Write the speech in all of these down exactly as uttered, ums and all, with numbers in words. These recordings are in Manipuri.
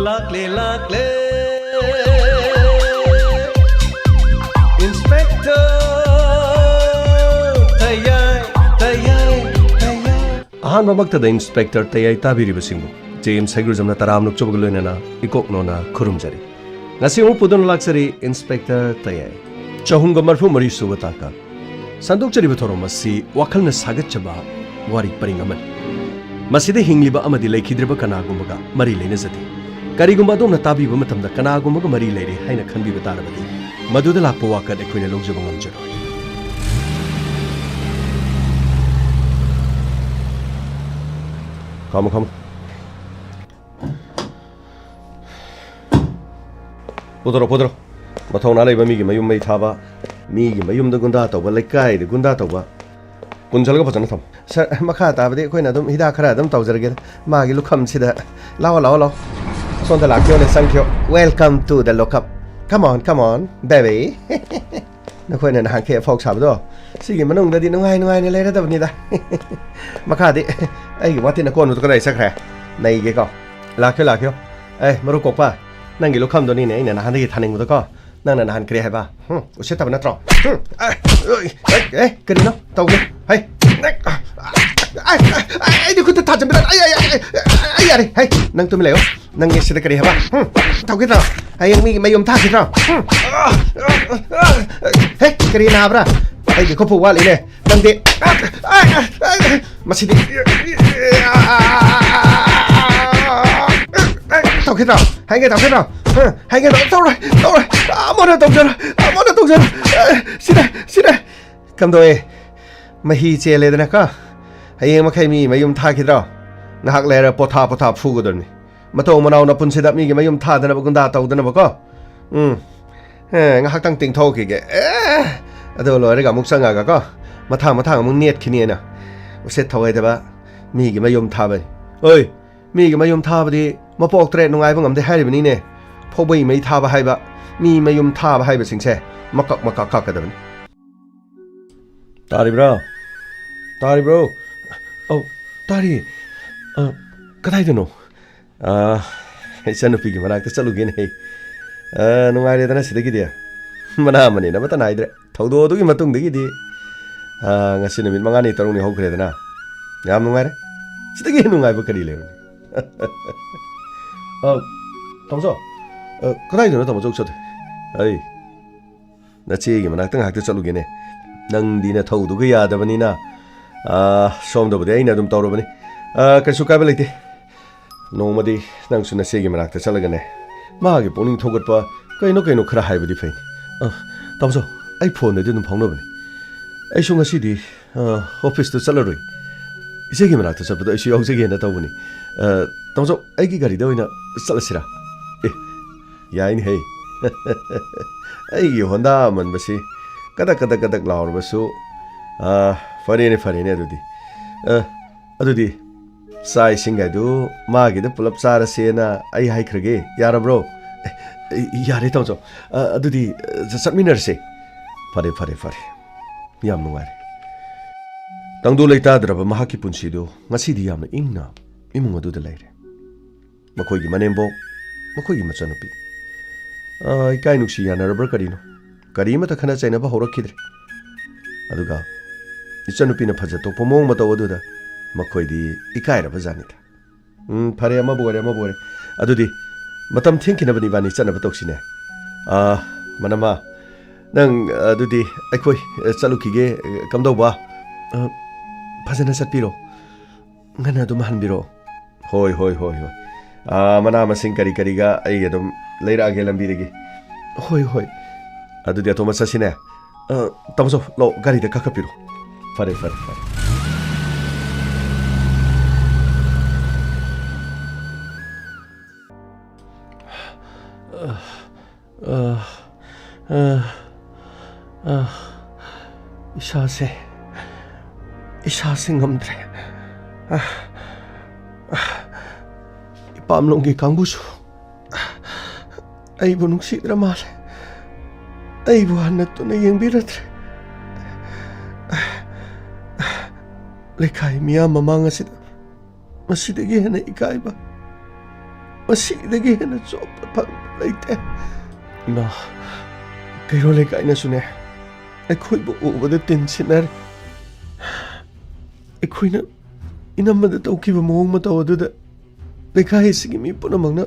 ꯂꯥꯛꯂꯦ, ꯂꯥꯛꯂꯦ, Inspector ꯇꯌꯥꯏ, ꯇꯌꯥꯏ, ꯇꯌꯥꯏ꯫ ꯑꯍꯥꯟꯕꯃꯛꯇꯗ Inspector ꯇꯌꯥꯏ ꯇꯥꯕꯤꯔꯤꯕꯁꯤꯡꯕꯨ ꯖꯦ ꯑꯦꯝ ꯁꯩꯒ꯭ꯔꯨꯖꯝꯅ ꯇꯔꯥꯝꯅ ꯑꯣꯛꯆꯕꯒ ꯂꯣꯏꯅꯅ ꯏꯀꯣꯛꯅꯣꯅ ꯈꯨꯔꯨꯝꯖꯔꯤ꯫ ꯉꯁꯤ ꯑꯃꯨꯛ ꯄꯨꯗꯨꯅ ꯂꯥꯛꯆꯔꯤ Inspector ꯇꯌꯥꯏ꯫ ꯆꯍꯨꯝꯒ ꯃꯔꯤꯐꯨ ꯃꯔꯤ ꯁꯨꯕ ꯇꯥꯡꯀꯛ꯫ ꯁꯟꯗꯣꯛꯆꯔꯤꯕ ꯊꯧꯔꯝ ꯑꯁꯤ ꯋꯥꯈꯜꯅ ꯁꯥꯒꯠꯆꯕ ꯋꯥꯔꯤ ꯄꯔꯤꯡ ꯑꯃꯅꯤ꯫ ꯃꯁꯤꯗ ꯍꯤꯡꯂꯤꯕ ꯑꯃꯗꯤ ꯂꯩꯈꯤꯗ꯭ꯔꯤꯕ ꯀꯅꯥꯒꯨꯝꯕꯒ ꯃꯔꯤ ꯂꯩꯅꯖꯗꯦ꯫ ꯀꯔꯤꯒꯨꯝꯕ ꯑꯗꯣꯝꯅ ꯇꯥꯕꯤꯕ ꯃꯇꯝꯗ ꯀꯅꯥꯒꯨꯝꯕꯒ ꯃꯔꯤ ꯂꯩꯔꯦ ꯍꯥꯏꯅ ꯈꯟꯕꯤꯕ ꯇꯥꯔꯕꯗꯤ, ꯃꯗꯨꯗ ꯂꯥꯛꯄ ꯋꯥꯀꯠ ꯑꯩꯈꯣꯏꯅ ꯂꯧꯖꯕ ꯉꯝꯖꯔꯣꯏ꯫ ꯈꯥꯝꯃꯣ, ꯈꯥꯝꯃꯣ꯫ ꯄꯨꯊꯣꯔꯛꯑꯣ, ꯄꯨꯊꯣꯔꯛꯑꯣ꯫ ꯃꯊꯧꯅꯥ ꯂꯩꯕ ꯃꯤꯒꯤ ꯃꯌꯨꯝ ꯃꯩ ꯊꯥꯕ, ꯃꯤꯒꯤ ꯃꯌꯨꯝꯗ ꯒꯨꯟꯗꯥ ꯇꯧꯕ, ꯂꯩꯀꯥꯏꯗ ꯒꯨꯟꯗꯥ ꯇꯧꯕ, ꯄꯨꯟꯁꯤꯜꯂꯒ ꯐꯖꯅ ꯊꯝꯃꯣ꯫ ꯁꯥꯔ, ꯃꯈꯥ ꯇꯥꯕꯗꯤ ꯑꯩꯈꯣꯏꯅ ꯑꯗꯨꯝ ꯍꯤꯗꯥꯛ ꯈꯔ ꯑꯗꯨꯝ ꯇꯧꯖꯔꯒꯦꯗ꯫ ꯃꯥꯒꯤ ꯂꯨꯈꯝꯁꯤꯗ꯫ ꯂꯥꯛꯑꯣ, ꯂꯥꯛꯑꯣ, ꯂꯥꯛꯑꯣ꯫ ꯑꯁꯣꯝꯗ ꯂꯥꯛꯄꯤꯌꯣꯅꯦ, ꯆꯪꯈꯤꯌꯣ꯫ Welcome to the lockup. Come on, come on, baby. ꯅꯈꯣꯏꯅ ꯅꯍꯥꯟꯈꯩ ꯑꯐꯥꯎ ꯁꯥꯕꯗꯣ, ꯁꯤꯒꯤ ꯃꯅꯨꯡꯗꯗꯤ ꯅꯨꯡꯉꯥꯏ ꯅꯨꯡꯉꯥꯏꯅ ꯂꯩꯔꯗꯕꯅꯤꯗ꯫ ꯃꯈꯥꯗꯤ ꯑꯩꯒꯤ ꯋꯥꯇꯤꯟ ꯑꯀꯣꯟꯕꯗꯣ ꯀꯗꯥꯏ ꯆꯠꯈ꯭ꯔꯦ? ꯅꯩꯒꯦꯀꯣ꯫ ꯂꯥꯛꯈꯤꯌꯣ, ꯂꯥꯛꯈꯤꯌꯣ꯫ ꯑꯦ, ꯃꯔꯨ ꯀꯣꯛꯄ, ꯅꯪꯒꯤ ꯂꯨꯈꯝꯗꯨꯅꯤꯅꯦ ꯑꯩꯅ ꯅꯍꯥꯟꯗꯒꯤ ꯊꯥꯅꯤꯡꯕꯗꯣꯀꯣ꯫ ꯅꯪꯅ ꯅꯍꯥꯟ ꯀꯔꯤ ꯍꯥꯏꯕ? ꯍꯨꯝ, ꯎꯁꯤꯠꯇꯕ ꯅꯠꯇ꯭ꯔꯣ? ꯍꯨꯝ, ꯑꯦ, ꯑꯦ, ꯑꯦ, ꯀꯔꯤꯅꯣ? ꯇꯧꯒꯦ꯫ ꯍꯩ, ꯑꯩ, ꯑꯩ, ꯑꯩ, ꯑꯩꯗꯤ ꯈꯨꯠꯇ ꯊꯥꯖꯟꯕꯤꯔ-, ꯑꯩ, ꯑꯩ, ꯑꯩ, ꯑꯩ, ꯑꯩ ꯌꯥꯔꯦ꯫ ꯍꯩ, ꯅꯪ ꯇꯨꯃꯤꯟ ꯂꯩꯌꯣ꯫ ꯅꯪꯒꯤ ꯁꯤꯗ ꯀꯔꯤ ꯍꯥꯏꯕ? ꯍꯨꯝ, ꯇꯧꯈꯤꯗ꯭ꯔꯣ? ꯍꯌꯦꯡ ꯃꯤꯒꯤ ꯃꯌꯨꯝ ꯊꯥꯈꯤꯗ꯭ꯔꯣ? ꯍꯨꯝ, ꯍꯦ, ꯀꯔꯤ ꯅꯥꯕ꯭ꯔꯥ? ꯑꯩꯒꯤ ꯈꯨꯠꯄꯨ ꯋꯥꯠꯂꯤꯅꯦ꯫ ꯅꯪꯗꯤ, ꯃꯁꯤꯗꯤ, ꯇꯧꯈꯤꯗ꯭ꯔꯣ? ꯍꯥꯏꯒꯦ ꯇꯧꯈꯤꯗ꯭ꯔꯣ? ꯍꯥꯏꯒꯦ ꯇꯧ-, ꯇꯧꯔꯣꯏ, ꯇꯧꯔꯣꯏ꯫ ꯑꯃꯅ ꯇꯧꯖꯔꯣꯏ, ꯑꯃꯅ ꯇꯧꯖꯔꯣꯏ꯫ ꯁꯤꯔꯦ, ꯁꯤꯔꯦ꯫ ꯀꯝꯗꯧꯋꯦ? ꯃꯍꯤ ꯆꯦꯜꯂꯦꯗꯅꯀꯣ꯫ ꯍꯌꯦꯡ ꯃꯈꯩ ꯃꯤ ꯃꯌꯨꯝ ꯊꯥꯈꯤꯗ꯭ꯔꯣ? ꯉꯥꯏꯍꯥꯛ ꯂꯩꯔ ꯄꯣꯊꯥ ꯄꯣꯊꯥ ꯐꯨꯒꯗꯕꯅꯤ꯫ ꯃꯇꯧ ꯃꯅꯥꯎꯅ ꯄꯨꯟꯁꯤꯗ ꯃꯤꯒꯤ ꯃꯌꯨꯝ ꯊꯥꯗꯅꯕ ꯒꯨꯟꯗꯥ ꯇꯧꯗꯅꯕꯀꯣ꯫ ꯎꯝ꯫ ꯑꯦ, ꯉꯥꯏꯍꯥꯛꯇꯪ ꯇꯤꯡꯊꯣꯛꯈꯤꯒꯦ꯫ ꯑꯦ, ꯑꯗꯨ ꯂꯣꯏꯔꯒ ꯑꯃꯨꯛ ꯆꯪꯉꯒꯀꯣ꯫ ꯃꯊꯥꯡ ꯃꯊꯥꯡ ꯑꯃꯨꯛ ꯅꯦꯠꯈꯤꯅꯤ ꯑꯩꯅ꯫ ꯎꯁꯤꯠ ꯊꯑꯣꯏꯗꯕ ꯃꯤꯒꯤ ꯃꯌꯨꯝ ꯊꯥꯕꯅꯤ꯫ ꯑꯣꯏ, ꯃꯤꯒꯤ ꯃꯌꯨꯝ ꯊꯥꯕꯗꯤ ꯃꯄꯣꯛ ꯇꯔꯦꯠ ꯅꯨꯡꯉꯥꯏꯕ ꯉꯝꯗꯦ ꯍꯥꯏꯔꯤꯕꯅꯤꯅꯦ꯫ ꯐꯧꯕꯩ ꯃꯩ ꯊꯥꯕ ꯍꯥꯏꯕ, ꯃꯤ ꯃꯌꯨꯝ ꯊꯥꯕ ꯍꯥꯏꯕꯁꯤꯡꯁꯦ ꯃꯀꯛ ꯃꯀꯛ ꯀꯛꯀꯗꯕꯅꯤ꯫ ꯇꯥꯔꯤꯕ꯭ꯔꯥ? ꯇꯥꯔꯤꯕ꯭ꯔꯣ? ꯑꯧ, ꯇꯥꯔꯤ꯫ ꯑ, ꯀꯗꯥꯏꯗꯅꯣ? ꯑ, ꯏꯆꯟꯅꯨꯄꯤꯒꯤ ꯃꯅꯥꯛꯇ ꯆꯠꯂꯨꯒꯦꯅꯦ꯫ ꯑ, ꯅꯨꯡꯉꯥꯏꯔꯦꯗꯅ ꯁꯤꯗꯒꯤꯗꯤ꯫ ꯃꯅꯥ ꯃꯅꯤꯟ ꯑꯃꯠꯇ ꯅꯥꯏꯗ꯭ꯔꯦ꯫ ꯊꯧꯗꯣꯛ ꯑꯗꯨꯒꯤ ꯃꯇꯨꯡꯗꯒꯤꯗꯤ, ꯑ, ꯉꯁꯤ ꯅꯨꯃꯤꯠ ꯃꯉꯥꯅꯤ ꯇꯔꯨꯛꯅꯤ ꯍꯧꯈ꯭ꯔꯦꯗꯅ꯫ ꯌꯥꯝ ꯅꯨꯡꯉꯥꯏꯔꯦ꯫ ꯁꯤꯗꯒꯤ ꯍꯦꯟꯅ ꯅꯨꯡꯉꯥꯏꯕ ꯀꯔꯤ ꯂꯩꯔꯨꯅꯤ? ꯑ, ꯇꯥꯃꯣꯆꯧ, ꯑ, ꯀꯗꯥꯏꯗꯅꯣ ꯇꯥꯃꯣꯆꯧ ꯆꯠꯇꯣꯏ? ꯑꯩ, ꯅꯆꯦꯒꯤ ꯃꯅꯥꯛꯇ ꯉꯥꯏꯍꯥꯛꯇ ꯆꯠꯂꯨꯒꯦꯅꯦ꯫ ꯅꯪꯗꯤ ꯅꯊꯧꯗꯨꯒ ꯌꯥꯗꯕꯅꯤꯅ, ꯑ, ꯁꯣꯝꯗꯕꯨꯗꯤ ꯑꯩꯅ ꯑꯗꯨꯝ ꯇꯧꯔꯕꯅꯤ꯫ ꯑ, ꯀꯩꯁꯨ ꯀꯥꯏꯕ ꯂꯩꯇꯦ꯫ ꯅꯣꯡꯃꯗꯤ ꯅꯪꯁꯨ ꯅꯆꯦꯒꯤ ꯃꯅꯥꯛꯇ ꯆꯠꯂꯒꯅꯦ, ꯃꯥꯒꯤ ꯄꯨꯛꯅꯤꯡ ꯊꯧꯒꯠꯄ ꯀꯩꯅꯣ ꯀꯩꯅꯣ ꯈꯔ ꯍꯥꯏꯕꯗꯤ ꯐꯩꯅꯤ꯫ ꯑ, ꯇꯥꯃꯣꯆꯧ, ꯑꯩ ꯐꯣꯟꯗꯗꯤ ꯑꯗꯨꯝ ꯐꯥꯎꯅꯕꯅꯤ꯫ ꯑꯩꯁꯨ ꯉꯁꯤꯗꯤ, ꯑ, ꯑꯣꯐꯤꯁꯇꯨ ꯆꯠꯂꯔꯣꯏ꯫ ꯏꯆꯦꯒꯤ ꯃꯅꯥꯛꯇ ꯆꯠꯄꯗꯣ ꯑꯩꯁꯨ ꯌꯥꯎꯖꯒꯦꯅ ꯇꯧꯕꯅꯤ꯫ ꯑ, ꯇꯥꯃꯣꯆꯧ, ꯑꯩꯒꯤ ꯒꯥꯔꯤꯗ ꯑꯣꯏꯅ ꯆꯠꯂꯁꯤꯔꯥ? ꯑꯦ, ꯌꯥꯏꯅꯦꯍꯦ꯫ ꯑꯩꯒꯤ ꯍꯣꯟꯗꯥ ꯑꯃꯟꯕꯁꯤ ꯀꯗꯛ ꯀꯗꯛ ꯀꯗꯛ ꯂꯥꯎꯔꯕꯁꯨ, ꯑ, ꯐꯔꯦꯅꯦ, ꯐꯔꯦꯅꯦ ꯑꯗꯨꯗꯤ꯫ ꯑ, ꯑꯗꯨꯗꯤ ꯆꯥꯛ ꯏꯁꯤꯡꯒꯗꯨ ꯃꯥꯒꯤꯗ ꯄꯨꯂꯞ ꯆꯥꯔꯁꯦꯅ ꯑꯩ ꯍꯥꯏꯈ꯭ꯔꯒꯦ, ꯌꯥꯔꯕ꯭ꯔꯣ? ꯑꯦ, ꯌꯥꯔꯦ ꯇꯥꯃꯣꯆꯧ꯫ ꯑ, ꯑꯗꯨꯗꯤ, ꯑ, ꯆꯠꯃꯤꯟꯅꯔꯁꯦ꯫ ꯐꯔꯦ, ꯐꯔꯦ, ꯐꯔꯦ꯫ ꯌꯥꯝ ꯅꯨꯡꯉꯥꯏꯔꯦ꯫ ꯇꯪꯗꯨ ꯂꯩꯇꯥꯗ꯭ꯔꯕ ꯃꯍꯥꯛꯀꯤ ꯄꯨꯟꯁꯤꯗꯨ ꯉꯁꯤꯗꯤ ꯌꯥꯝꯅ ꯏꯪꯅ ꯏꯃꯨꯡ ꯑꯗꯨꯗ ꯂꯩꯔꯦ꯫ ꯃꯈꯣꯏꯒꯤ ꯃꯅꯦꯝꯕꯣꯛ, ꯃꯈꯣꯏꯒꯤ ꯃꯆꯟꯅꯨꯄꯤ꯫ ꯑ, ꯏꯀꯥꯏ ꯅꯨꯡꯁꯤ ꯌꯥꯅꯔꯕ꯭ꯔꯥ ꯀꯔꯤꯅꯣ? ꯀꯔꯤꯃꯠꯇ ꯈꯠꯅ ꯆꯩꯅꯕ ꯍꯧꯔꯛꯈꯤꯗ꯭ꯔꯦ꯫ ꯑꯗꯨꯒ ꯏꯆꯟꯅꯨꯄꯤꯅ ꯐꯖ ꯊꯣꯛꯄ ꯃꯑꯣꯡ ꯃꯇꯧ ꯑꯗꯨꯗ ꯃꯈꯣꯏꯗꯤ ꯏꯀꯥꯏꯔꯕ ꯖꯥꯠꯅꯤꯗ꯫ ꯎꯝ, ꯐꯔꯦ, ꯑꯃꯕꯨ ꯑꯣꯏꯔꯦ, ꯑꯃꯕꯨ ꯑꯣꯏꯔꯦ꯫ ꯑꯗꯨꯗꯤ ꯃꯇꯝ ꯊꯦꯡꯈꯤꯅꯕꯅꯤ ꯏꯕꯥꯅꯤ ꯆꯠꯅꯕ ꯇꯧꯁꯤꯅꯦ꯫ ꯑ, ꯃꯅꯝꯃ, ꯅꯪ, ꯑꯗꯨꯗꯤ ꯑꯩꯈꯣꯏ, ꯑ, ꯆꯠꯂꯨꯈꯤꯒꯦ, ꯑ, ꯀꯝꯗꯧꯕ? ꯑ, ꯐꯖꯅ ꯆꯠꯄꯤꯔꯣ꯫ ꯉꯟꯅ ꯑꯗꯨꯝ ꯍꯟꯕꯤꯔꯛꯑꯣ꯫ ꯍꯣꯏ, ꯍꯣꯏ, ꯍꯣꯏ, ꯍꯣꯏ꯫ ꯑ, ꯃꯅꯥ ꯃꯁꯤꯡ ꯀꯔꯤ ꯀꯔꯤꯒ ꯑꯩ ꯑꯗꯨꯝ ꯂꯩꯔꯛꯑꯒꯦ ꯂꯝꯕꯤꯗꯒꯤ꯫ ꯍꯣꯏ, ꯍꯣꯏ꯫ ꯑꯗꯨꯗꯤ ꯑꯇꯣꯝꯕ ꯆꯠꯁꯤꯅꯦ꯫ ꯑ, ꯇꯥꯃꯣꯆꯧ, ꯂꯥꯛꯑꯣ, ꯒꯥꯔꯤꯗ ꯀꯥꯈꯠꯄꯤꯔꯣ꯫ ꯐꯔꯦ, ꯐꯔꯦ, ꯐꯔꯦ꯫ ꯑ, ꯑ, ꯑ, ꯑ, ꯏꯁꯥꯁꯦ, ꯏꯁꯥꯁꯦ ꯉꯝꯗ꯭ꯔꯦ꯫ ꯑ, ꯑ, ꯏꯄꯥꯝꯂꯣꯝꯒꯤ ꯀꯥꯡꯕꯨꯁꯨ ꯑꯩꯕꯨ ꯅꯨꯡꯁꯤꯗ꯭ꯔ ꯃꯥꯜꯂꯦ꯫ ꯑꯩꯕꯨ ꯍꯟꯅ ꯇꯨꯅ ꯌꯦꯡꯕꯤꯔꯗ꯭ꯔꯦ꯫ ꯂꯩꯀꯥꯏ ꯃꯤꯌꯥꯝ ꯃꯃꯥꯡ ꯑꯁꯤꯗ ꯃꯁꯤꯗꯒꯤ ꯍꯦꯟꯅ ꯏꯀꯥꯏꯕ ꯑꯁꯤꯗꯒꯤ ꯍꯦꯟꯅ ꯆꯣꯞꯄ ꯐꯪꯕ ꯂꯩꯇꯦ꯫ ꯏꯃꯥ, ꯀꯩꯔꯣꯜ ꯂꯩꯀꯥꯏꯅꯁꯨꯅꯦ, ꯑꯩꯈꯣꯏꯕꯨ ꯎꯕꯗ ꯇꯤꯟ ꯁꯤꯠꯅꯔꯦ꯫ ꯑꯩꯈꯣꯏꯅ ꯏꯅꯝꯃꯗ ꯇꯧꯈꯤꯕ ꯃꯑꯣꯡ ꯃꯇꯧ ꯑꯗꯨꯗ ꯂꯩꯀꯥꯏ ꯑꯁꯤꯒꯤ ꯃꯤ ꯄꯨꯝꯅꯃꯛꯅ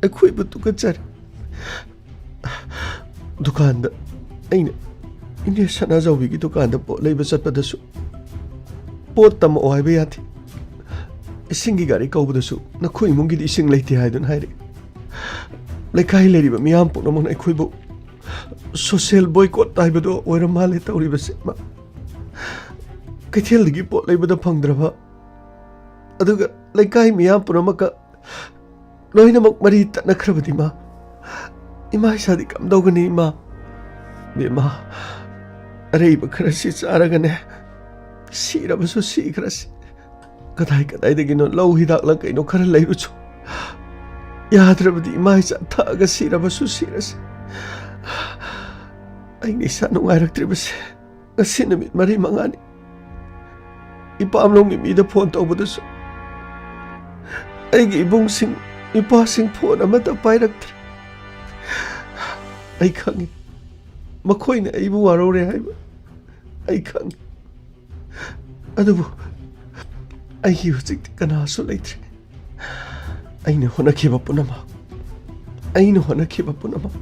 ꯑꯩꯈꯣꯏꯕꯨ ꯇꯨꯀꯠꯆꯔꯦ꯫ ꯗꯨꯀꯥꯟꯗ, ꯑꯩꯅ ꯏꯅꯦ ꯁꯅꯥꯖꯥꯎꯕꯤꯒꯤ ꯗꯨꯀꯥꯟꯗ ꯄꯣꯠ ꯂꯩꯕ ꯆꯠꯄꯗꯁꯨ, "ꯄꯣꯠ ꯇꯝꯃꯛꯑꯣ" ꯍꯥꯏꯕ ꯌꯥꯗꯦ꯫ ꯏꯁꯤꯡꯒꯤ ꯒꯥꯔꯤ ꯀꯧꯕꯗꯁꯨ, "ꯅꯈꯣꯏ ꯏꯃꯨꯡꯒꯤꯗꯤ ꯏꯁꯤꯡ ꯂꯩꯇꯦ" ꯍꯥꯏꯗꯨꯅ ꯍꯥꯏꯔꯛꯏ꯫ ꯂꯩꯀꯥꯏ ꯂꯩꯔꯤꯕ ꯃꯤꯌꯥꯝ ꯄꯨꯝꯅꯃꯛꯅ ꯑꯩꯈꯣꯏꯕꯨ social boycott ꯍꯥꯏꯕꯗꯣ ꯑꯣꯏꯔ ꯃꯥꯜꯂꯦ ꯇꯧꯔꯤꯕꯁꯦ꯫ ꯃ-, ꯀꯩꯊꯦꯜꯗꯒꯤ ꯄꯣꯠ ꯂꯩꯕꯗ ꯐꯪꯗ꯭ꯔꯕ, ꯑꯗꯨꯒ ꯂꯩꯀꯥꯏ ꯃꯤꯌꯥꯝ ꯄꯨꯝꯅꯃꯛꯀ ꯂꯣꯏꯅꯃꯛ ꯃꯔꯤ ꯇꯠꯅꯈ꯭ꯔꯕꯗꯤ, ꯃꯥ, ꯏꯃꯥ ꯏꯁꯥꯗꯤ ꯀꯝꯗꯧꯒꯅꯤ, ꯏꯃꯥ? ꯕꯦꯝꯃ, ꯑꯔꯩꯕ ꯈꯔꯁꯤ ꯆꯥꯔꯒꯅꯦ, ꯁꯤꯔꯕꯁꯨ ꯁꯤꯈ꯭ꯔꯁꯤ꯫ ꯀꯗꯥꯏ ꯀꯗꯥꯏꯗꯒꯤꯅꯣ ꯂꯧ ꯍꯤꯗꯥꯛꯂ ꯀꯩꯅꯣ ꯈꯔ ꯂꯩꯔꯨꯆꯣ꯫ ꯌꯥꯗ꯭ꯔꯕꯗꯤ ꯏꯃꯥ ꯏꯆꯥ ꯊꯛꯑꯒ ꯁꯤꯔꯕꯁꯨ ꯁꯤꯔꯁꯤ꯫ ꯑꯩꯅ ꯏꯁꯥ ꯅꯨꯡꯉꯥꯏꯔꯛꯇ꯭ꯔꯤꯕꯁꯦ ꯉꯁꯤ ꯅꯨꯃꯤꯠ ꯃꯔꯤ ꯃꯉꯥꯅꯤ꯫ ꯏꯄꯥꯝꯂꯣꯝꯒꯤ ꯃꯤꯗ ꯐꯣꯟ ꯇꯧꯕꯗꯁꯨ ꯑꯩꯒꯤ ꯏꯕꯨꯡꯁꯤꯡ, ꯏꯄꯥꯁꯤꯡ ꯐꯣꯟ ꯑꯃꯠꯇ ꯄꯥꯏꯔꯛꯇ꯭ꯔꯦ꯫ ꯑꯩ ꯈꯪꯉꯤ, ꯃꯈꯣꯏꯅ ꯑꯩꯕꯨ ꯋꯥꯔꯧꯔꯦ ꯍꯥꯏꯕ ꯑꯩ ꯈꯪꯉꯤ꯫ ꯑꯗꯨꯕꯨ ꯑꯩꯒꯤ ꯍꯧꯖꯤꯛꯇꯤ ꯀꯅꯥꯁꯨ ꯂꯩꯇ꯭ꯔꯦ꯫ ꯑꯩꯅ ꯍꯣꯠꯅꯈꯤꯕ ꯄꯨꯝꯅꯃꯛ, ꯑꯩꯅ ꯍꯣꯠꯅꯈꯤꯕ ꯄꯨꯝꯅꯃꯛ,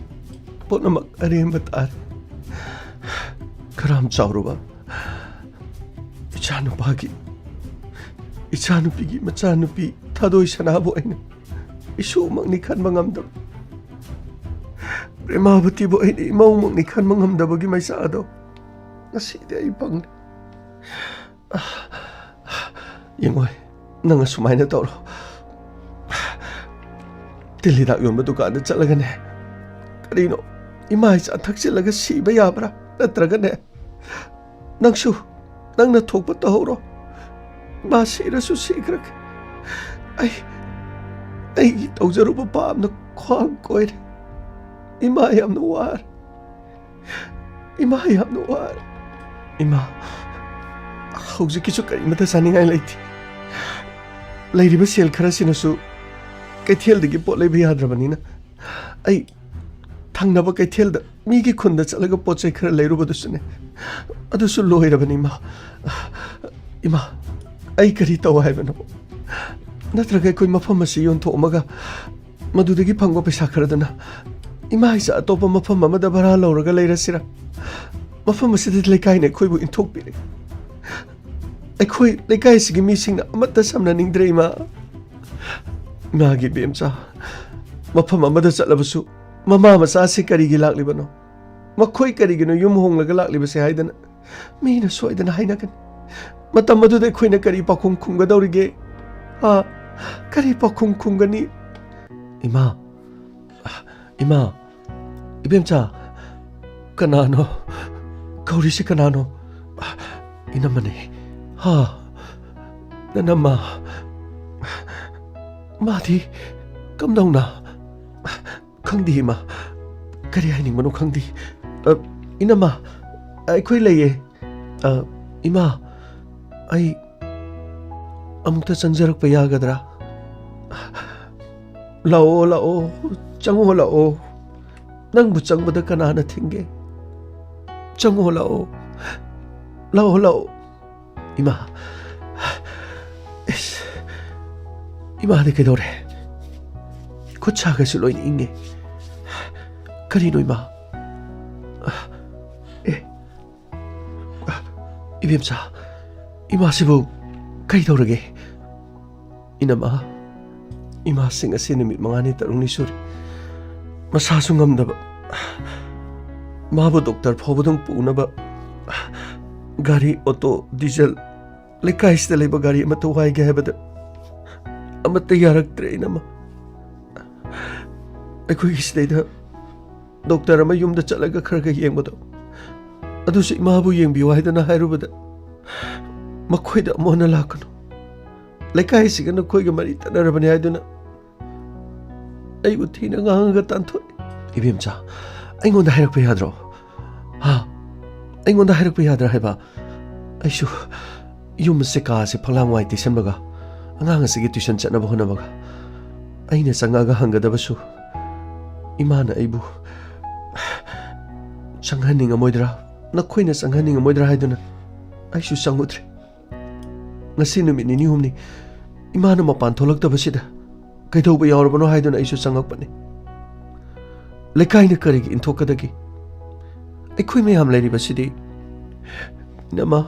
ꯄꯨꯝꯅꯃꯛ ꯑꯔꯦꯝꯕ ꯇꯥꯔꯦ꯫ ꯈꯔ ꯌꯥꯝ ꯆꯥꯎꯔꯕ ꯏꯆꯥꯅꯨꯄꯥꯒꯤ, ꯏꯆꯥꯅꯨꯄꯤꯒꯤ ꯃꯆꯥꯅꯨꯄꯤ ꯊꯥꯗꯣꯏ ꯁꯅꯥꯕꯨ ꯑꯩꯅ ꯏꯁꯨꯃꯛꯅꯤ ꯈꯟꯕ ꯉꯝꯗꯕ, ꯄ꯭ꯔꯦꯃꯥꯕꯇꯤꯕꯨ ꯑꯩꯅ ꯏꯃꯧꯃꯛꯅꯤ ꯈꯟꯕ ꯉꯝꯗꯕꯒꯤ ꯃꯩꯆꯥꯛ ꯑꯗꯣ ꯉꯁꯤꯗꯤ ꯑꯩ ꯐꯪꯂꯦ꯫ ꯌꯦꯡꯉꯣꯏ, ꯅꯪ ꯑꯁꯨꯃꯥꯏꯅ ꯇꯧꯔꯣ꯫ ꯇꯤꯜ ꯍꯤꯗꯥꯛ ꯌꯣꯟꯕ ꯗꯨꯀꯥꯟꯗ ꯆꯠꯂꯒꯅꯦ, ꯀꯔꯤꯅꯣ, ꯏꯃꯥ ꯏꯆꯥ ꯊꯛꯆꯤꯜꯂꯒ ꯁꯤꯕ ꯌꯥꯕ꯭ꯔꯥ? ꯅꯠꯇ꯭ꯔꯒꯅꯦ, ꯅꯪꯁꯨ ꯅꯪꯅ ꯊꯣꯛꯄ ꯇꯧꯍꯧꯔꯣ꯫ ꯏꯃꯥ ꯁꯤꯔꯁꯨ ꯁꯤꯈ꯭ꯔꯒꯦ꯫ ꯑꯩ, ꯑꯩꯒꯤ ꯇꯧꯖꯔꯨꯕ ꯄꯥꯞꯅ ꯈ꯭ꯋꯥꯡ ꯀꯣꯏꯔꯦ꯫ ꯏꯃꯥ ꯌꯥꯝꯅ ꯋꯥꯔꯦ꯫ ꯏꯃꯥ ꯌꯥꯝꯅ ꯋꯥꯔꯦ꯫ ꯏꯃꯥ, ꯍꯧꯖꯤꯛꯀꯤꯁꯨ ꯀꯔꯤꯃꯠꯇ ꯆꯥꯅꯤꯡꯉꯥꯏ ꯂꯩꯇꯦ꯫ ꯂꯩꯔꯤꯕ ꯁꯦꯜ ꯈꯔꯁꯤꯅꯁꯨ ꯀꯩꯊꯦꯜꯗꯒꯤ ꯄꯣꯠ ꯂꯩꯕ ꯌꯥꯗ꯭ꯔꯕꯅꯤꯅ ꯑꯩ ꯊꯪꯅꯕ ꯀꯩꯊꯦꯜꯗ ꯃꯤꯒꯤ ꯈꯨꯟꯗ ꯆꯠꯂꯒ ꯄꯣꯠ ꯆꯩ ꯈꯔ ꯂꯩꯔꯨꯕꯗꯨꯁꯨꯅꯦ, ꯑꯗꯨꯁꯨ ꯂꯣꯏꯔꯕꯅꯤ, ꯏꯃꯥ꯫ ꯏꯃꯥ, ꯑꯩ ꯀꯔꯤ ꯇꯧ ꯍꯥꯏꯕꯅꯣ? ꯅꯠꯇ꯭ꯔꯒ ꯑꯩꯈꯣꯏ ꯃꯐꯝ ꯑꯁꯤ ꯌꯣꯟꯊꯣꯛꯑꯝꯃꯒ ꯃꯗꯨꯗꯒꯤ ꯐꯪꯕ ꯄꯩꯁꯥ ꯈꯔꯗꯨꯅ ꯏꯃꯥ ꯏꯆꯥ ꯑꯇꯣꯞꯄ ꯃꯐꯝ ꯑꯃꯗ ꯚꯔꯥ ꯂꯧꯔꯒ ꯂꯩꯔꯁꯤꯔꯥ? ꯃꯐꯝ ꯑꯁꯤꯗ ꯂꯩꯀꯥꯏꯅ ꯑꯩꯈꯣꯏꯕꯨ ꯏꯟꯊꯣꯛꯄꯤꯔꯦ꯫ ꯑꯩꯈꯣꯏ ꯂꯩꯀꯥꯏꯁꯤꯒꯤ ꯃꯤꯁꯤꯡꯅ ꯑꯃꯠꯇ ꯁꯝꯅꯅꯤꯡꯗ꯭ꯔꯦ, ꯏꯃꯥ꯫ ꯏꯃꯥꯒꯤ ꯏꯕꯦꯝꯆꯥ, ꯃꯐꯝ ꯑꯃꯗ ꯆꯠꯂꯕꯁꯨ ꯃꯃꯥ ꯃꯆꯥꯁꯤ ꯀꯔꯤꯒꯤ ꯂꯥꯛꯂꯤꯕꯅꯣ? ꯃꯈꯣꯏ ꯀꯔꯤꯒꯤꯅꯣ ꯌꯨꯝ ꯍꯣꯡꯂꯒ ꯂꯥꯛꯂꯤꯕꯁꯦ ꯍꯥꯏꯗꯅ ꯃꯤꯅ ꯁꯣꯏꯗꯅ ꯍꯥꯏꯅꯒꯅꯤ꯫ ꯃꯇꯝ ꯑꯗꯨꯗ ꯑꯩꯈꯣꯏꯅ ꯀꯔꯤ ꯄꯥꯎꯈꯨꯝ ꯈꯨꯝꯒꯗꯧꯔꯤꯒꯦ? ꯍꯥ? ꯀꯔꯤ ꯄꯥꯎꯈꯨꯝ ꯈꯨꯝꯒꯅꯤ? ꯏꯃꯥ, ꯏꯃꯥ, ꯏꯕꯦꯝꯆꯥ, ꯀꯅꯥꯅꯣ? ꯀꯧꯔꯤꯁꯤ ꯀꯅꯥꯅꯣ? ꯏꯅꯝꯃꯅꯤ꯫ ꯍꯥ? ꯅꯅꯝꯃ? ꯃꯥꯗꯤ ꯀꯝꯗꯧꯅ? ꯈꯪꯗꯦ, ꯏꯃꯥ꯫ ꯀꯔꯤ ꯍꯥꯏꯅꯤꯡꯕꯅꯣ ꯈꯪꯗꯦ꯫ ꯑ, ꯏꯅꯝꯃ, ꯑꯩꯈꯣꯏ ꯂꯩꯌꯦ꯫ ꯑ, ꯏꯃꯥ, ꯑꯩ ꯑꯃꯨꯛꯇ ꯆꯪꯖꯔꯛꯄ ꯌꯥꯒꯗ꯭ꯔꯥ? ꯂꯥꯛꯑꯣ, ꯂꯥꯛꯑꯣ, ꯆꯪꯉꯣ, ꯂꯥꯛꯑꯣ꯫ ꯅꯪꯕꯨ ꯆꯪꯕꯗ ꯀꯅꯥꯅ ꯊꯤꯡꯒꯦ? ꯆꯪꯉꯣ, ꯂꯥꯛꯑꯣ꯫ ꯂꯥꯛꯑꯣ, ꯂꯥꯛꯑꯣ꯫ ꯏꯃꯥ, ꯏꯁ, ꯏꯃꯥꯗꯤ ꯀꯩꯗꯧꯔꯦ? ꯈꯨꯠ ꯁꯥꯒꯁꯨ ꯂꯣꯏꯅ ꯏꯪꯉꯦ꯫ ꯀꯔꯤꯅꯣ, ꯏꯃꯥ? ꯑꯦ, ꯏꯕꯦꯝꯆꯥ, ꯏꯃꯥꯁꯤꯕꯨ ꯀꯩꯗꯧꯔꯒꯦ? ꯏꯅꯝꯃ, ꯏꯃꯥꯁꯤꯡ ꯑꯁꯤ ꯅꯨꯃꯤꯠ ꯃꯉꯥꯅꯤ ꯇꯔꯨꯛꯅꯤ ꯁꯨꯔꯦ꯫ ꯃꯁꯥꯁꯨ ꯉꯝꯗꯕ꯫ ꯃꯥꯕꯨ ꯗꯣꯛꯇꯔ ꯐꯥꯎꯕꯗꯪ ꯄꯨꯅꯕ ꯒꯥꯔꯤ, ꯑꯣꯇꯣ, ꯗꯤꯖꯜ, ꯂꯩꯀꯥꯏꯁꯤꯗ ꯂꯩꯕ ꯒꯥꯔꯤ ꯑꯃꯠꯇ ꯋꯥꯏꯒꯦ ꯍꯥꯏꯕꯗ ꯑꯃꯠꯇ ꯌꯥꯔꯛꯇ꯭ꯔꯦ, ꯏꯅꯝꯃ꯫ ꯑꯩꯈꯣꯏꯒꯤ ꯁꯤꯗꯩꯗ ꯗꯣꯛꯇꯔ ꯑꯃ ꯌꯨꯝꯗ ꯆꯠꯂꯒ ꯈꯔ ꯈꯔ ꯌꯦꯡꯕꯗꯣ, ꯑꯗꯨꯁꯨ ꯏꯃꯥꯕꯨ ꯌꯦꯡꯕꯤꯌꯨ ꯍꯥꯏꯗꯅ ꯍꯥꯏꯔꯨꯕꯗ, ꯃꯈꯣꯏꯗ ꯑꯃꯨꯛ ꯍꯟꯅ ꯂꯥꯛꯀꯅꯨ, ꯂꯩꯀꯥꯏꯁꯤꯒ ꯅꯈꯣꯏꯒ ꯃꯔꯤ ꯇꯠꯅꯔꯕꯅꯤ ꯍꯥꯏꯗꯨꯅ ꯑꯩꯕꯨ ꯊꯤꯅ ꯉꯥꯡꯉꯒ ꯇꯥꯟꯊꯣꯛꯏ꯫ ꯏꯕꯦꯝꯆꯥ, ꯑꯩꯉꯣꯟꯗ ꯍꯥꯏꯔꯛꯄ ꯌꯥꯗ꯭ꯔꯣ? ꯍꯥ? ꯑꯩꯉꯣꯟꯗ ꯍꯥꯏꯔꯛꯄ ꯌꯥꯗ꯭ꯔꯥ ꯍꯥꯏꯕ? ꯑꯩꯁꯨ ꯌꯨꯝ ꯑꯁꯦ, ꯀꯥ ꯑꯁꯦ ꯐꯛꯂꯥꯡ ꯋꯥꯏ ꯇꯩꯁꯟꯕꯒ, ꯑꯉꯥꯡ ꯑꯁꯤꯒꯤ ꯇ꯭ꯌꯨꯁꯟ ꯆꯠꯅꯕ ꯍꯣꯠꯅꯕꯒ, ꯑꯩꯅ ꯆꯪꯉꯛꯑꯒ ꯍꯪꯒꯗꯕꯁꯨ ꯏꯃꯥꯅ ꯑꯩꯕꯨ ꯆꯪꯍꯟꯅꯤꯡꯉꯝꯃꯣꯏꯗ꯭ꯔꯥ, ꯅꯈꯣꯏꯅ ꯆꯪꯍꯟꯅꯤꯡꯉꯝꯃꯣꯏꯗ꯭ꯔꯥ ꯍꯥꯏꯗꯨꯅ ꯑꯩꯁꯨ ꯆꯪꯉꯨꯗ꯭ꯔꯦ꯫ ꯉꯁꯤ ꯅꯨꯃꯤꯠ ꯅꯤꯅꯤ ꯍꯨꯝꯅꯤ ꯏꯃꯥꯅ ꯃꯄꯥꯟ ꯊꯣꯛꯂꯛꯇꯕꯁꯤꯗ ꯀꯩꯗꯧꯕ ꯌꯥꯎꯔꯕꯅꯣ ꯍꯥꯏꯗꯨꯅ ꯑꯩꯁꯨ ꯆꯪꯉꯛꯄꯅꯤ꯫ ꯂꯩꯀꯥꯏꯅ ꯀꯔꯤꯒꯤ ꯏꯟꯊꯣꯛꯀꯗꯒꯦ? ꯑꯩꯈꯣꯏ ꯃꯌꯥꯝ ꯂꯩꯔꯤꯕꯁꯤꯗꯤ꯫ ꯏꯅꯝꯃ,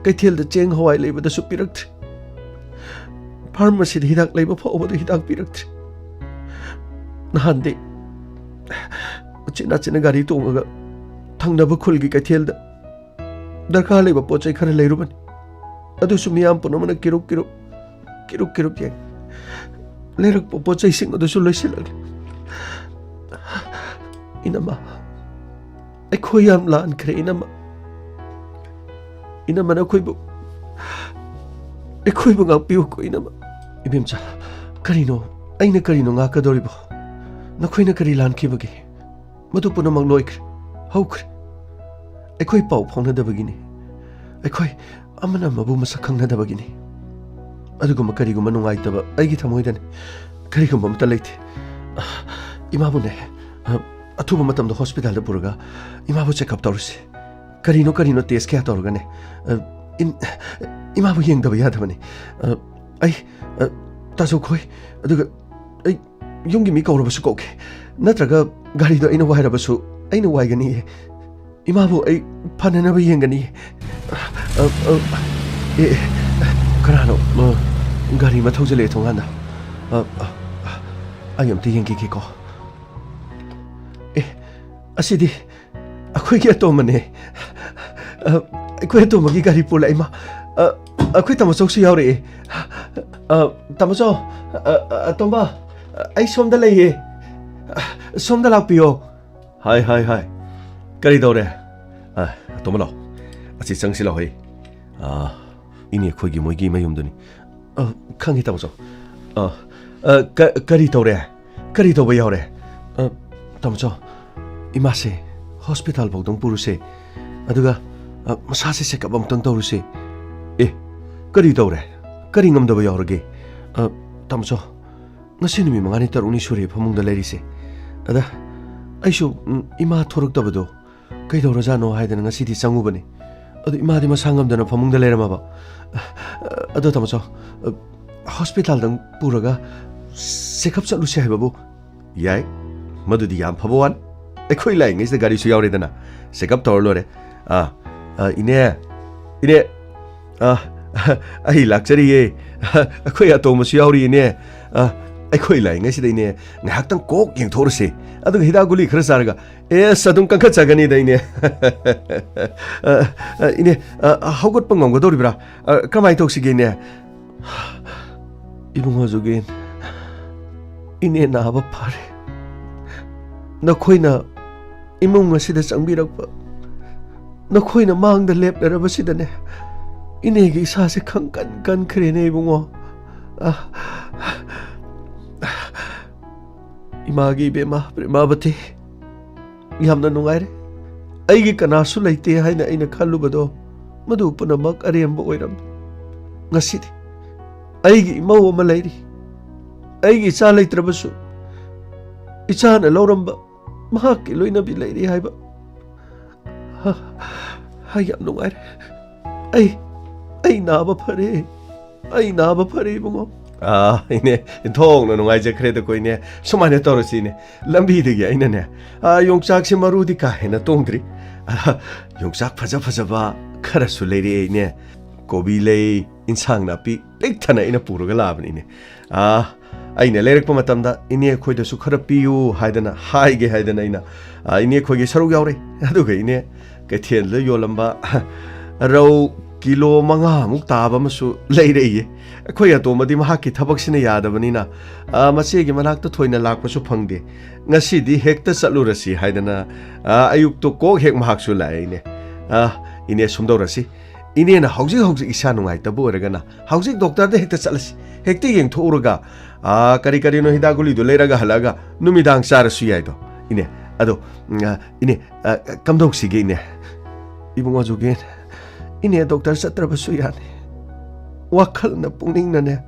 ꯀꯩꯊꯦꯜꯗ ꯆꯦꯡ ꯍꯋꯥꯏ ꯂꯩꯕꯗꯁꯨ ꯄꯤꯔꯛꯇ꯭ꯔꯤ꯫ ꯐꯥꯔꯃꯥꯁꯤꯗ ꯍꯤꯗꯥꯛ ꯂꯩꯕ ꯐꯥꯎꯕꯗ ꯍꯤꯗꯥꯛ ꯄꯤꯔꯛꯇ꯭ꯔꯤ꯫ ꯅꯍꯥꯟꯗꯤ ꯎꯆꯤꯟ ꯅꯥꯆꯤꯟꯅ ꯒꯥꯔꯤ ꯇꯣꯡꯉꯒ ꯊꯪꯅꯕ ꯈꯨꯜꯒꯤ ꯀꯩꯊꯦꯜꯗ ꯗꯔꯀꯥꯔ ꯂꯩꯕ ꯄꯣꯠ ꯆꯩ ꯈꯔ ꯂꯩꯔꯨꯕꯅꯤ꯫ ꯑꯗꯨꯁꯨ ꯃꯤꯌꯥꯝ ꯄꯨꯝꯅꯃꯛꯅ ꯀꯤꯔꯨꯞ ꯀꯤꯔꯨꯞ, ꯀꯤꯔꯨꯞ ꯀꯤꯔꯨꯞ ꯌꯦꯡ꯫ ꯂꯩꯔꯛꯄ ꯄꯣꯠ ꯆꯩꯁꯤꯡ ꯑꯗꯨꯁꯨ ꯂꯣꯏꯁꯤꯜꯂꯛꯂꯦ꯫ ꯏꯅꯝꯃ, ꯑꯩꯈꯣꯏ ꯌꯥꯝ ꯂꯥꯟꯈ꯭ꯔꯦ, ꯏꯅꯝꯃ꯫ ꯏꯅꯝꯃꯅ ꯑꯩꯈꯣꯏꯕꯨ, ꯑꯩꯈꯣꯏꯕꯨ ꯉꯥꯛꯄꯤꯌꯨꯀꯣ, ꯏꯅꯝꯃ꯫ ꯏꯕꯦꯝꯆꯥ, ꯀꯔꯤꯅꯣ? ꯑꯩꯅ ꯀꯔꯤꯅꯣ ꯉꯥꯛꯀꯗꯧꯔꯤꯕꯣ? ꯅꯈꯣꯏꯅ ꯀꯔꯤ ꯂꯥꯟꯈꯤꯕꯒꯦ? ꯃꯗꯨ ꯄꯨꯝꯅꯃꯛ ꯂꯣꯏꯈ꯭ꯔꯦ, ꯍꯧꯈ꯭ꯔꯦ꯫ ꯑꯩꯈꯣꯏ ꯄꯥꯎ ꯐꯥꯎꯅꯗꯕꯒꯤꯅꯤ꯫ ꯑꯩꯈꯣꯏ ꯑꯃꯅ ꯑꯃꯕꯨ ꯃꯁꯛ ꯈꯪꯅꯗꯕꯒꯤꯅꯤ꯫ ꯑꯗꯨꯒꯨꯝꯕ ꯀꯔꯤꯒꯨꯝꯕ ꯅꯨꯡꯉꯥꯏꯇꯕ ꯑꯩꯒꯤ ꯊꯃꯣꯏꯗꯅꯤ ꯀꯔꯤꯒꯨꯝꯕ ꯑꯃꯠꯇ ꯂꯩꯇꯦ꯫ ꯑ, ꯏꯃꯥꯕꯨꯅꯦ, ꯑ, ꯑꯊꯨꯕ ꯃꯇꯝꯗ ꯍꯣꯁꯄꯤꯇꯥꯜꯗ ꯄꯨꯔꯒ ꯏꯃꯥꯕꯨ ꯆꯦꯛꯑꯞ ꯇꯧꯔꯁꯤ꯫ ꯀꯔꯤꯅꯣ ꯀꯔꯤꯅꯣ ꯇꯦꯁ ꯀꯌꯥ ꯇꯧꯔꯒꯅꯦ, ꯑ, ꯏꯟ-, ꯏꯃꯥꯕꯨ ꯌꯦꯡꯗꯕ ꯌꯥꯗꯕꯅꯤ꯫ ꯑ, ꯑꯩ, ꯑ, ꯇꯥꯖꯧꯈꯣꯏ, ꯑꯗꯨꯒ ꯑꯩ ꯌꯨꯝꯒꯤ ꯃꯤ ꯀꯧꯔꯕꯁꯨ ꯀꯧꯒꯦ, ꯅꯠꯇ꯭ꯔꯒ ꯒꯥꯔꯤꯗꯣ ꯑꯩꯅ ꯋꯥꯏꯔꯕꯁꯨ ꯑꯩꯅ ꯋꯥꯏꯒꯅꯤꯌꯦ꯫ ꯏꯃꯥꯕꯨ ꯑꯩ ꯐꯅꯅꯕ ꯌꯦꯡꯒꯅꯤꯌꯦ꯫ ꯑ, ꯑ, ꯑꯦ, ꯑꯦ, ꯀꯅꯥꯅꯣ? ꯑ, ꯒꯥꯔꯤ ꯑꯃ ꯊꯧꯖꯤꯜꯂꯛꯑꯦ ꯊꯣꯡꯒꯥꯟꯗ꯫ ꯑ, ꯑ, ꯑꯩ ꯑꯝꯇ ꯌꯦꯡꯈꯤꯒꯦꯀꯣ꯫ ꯑꯦ, ꯑꯁꯤꯗꯤ ꯑꯩꯈꯣꯏꯒꯤ ꯑꯇꯣꯝꯕꯅꯦ꯫ ꯑ, ꯑꯩꯈꯣꯏ ꯑꯇꯣꯝꯕꯒꯤ ꯒꯥꯔꯤ ꯄꯨꯔ ꯂꯥꯛꯏ, ꯏꯃꯥ꯫ ꯑ, ꯑꯩꯈꯣꯏ ꯇꯥꯃꯣꯆꯧꯁꯨ ꯌꯥꯎꯔꯛꯑꯦ꯫ ꯑ, ꯇꯥꯃꯣꯆꯧ, ꯑ, ꯑ, ꯑꯇꯣꯝꯕ, ꯑꯩ ꯁꯣꯝꯗ ꯂꯩꯌꯦ꯫ ꯁꯣꯝꯗ ꯂꯥꯛꯄꯤꯌꯣ꯫ ꯍꯥꯏ, ꯍꯥꯏ, ꯍꯥꯏ꯫ ꯀꯔꯤ ꯇꯧꯔꯦ? ꯑ, ꯑꯇꯣꯝꯕ ꯂꯥꯛꯑꯣ꯫ ꯑꯁꯤ ꯆꯪꯁꯤ ꯂꯥꯛꯑꯣ, ꯍꯩ꯫ ꯑ, ꯏꯅꯦ ꯑꯩꯈꯣꯏꯒꯤ ꯃꯣꯏꯒꯤ ꯃꯌꯨꯝꯗꯨꯅꯤ꯫ ꯑ, ꯈꯪꯉꯤ, ꯇꯥꯃꯣꯆꯧ꯫ ꯑ, ꯑ, ꯀ-, ꯀꯔꯤ ꯇꯧꯔꯦ? ꯀꯔꯤ ꯇꯧꯕ ꯌꯥꯎꯔꯦ? ꯑ, ꯇꯥꯃꯣꯆꯧ, ꯏꯃꯥꯁꯦ ꯍꯣꯁꯄꯤꯇꯥꯜ ꯐꯥꯎꯗꯪ ꯄꯨꯔꯨꯁꯦ꯫ ꯑꯗꯨꯒ, ꯑ, ꯃꯁꯥꯁꯦ ꯆꯦꯛꯑꯞ ꯑꯃꯨꯛꯇꯪ ꯇꯧꯔꯨꯁꯦ꯫ ꯑꯦ, ꯀꯔꯤ ꯇꯧꯔꯦ? ꯀꯔꯤ ꯉꯝꯗꯕ ꯌꯥꯎꯔꯒꯦ? ꯑ, ꯇꯥꯃꯣꯆꯧ, ꯉꯁꯤ ꯅꯨꯃꯤꯠ ꯃꯉꯥꯅꯤ ꯇꯔꯨꯛꯅꯤ ꯁꯨꯔꯦ ꯐꯃꯨꯡꯗ ꯂꯩꯔꯤꯁꯦ꯫ ꯑꯗ ꯑꯩꯁꯨ, ꯎꯝ, ꯏꯃꯥ ꯊꯣꯔꯛꯇꯕꯗꯣ ꯀꯩꯗꯧꯔꯖꯥꯠꯅꯣ ꯍꯥꯏꯗꯅ ꯉꯁꯤꯗꯤ ꯆꯪꯉꯨꯕꯅꯤ꯫ ꯑꯗꯨ ꯏꯃꯥꯗꯤ ꯃꯁꯥ ꯉꯝꯗꯅ ꯐꯃꯨꯡꯗ ꯂꯩꯔꯝꯃꯕ꯫ ꯑꯗꯣ ꯇꯥꯃꯣ ꯆꯥꯎ, ꯍꯣꯁꯄꯤꯇꯥꯜꯗꯪ ꯄꯨꯔꯒ ꯆꯦꯛꯑꯞ ꯆꯠꯂꯨꯁꯤ ꯍꯥꯏꯕꯕꯨ? ꯌꯥꯏ, ꯃꯗꯨꯗꯤ ꯌꯥꯝ ꯐꯕ ꯋꯥꯅꯤ꯫ ꯑꯩꯈꯣꯏ ꯂꯥꯛꯏꯉꯩꯁꯤꯗ ꯒꯥꯔꯤꯁꯨ ꯌꯥꯎꯔꯦꯗꯅ, ꯆꯦꯛꯑꯞ ꯇꯧꯔ ꯂꯣꯏꯔꯦ꯫ ꯑꯥ, ꯑꯥ, ꯏꯅꯦ, ꯏꯅꯦ, ꯑꯥ, ꯑꯩ ꯂꯥꯛꯆꯔꯤꯌꯦ꯫ ꯑꯩꯈꯣꯏ ꯑꯇꯣꯝꯕꯁꯨ ꯌꯥꯎꯔꯤ, ꯏꯅꯦ꯫ ꯑꯥ, ꯑꯩꯈꯣꯏ ꯂꯥꯛꯏꯉꯩꯁꯤꯗ, ꯏꯅꯦ, ꯉꯥꯏꯍꯥꯛꯇꯪ ꯀꯣꯛ ꯌꯦꯡꯊꯣꯛꯎꯔꯁꯤ꯫ ꯑꯗꯨꯒ ꯍꯤꯗꯥꯛ ꯒꯨꯂꯤ ꯈꯔ ꯆꯥꯔꯒ, ꯑꯦꯁ, ꯑꯗꯨꯝ ꯀꯟꯈꯠꯆꯒꯅꯤꯗ, ꯏꯅꯦ꯫ ꯑꯥ, ꯑꯥ, ꯏꯅꯦ, ꯑꯥ, ꯍꯧꯒꯠꯄ ꯉꯝꯒꯗꯧꯔꯤꯕ꯭ꯔꯥ? ꯑꯥ, ꯀꯃꯥꯏꯅ ꯇꯧꯁꯤꯒꯦ, ꯏꯅꯦ? ꯏꯕꯨꯡꯉꯣ ꯖꯨꯒꯦꯟ, ꯏꯅꯦ ꯅꯥꯕ ꯐꯔꯦ꯫ ꯅꯈꯣꯏꯅ ꯏꯃꯨꯡ ꯑꯁꯤꯗ ꯆꯪꯕꯤꯔꯛꯄ, ꯅꯈꯣꯏꯅ ꯃꯥꯡꯗ ꯂꯦꯞꯅꯔꯕꯁꯤꯗꯅꯦ, ꯏꯅꯦꯒꯤ ꯏꯁꯥꯁꯦ ꯈꯪꯀꯟ ꯀꯟꯈ꯭ꯔꯦꯅꯦ, ꯏꯕꯨꯡꯉꯣ꯫ ꯑ, ꯏꯃꯥꯒꯤ ꯏꯕꯦꯝꯃ ꯄ꯭ꯔꯦꯃꯥꯕꯇꯤ, ꯌꯥꯝꯅ ꯅꯨꯡꯉꯥꯏꯔꯦ꯫ ꯑꯩꯒꯤ ꯀꯅꯥꯁꯨ ꯂꯩꯇꯦ ꯍꯥꯏꯅ ꯑꯩꯅ ꯈꯜꯂꯨꯕꯗꯣ, ꯃꯗꯨ ꯄꯨꯝꯅꯃꯛ ꯑꯔꯦꯝꯕ ꯑꯣꯏꯔꯝꯃꯤ꯫ ꯉꯁꯤꯗꯤ ꯑꯩꯒꯤ ꯏꯃꯧ ꯑꯃ ꯂꯩꯔꯤ꯫ ꯑꯩꯒꯤ ꯏꯆꯥ ꯂꯩꯇ꯭ꯔꯕꯁꯨ, ꯏꯆꯥꯅ ꯂꯧꯔꯝꯕ ꯃꯍꯥꯛꯀꯤ ꯂꯣꯏꯅꯕꯤ ꯂꯩꯔꯤ ꯍꯥꯏꯕ꯫ ꯍ, ꯍ, ꯌꯥꯝ ꯅꯨꯡꯉꯥꯏꯔꯦ꯫ ꯑꯩ, ꯑꯩ ꯅꯥꯕ ꯐꯔꯦ꯫ ꯑꯩ ꯅꯥꯕ ꯐꯔꯦ, ꯏꯕꯨꯡꯉꯣ꯫ ꯑꯥ, ꯏꯅꯦ, ꯏꯟꯊꯣꯛꯅ ꯅꯨꯡꯉꯥꯏꯖꯈ꯭ꯔꯦꯗꯀꯣ, ꯏꯅꯦ꯫ ꯁꯨꯃꯥꯏꯅ ꯇꯧꯔꯁꯤ, ꯏꯅꯦ꯫ ꯂꯝꯕꯤꯗꯒꯤ ꯑꯩꯅꯅꯦ, ꯑꯥ, ꯌꯣꯡꯆꯥꯛꯁꯤ ꯃꯔꯨꯗꯤ ꯀꯥ ꯍꯦꯟꯅ ꯇꯣꯡꯗ꯭ꯔꯤ꯫ ꯑꯥ, ꯌꯣꯡꯆꯥꯛ ꯐꯖ ꯐꯖꯕ ꯈꯔꯁꯨ ꯂꯩꯔꯛꯑꯦ, ꯏꯅꯦ꯫ ꯀꯣꯕꯤ ꯂꯩ, ꯏꯟꯁꯥꯡ ꯅꯥꯄꯤ ꯄꯤꯛ ꯊꯟꯅ ꯑꯩꯅ ꯄꯨꯔꯒ ꯂꯥꯛꯑꯕꯅꯤ, ꯏꯅꯦ꯫ ꯑꯥ, ꯑꯩꯅ ꯂꯩꯔꯛꯄ ꯃꯇꯝꯗ ꯏꯅꯦ ꯑꯩꯈꯣꯏꯗꯁꯨ ꯈꯔ ꯄꯤꯌꯨ ꯍꯥꯏꯗꯅ, ꯍꯥꯏꯒꯦ ꯍꯥꯏꯗꯅ ꯑꯩꯅ, ꯑꯥ, ꯏꯅꯦ ꯑꯩꯈꯣꯏꯒꯤ ꯁꯔꯨꯛ ꯌꯥꯎꯔꯦ꯫ ꯑꯗꯨꯒ ꯏꯅꯦ, ꯀꯩꯊꯦꯜꯗ ꯌꯣꯜꯂꯝꯕ ꯔꯧ ꯀꯤꯂꯣ ꯃꯉꯥꯃꯨꯛ ꯇꯥꯕ ꯑꯃꯁꯨ ꯂꯩꯔꯛꯏꯌꯦ꯫ ꯑꯩꯈꯣꯏ ꯑꯇꯣꯝꯕꯗꯤ ꯃꯍꯥꯛꯀꯤ ꯊꯕꯛꯁꯤꯅ ꯌꯥꯗꯕꯅꯤꯅ, ꯑꯥ, ꯃꯆꯦꯒꯤ ꯃꯅꯥꯛꯇ ꯊꯣꯏꯅ ꯂꯥꯛꯄꯁꯨ ꯐꯪꯗꯦ꯫ ꯉꯁꯤꯗꯤ ꯍꯦꯛꯇ ꯆꯠꯂꯨꯔꯁꯤ ꯍꯥꯏꯗꯅ, ꯑꯥ, ꯑꯌꯨꯛꯇꯣ ꯀꯣꯛ ꯍꯦꯛ ꯃꯍꯥꯛꯁꯨ ꯂꯥꯛꯑꯦ, ꯏꯅꯦ꯫ ꯑꯥ, ꯏꯅꯦ, ꯁꯨꯝꯗꯧꯔꯁꯤ꯫ ꯏꯅꯦꯅ ꯍꯧꯖꯤꯛ ꯍꯧꯖꯤꯛ ꯏꯁꯥ ꯅꯨꯡꯉꯥꯏꯇꯕ ꯑꯣꯏꯔꯒꯅ ꯍꯧꯖꯤꯛ ꯗꯣꯛꯇꯔꯗ ꯍꯦꯛꯇ ꯆꯠꯂꯁꯤ꯫ ꯍꯦꯛꯇ ꯌꯦꯡꯊꯣꯛꯎꯔꯒ, ꯑꯥ, ꯀꯔꯤ ꯀꯔꯤꯅꯣ ꯍꯤꯗꯥꯛ ꯒꯨꯂꯤꯗꯣ ꯂꯩꯔꯒ ꯍꯜꯂꯛꯑꯒ ꯅꯨꯃꯤꯗꯥꯡ ꯆꯥꯔꯁꯨ ꯌꯥꯏꯗꯣ, ꯏꯅꯦ꯫ ꯑꯗꯣ, ꯎꯝ, ꯑꯥ, ꯏꯅꯦ, ꯑꯥ, ꯀꯝꯗꯧꯁꯤꯒꯦ, ꯏꯅꯦ? ꯏꯕꯨꯡꯉꯣ ꯖꯨꯒꯦꯟ, ꯏꯅꯦ ꯗꯣꯛꯇꯔ ꯆꯠꯇ꯭ꯔꯕꯁꯨ ꯌꯥꯅꯤ꯫ ꯋꯥꯈꯜꯅ ꯄꯨꯛꯅꯤꯡꯅꯅꯦ,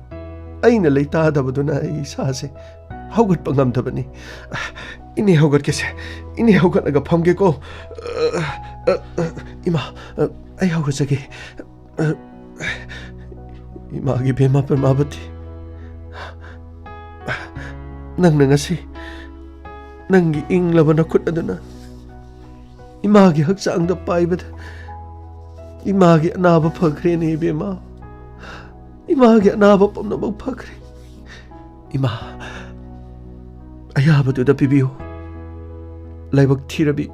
ꯑꯩꯅ ꯂꯩꯇꯥꯗꯕꯗꯨꯅ ꯑꯩ ꯏꯁꯥꯁꯦ ꯍꯧꯒꯠꯄ ꯉꯝꯗꯕꯅꯤ꯫ "ꯏꯅꯦ, ꯍꯧꯒꯠꯀꯦꯁꯦ꯫ ꯏꯅꯦ, ꯍꯧꯒꯠꯂꯒ ꯐꯝꯒꯦꯀꯣ꯫ ꯑ, ꯑ, ꯑ, ꯏꯃꯥ, ꯑ, ꯑꯩ ꯍꯧꯒꯠꯆꯒꯦ꯫ ꯑ, ꯏꯃꯥꯒꯤ ꯕꯦꯝꯃ ꯄ꯭ꯔꯦꯃꯥꯕꯇꯤ, ꯅꯪꯅ ꯉꯁꯤ ꯅꯪꯒꯤ ꯏꯪꯂꯕ ꯅꯈꯨꯠ ꯑꯗꯨꯅ ꯏꯃꯥꯒꯤ ꯍꯛꯆꯥꯡꯗ ꯄꯥꯏꯕꯗ ꯏꯃꯥꯒꯤ ꯑꯅꯥꯕ ꯐꯈ꯭ꯔꯦꯅꯦ ꯏꯕꯦꯝꯃ꯫ ꯏꯃꯥꯒꯤ ꯑꯅꯥꯕ ꯄꯨꯝꯅꯃꯛ ꯐꯈ꯭ꯔꯦ꯫ ꯏꯃꯥ, ꯑꯌꯥꯕꯗꯨꯗ ꯄꯤꯕꯤꯌꯨ꯫ ꯂꯥꯏꯕꯛ ꯊꯤꯔꯕꯤ,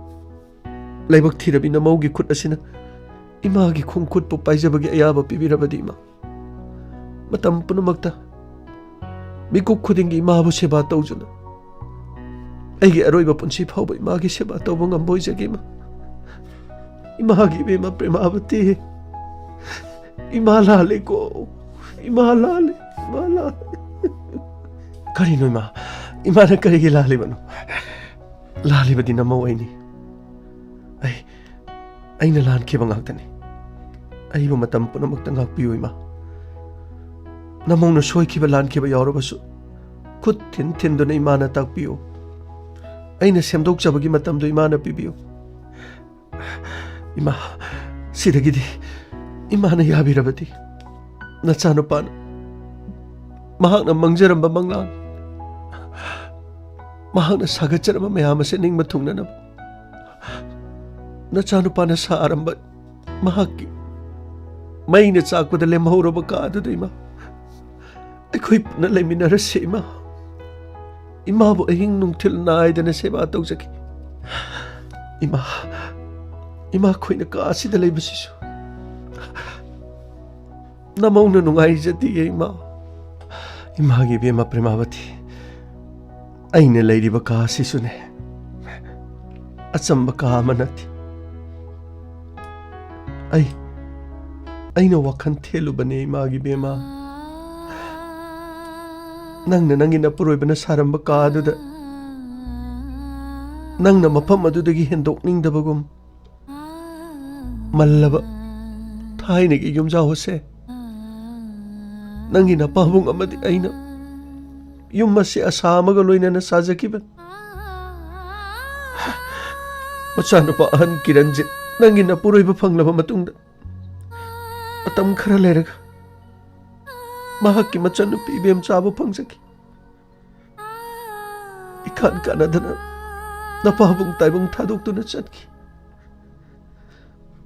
ꯂꯥꯏꯕꯛ ꯊꯤꯔꯕꯤ ꯅꯃꯧꯒꯤ ꯈꯨꯠ ꯑꯁꯤꯅ ꯏꯃꯥꯒꯤ ꯈꯣꯡꯈꯨꯠꯄꯨ ꯄꯥꯏꯖꯕꯒꯤ ꯑꯌꯥꯕ ꯄꯤꯕꯤꯔꯕꯗꯤ ꯏꯃꯥ, ꯃꯇꯝ ꯄꯨꯝꯅꯃꯛꯇ ꯃꯤꯀꯨꯞ ꯈꯨꯗꯤꯡꯒꯤ ꯏꯃꯥꯕꯨ ꯁꯦꯕꯥ ꯇꯧꯖꯅ ꯑꯩꯒꯤ ꯑꯔꯣꯏꯕ ꯄꯨꯟꯁꯤ ꯐꯥꯎꯕ ꯏꯃꯥꯒꯤ ꯁꯦꯕꯥ ꯇꯧꯕ ꯉꯝꯕ ꯑꯣꯏꯖꯒꯦ ꯏꯃꯥ꯫ ꯏꯃꯥꯒꯤ ꯏꯕꯦꯝꯃ ꯄ꯭ꯔꯦꯃꯥꯕꯇꯤ, ꯏꯃꯥ ꯂꯥꯜꯂꯦꯀꯣ, ꯏꯃꯥ ꯂꯥꯜꯂꯦ, ꯏꯃꯥ ꯂꯥꯜꯂꯦ꯫ ꯀꯔꯤꯅꯣ ꯏꯃꯥ? ꯏꯃꯥꯅ ꯀꯔꯤꯒꯤ ꯂꯥꯜꯂꯤꯕꯅꯣ? ꯂꯥꯜꯂꯤꯕꯗꯤ ꯅꯃꯧ ꯑꯩꯅꯤ꯫ ꯑꯩ, ꯑꯩꯅ ꯂꯥꯟꯈꯤꯕ ꯉꯥꯛꯇꯅꯤ꯫ ꯑꯩꯕꯨ ꯃꯇꯝ ꯄꯨꯝꯅꯃꯛꯇ ꯉꯥꯛꯄꯤꯌꯨ ꯏꯃꯥ꯫ ꯅꯃꯧꯅ ꯁꯣꯏꯈꯤꯕ ꯂꯥꯟꯈꯤꯕ ꯌꯥꯎꯔꯕꯁꯨ ꯈꯨꯠ ꯊꯤꯟ ꯊꯤꯟꯗꯨꯅ ꯏꯃꯥꯅ ꯇꯥꯛꯄꯤꯌꯨ꯫ ꯑꯩꯅ ꯁꯦꯝꯗꯣꯛꯆꯕꯒꯤ ꯃꯇꯝꯗꯨ ꯏꯃꯥꯅ ꯄꯤꯕꯤꯌꯨ꯫ ꯏꯃꯥ, ꯁꯤꯗꯒꯤꯗꯤ ꯏꯃꯥꯅ ꯌꯥꯕꯤꯔꯕꯗꯤ ꯅꯆꯥꯅꯨꯄꯥꯅ ꯃꯍꯥꯛꯅ ꯃꯪꯖꯔꯝꯕ ꯃꯪꯂꯥꯟ, ꯃꯍꯥꯛꯅ ꯁꯥꯒꯠꯆꯔꯝꯕ ꯃꯌꯥꯝ ꯑꯁꯤ ꯅꯤꯡꯕ ꯊꯨꯡꯅꯅꯕ ꯅꯆꯥꯅꯨꯄꯥꯅ ꯁꯥꯔꯝꯕ ꯃꯍꯥꯛꯀꯤ ꯃꯩꯅ ꯆꯥꯛꯄꯗ ꯂꯦꯝꯍꯧꯔꯕ ꯀꯥ ꯑꯗꯨꯗ ꯏꯃꯥ, ꯑꯩꯈꯣꯏ ꯄꯨꯟꯅ ꯂꯩꯃꯤꯟꯅꯔꯁꯤ ꯏꯃꯥ꯫ ꯏꯃꯥꯕꯨ ꯑꯍꯤꯡ ꯅꯨꯡꯊꯤꯜ ꯅꯥꯏꯗꯅ ꯁꯦꯕꯥ ꯇꯧꯖꯒꯦ꯫ ꯏꯃꯥ, ꯏꯃꯥ, ꯑꯩꯈꯣꯏꯅ ꯀꯥ ꯑꯁꯤꯗ ꯂꯩꯕꯁꯤꯁꯨ ꯅꯃꯧꯅ ꯅꯨꯡꯉꯥꯏꯖꯗꯤꯌꯦ ꯏꯃꯥ꯫ ꯏꯃꯥꯒꯤ ꯏꯕꯦꯝꯃ ꯄ꯭ꯔꯦꯃꯥꯕꯇꯤ, ꯑꯩꯅ ꯂꯩꯔꯤꯕ ꯀꯥ ꯑꯁꯤꯁꯨꯅꯦ ꯑꯆꯝꯕ ꯀꯥ ꯑꯃ ꯅꯠꯇꯦ꯫ ꯑꯩ, ꯑꯩꯅ ꯋꯥꯈꯜ ꯊꯦꯜꯂꯨꯕꯅꯦ ꯏꯃꯥꯒꯤ ꯏꯕꯦꯝꯃ꯫ ꯅꯪꯅ ꯅꯪꯒꯤ ꯅꯄꯨꯔꯣꯏꯕꯅ ꯁꯥꯔꯝꯕ ꯀꯥ ꯑꯗꯨꯗ ꯅꯪꯅ ꯃꯐꯝ ꯑꯗꯨꯗꯒꯤ ꯍꯦꯟꯗꯣꯛꯅꯤꯡꯗꯕꯒꯨꯝ ꯃꯜꯂꯕ ꯊꯥꯏꯅꯒꯤ ꯌꯨꯝꯖꯥꯎ ꯑꯁꯦ ꯅꯪꯒꯤ ꯅꯄꯥꯕꯨꯡ ꯑꯃꯗꯤ ꯑꯩꯅ ꯌꯨꯝ ꯑꯁꯤ ꯑꯁꯥ ꯑꯃꯒ ꯂꯣꯏꯅꯅ ꯁꯥꯖꯈꯤꯕꯅꯤ꯫ ꯃꯆꯥꯅꯨꯄꯥ ꯑꯍꯟ ꯀꯤꯔꯟꯖꯤꯠ, ꯅꯪꯒꯤ ꯅꯄꯨꯔꯣꯏꯕ ꯐꯪꯂꯕ ꯃꯇꯨꯡꯗ ꯃꯇꯝ ꯈꯔ ꯂꯩꯔꯒ ꯃꯍꯥꯛꯀꯤ ꯃꯆꯟꯅꯨꯄꯤ ꯏꯕꯦꯝꯆꯥꯕꯨ ꯐꯪꯖꯈꯤ꯫ ꯏꯀꯥꯟ ꯀꯥꯟꯅꯗꯅ ꯅꯄꯥꯕꯨꯡ ꯇꯥꯏꯕꯪ ꯊꯥꯗꯣꯛꯇꯨꯅ ꯆꯠꯈꯤ꯫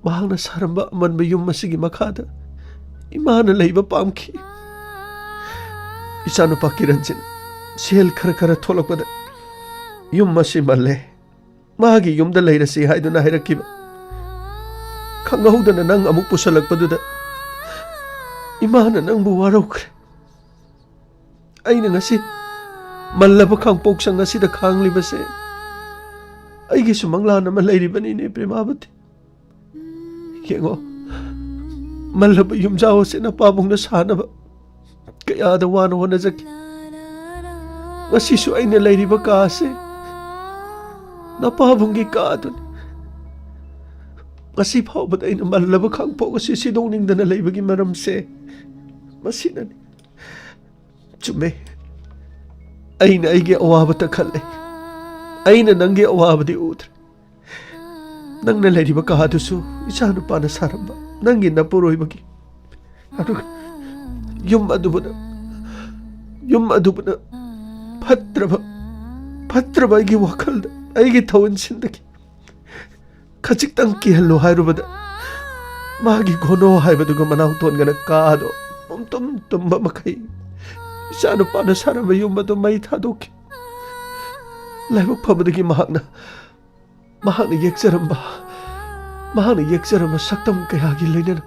ꯃꯍꯥꯛꯅ ꯁꯥꯔꯝꯕ ꯑꯃꯟꯕ ꯌꯨꯝ ꯑꯁꯤꯒꯤ ꯃꯈꯥꯗ ꯏꯃꯥꯅ ꯂꯩꯕ ꯄꯥꯝꯈꯤ꯫ ꯏꯆꯥꯅꯨꯄꯥ ꯀꯤꯔꯟꯁꯤꯅ ꯁꯦꯜ ꯈꯔ ꯈꯔ ꯊꯣꯛꯂꯛꯄꯗ ꯌꯨꯝ ꯑꯁꯤ ꯃꯜꯂꯦ, ꯃꯥꯒꯤ ꯌꯨꯝꯗ ꯂꯩꯔꯁꯤ ꯍꯥꯏꯗꯨꯅ ꯍꯥꯏꯔꯛꯈꯤꯕ꯫ ꯈꯪꯍꯧꯗꯅ ꯅꯪ ꯑꯃꯨꯛ ꯄꯨꯁꯜꯂꯛꯄꯗꯨꯗ ꯏꯃꯥꯅ ꯅꯪꯕꯨ ꯋꯥꯔꯧꯈ꯭ꯔꯦ꯫ ꯑꯩꯅ ꯉꯁꯤ ꯃꯜꯂꯕ ꯈꯥꯡꯄꯣꯛ ꯁꯪ ꯑꯁꯤꯗ ꯈꯥꯡꯂꯤꯕꯁꯦ ꯑꯩꯒꯤꯁꯨ ꯃꯪꯂꯥꯟ ꯑꯃ ꯂꯩꯔꯤꯕꯅꯤꯅꯦ, ꯄ꯭ꯔꯦꯃꯥꯕꯇꯤ꯫ ꯌꯦꯡꯉꯣ, ꯃꯜꯂꯕ ꯌꯨꯝꯖꯥꯎ ꯑꯁꯤ ꯅꯄꯥꯕꯨꯡꯅ ꯁꯥꯅꯕ ꯀꯌꯥꯗ ꯋꯥꯅ ꯍꯣꯠꯅꯖꯈꯤ꯫ ꯉꯁꯤꯁꯨ ꯑꯩꯅ ꯂꯩꯔꯤꯕ ꯀꯥ ꯑꯁꯤ ꯅꯄꯥꯕꯨꯡꯒꯤ ꯀꯥ ꯑꯗꯨꯅꯤ꯫ ꯉꯁꯤ ꯐꯥꯎꯕꯗ ꯑꯩꯅ ꯃꯜꯂꯕ ꯈꯥꯡꯄꯣꯛ ꯑꯁꯤ ꯁꯤꯗꯣꯛꯅꯤꯡꯗꯅ ꯂꯩꯕꯒꯤ ꯃꯔꯝꯁꯦ ꯃꯁꯤꯅꯅꯤ꯫ ꯆꯨꯝꯃꯦ, ꯑꯩꯅ ꯑꯩꯒꯤ ꯑꯋꯥꯕꯇ ꯈꯜꯂꯦ꯫ ꯑꯩꯅ ꯅꯪꯒꯤ ꯑꯋꯥꯕꯗꯤ ꯎꯗ꯭ꯔꯦ꯫ ꯅꯪꯅ ꯂꯩꯔꯤꯕ ꯀꯥ ꯑꯗꯨꯁꯨ ꯏꯆꯥꯅꯨꯄꯥꯅ ꯁꯥꯔꯝꯕ, ꯅꯪꯒꯤ ꯅꯄꯨꯔꯣꯏꯕꯒꯤ꯫ ꯑꯗꯨꯒ ꯌꯨꯝ ꯑꯗꯨꯕꯨꯅ, ꯌꯨꯝ ꯑꯗꯨꯕꯨꯅ ꯐꯠꯇ꯭ꯔꯕ, ꯐꯠꯇ꯭ꯔꯕ ꯑꯩꯒꯤ ꯋꯥꯈꯜꯗ, ꯑꯩꯒꯤ ꯊꯋꯥꯏꯁꯤꯟꯗꯒꯤ ꯈꯖꯤꯛꯇꯪ ꯀꯤꯍꯜꯂꯨ ꯍꯥꯏꯔꯨꯕꯗ, ꯃꯥꯒꯤ ꯒꯣꯅꯣ ꯍꯥꯏꯕꯗꯨꯒ ꯃꯅꯥꯎ ꯇꯣꯟꯒꯅ ꯀꯥꯗꯣ ꯄꯨꯝꯇꯨꯝ ꯇꯨꯝꯕ ꯃꯈꯩ ꯏꯆꯥꯅꯨꯄꯥꯅ ꯁꯥꯔꯝꯕ ꯌꯨꯝ ꯑꯗꯨ ꯃꯩ ꯊꯥꯗꯣꯛꯈꯤ꯫ ꯂꯥꯏꯕꯛ ꯐꯕꯗꯒꯤ ꯃꯍꯥꯛꯅ, ꯃꯍꯥꯛꯅ ꯌꯦꯛꯆꯔꯝꯕ, ꯃꯍꯥꯛꯅ ꯌꯦꯛꯆꯔꯝꯕ ꯁꯛꯇꯝ ꯀꯌꯥꯒꯤ ꯂꯣꯏꯅꯅ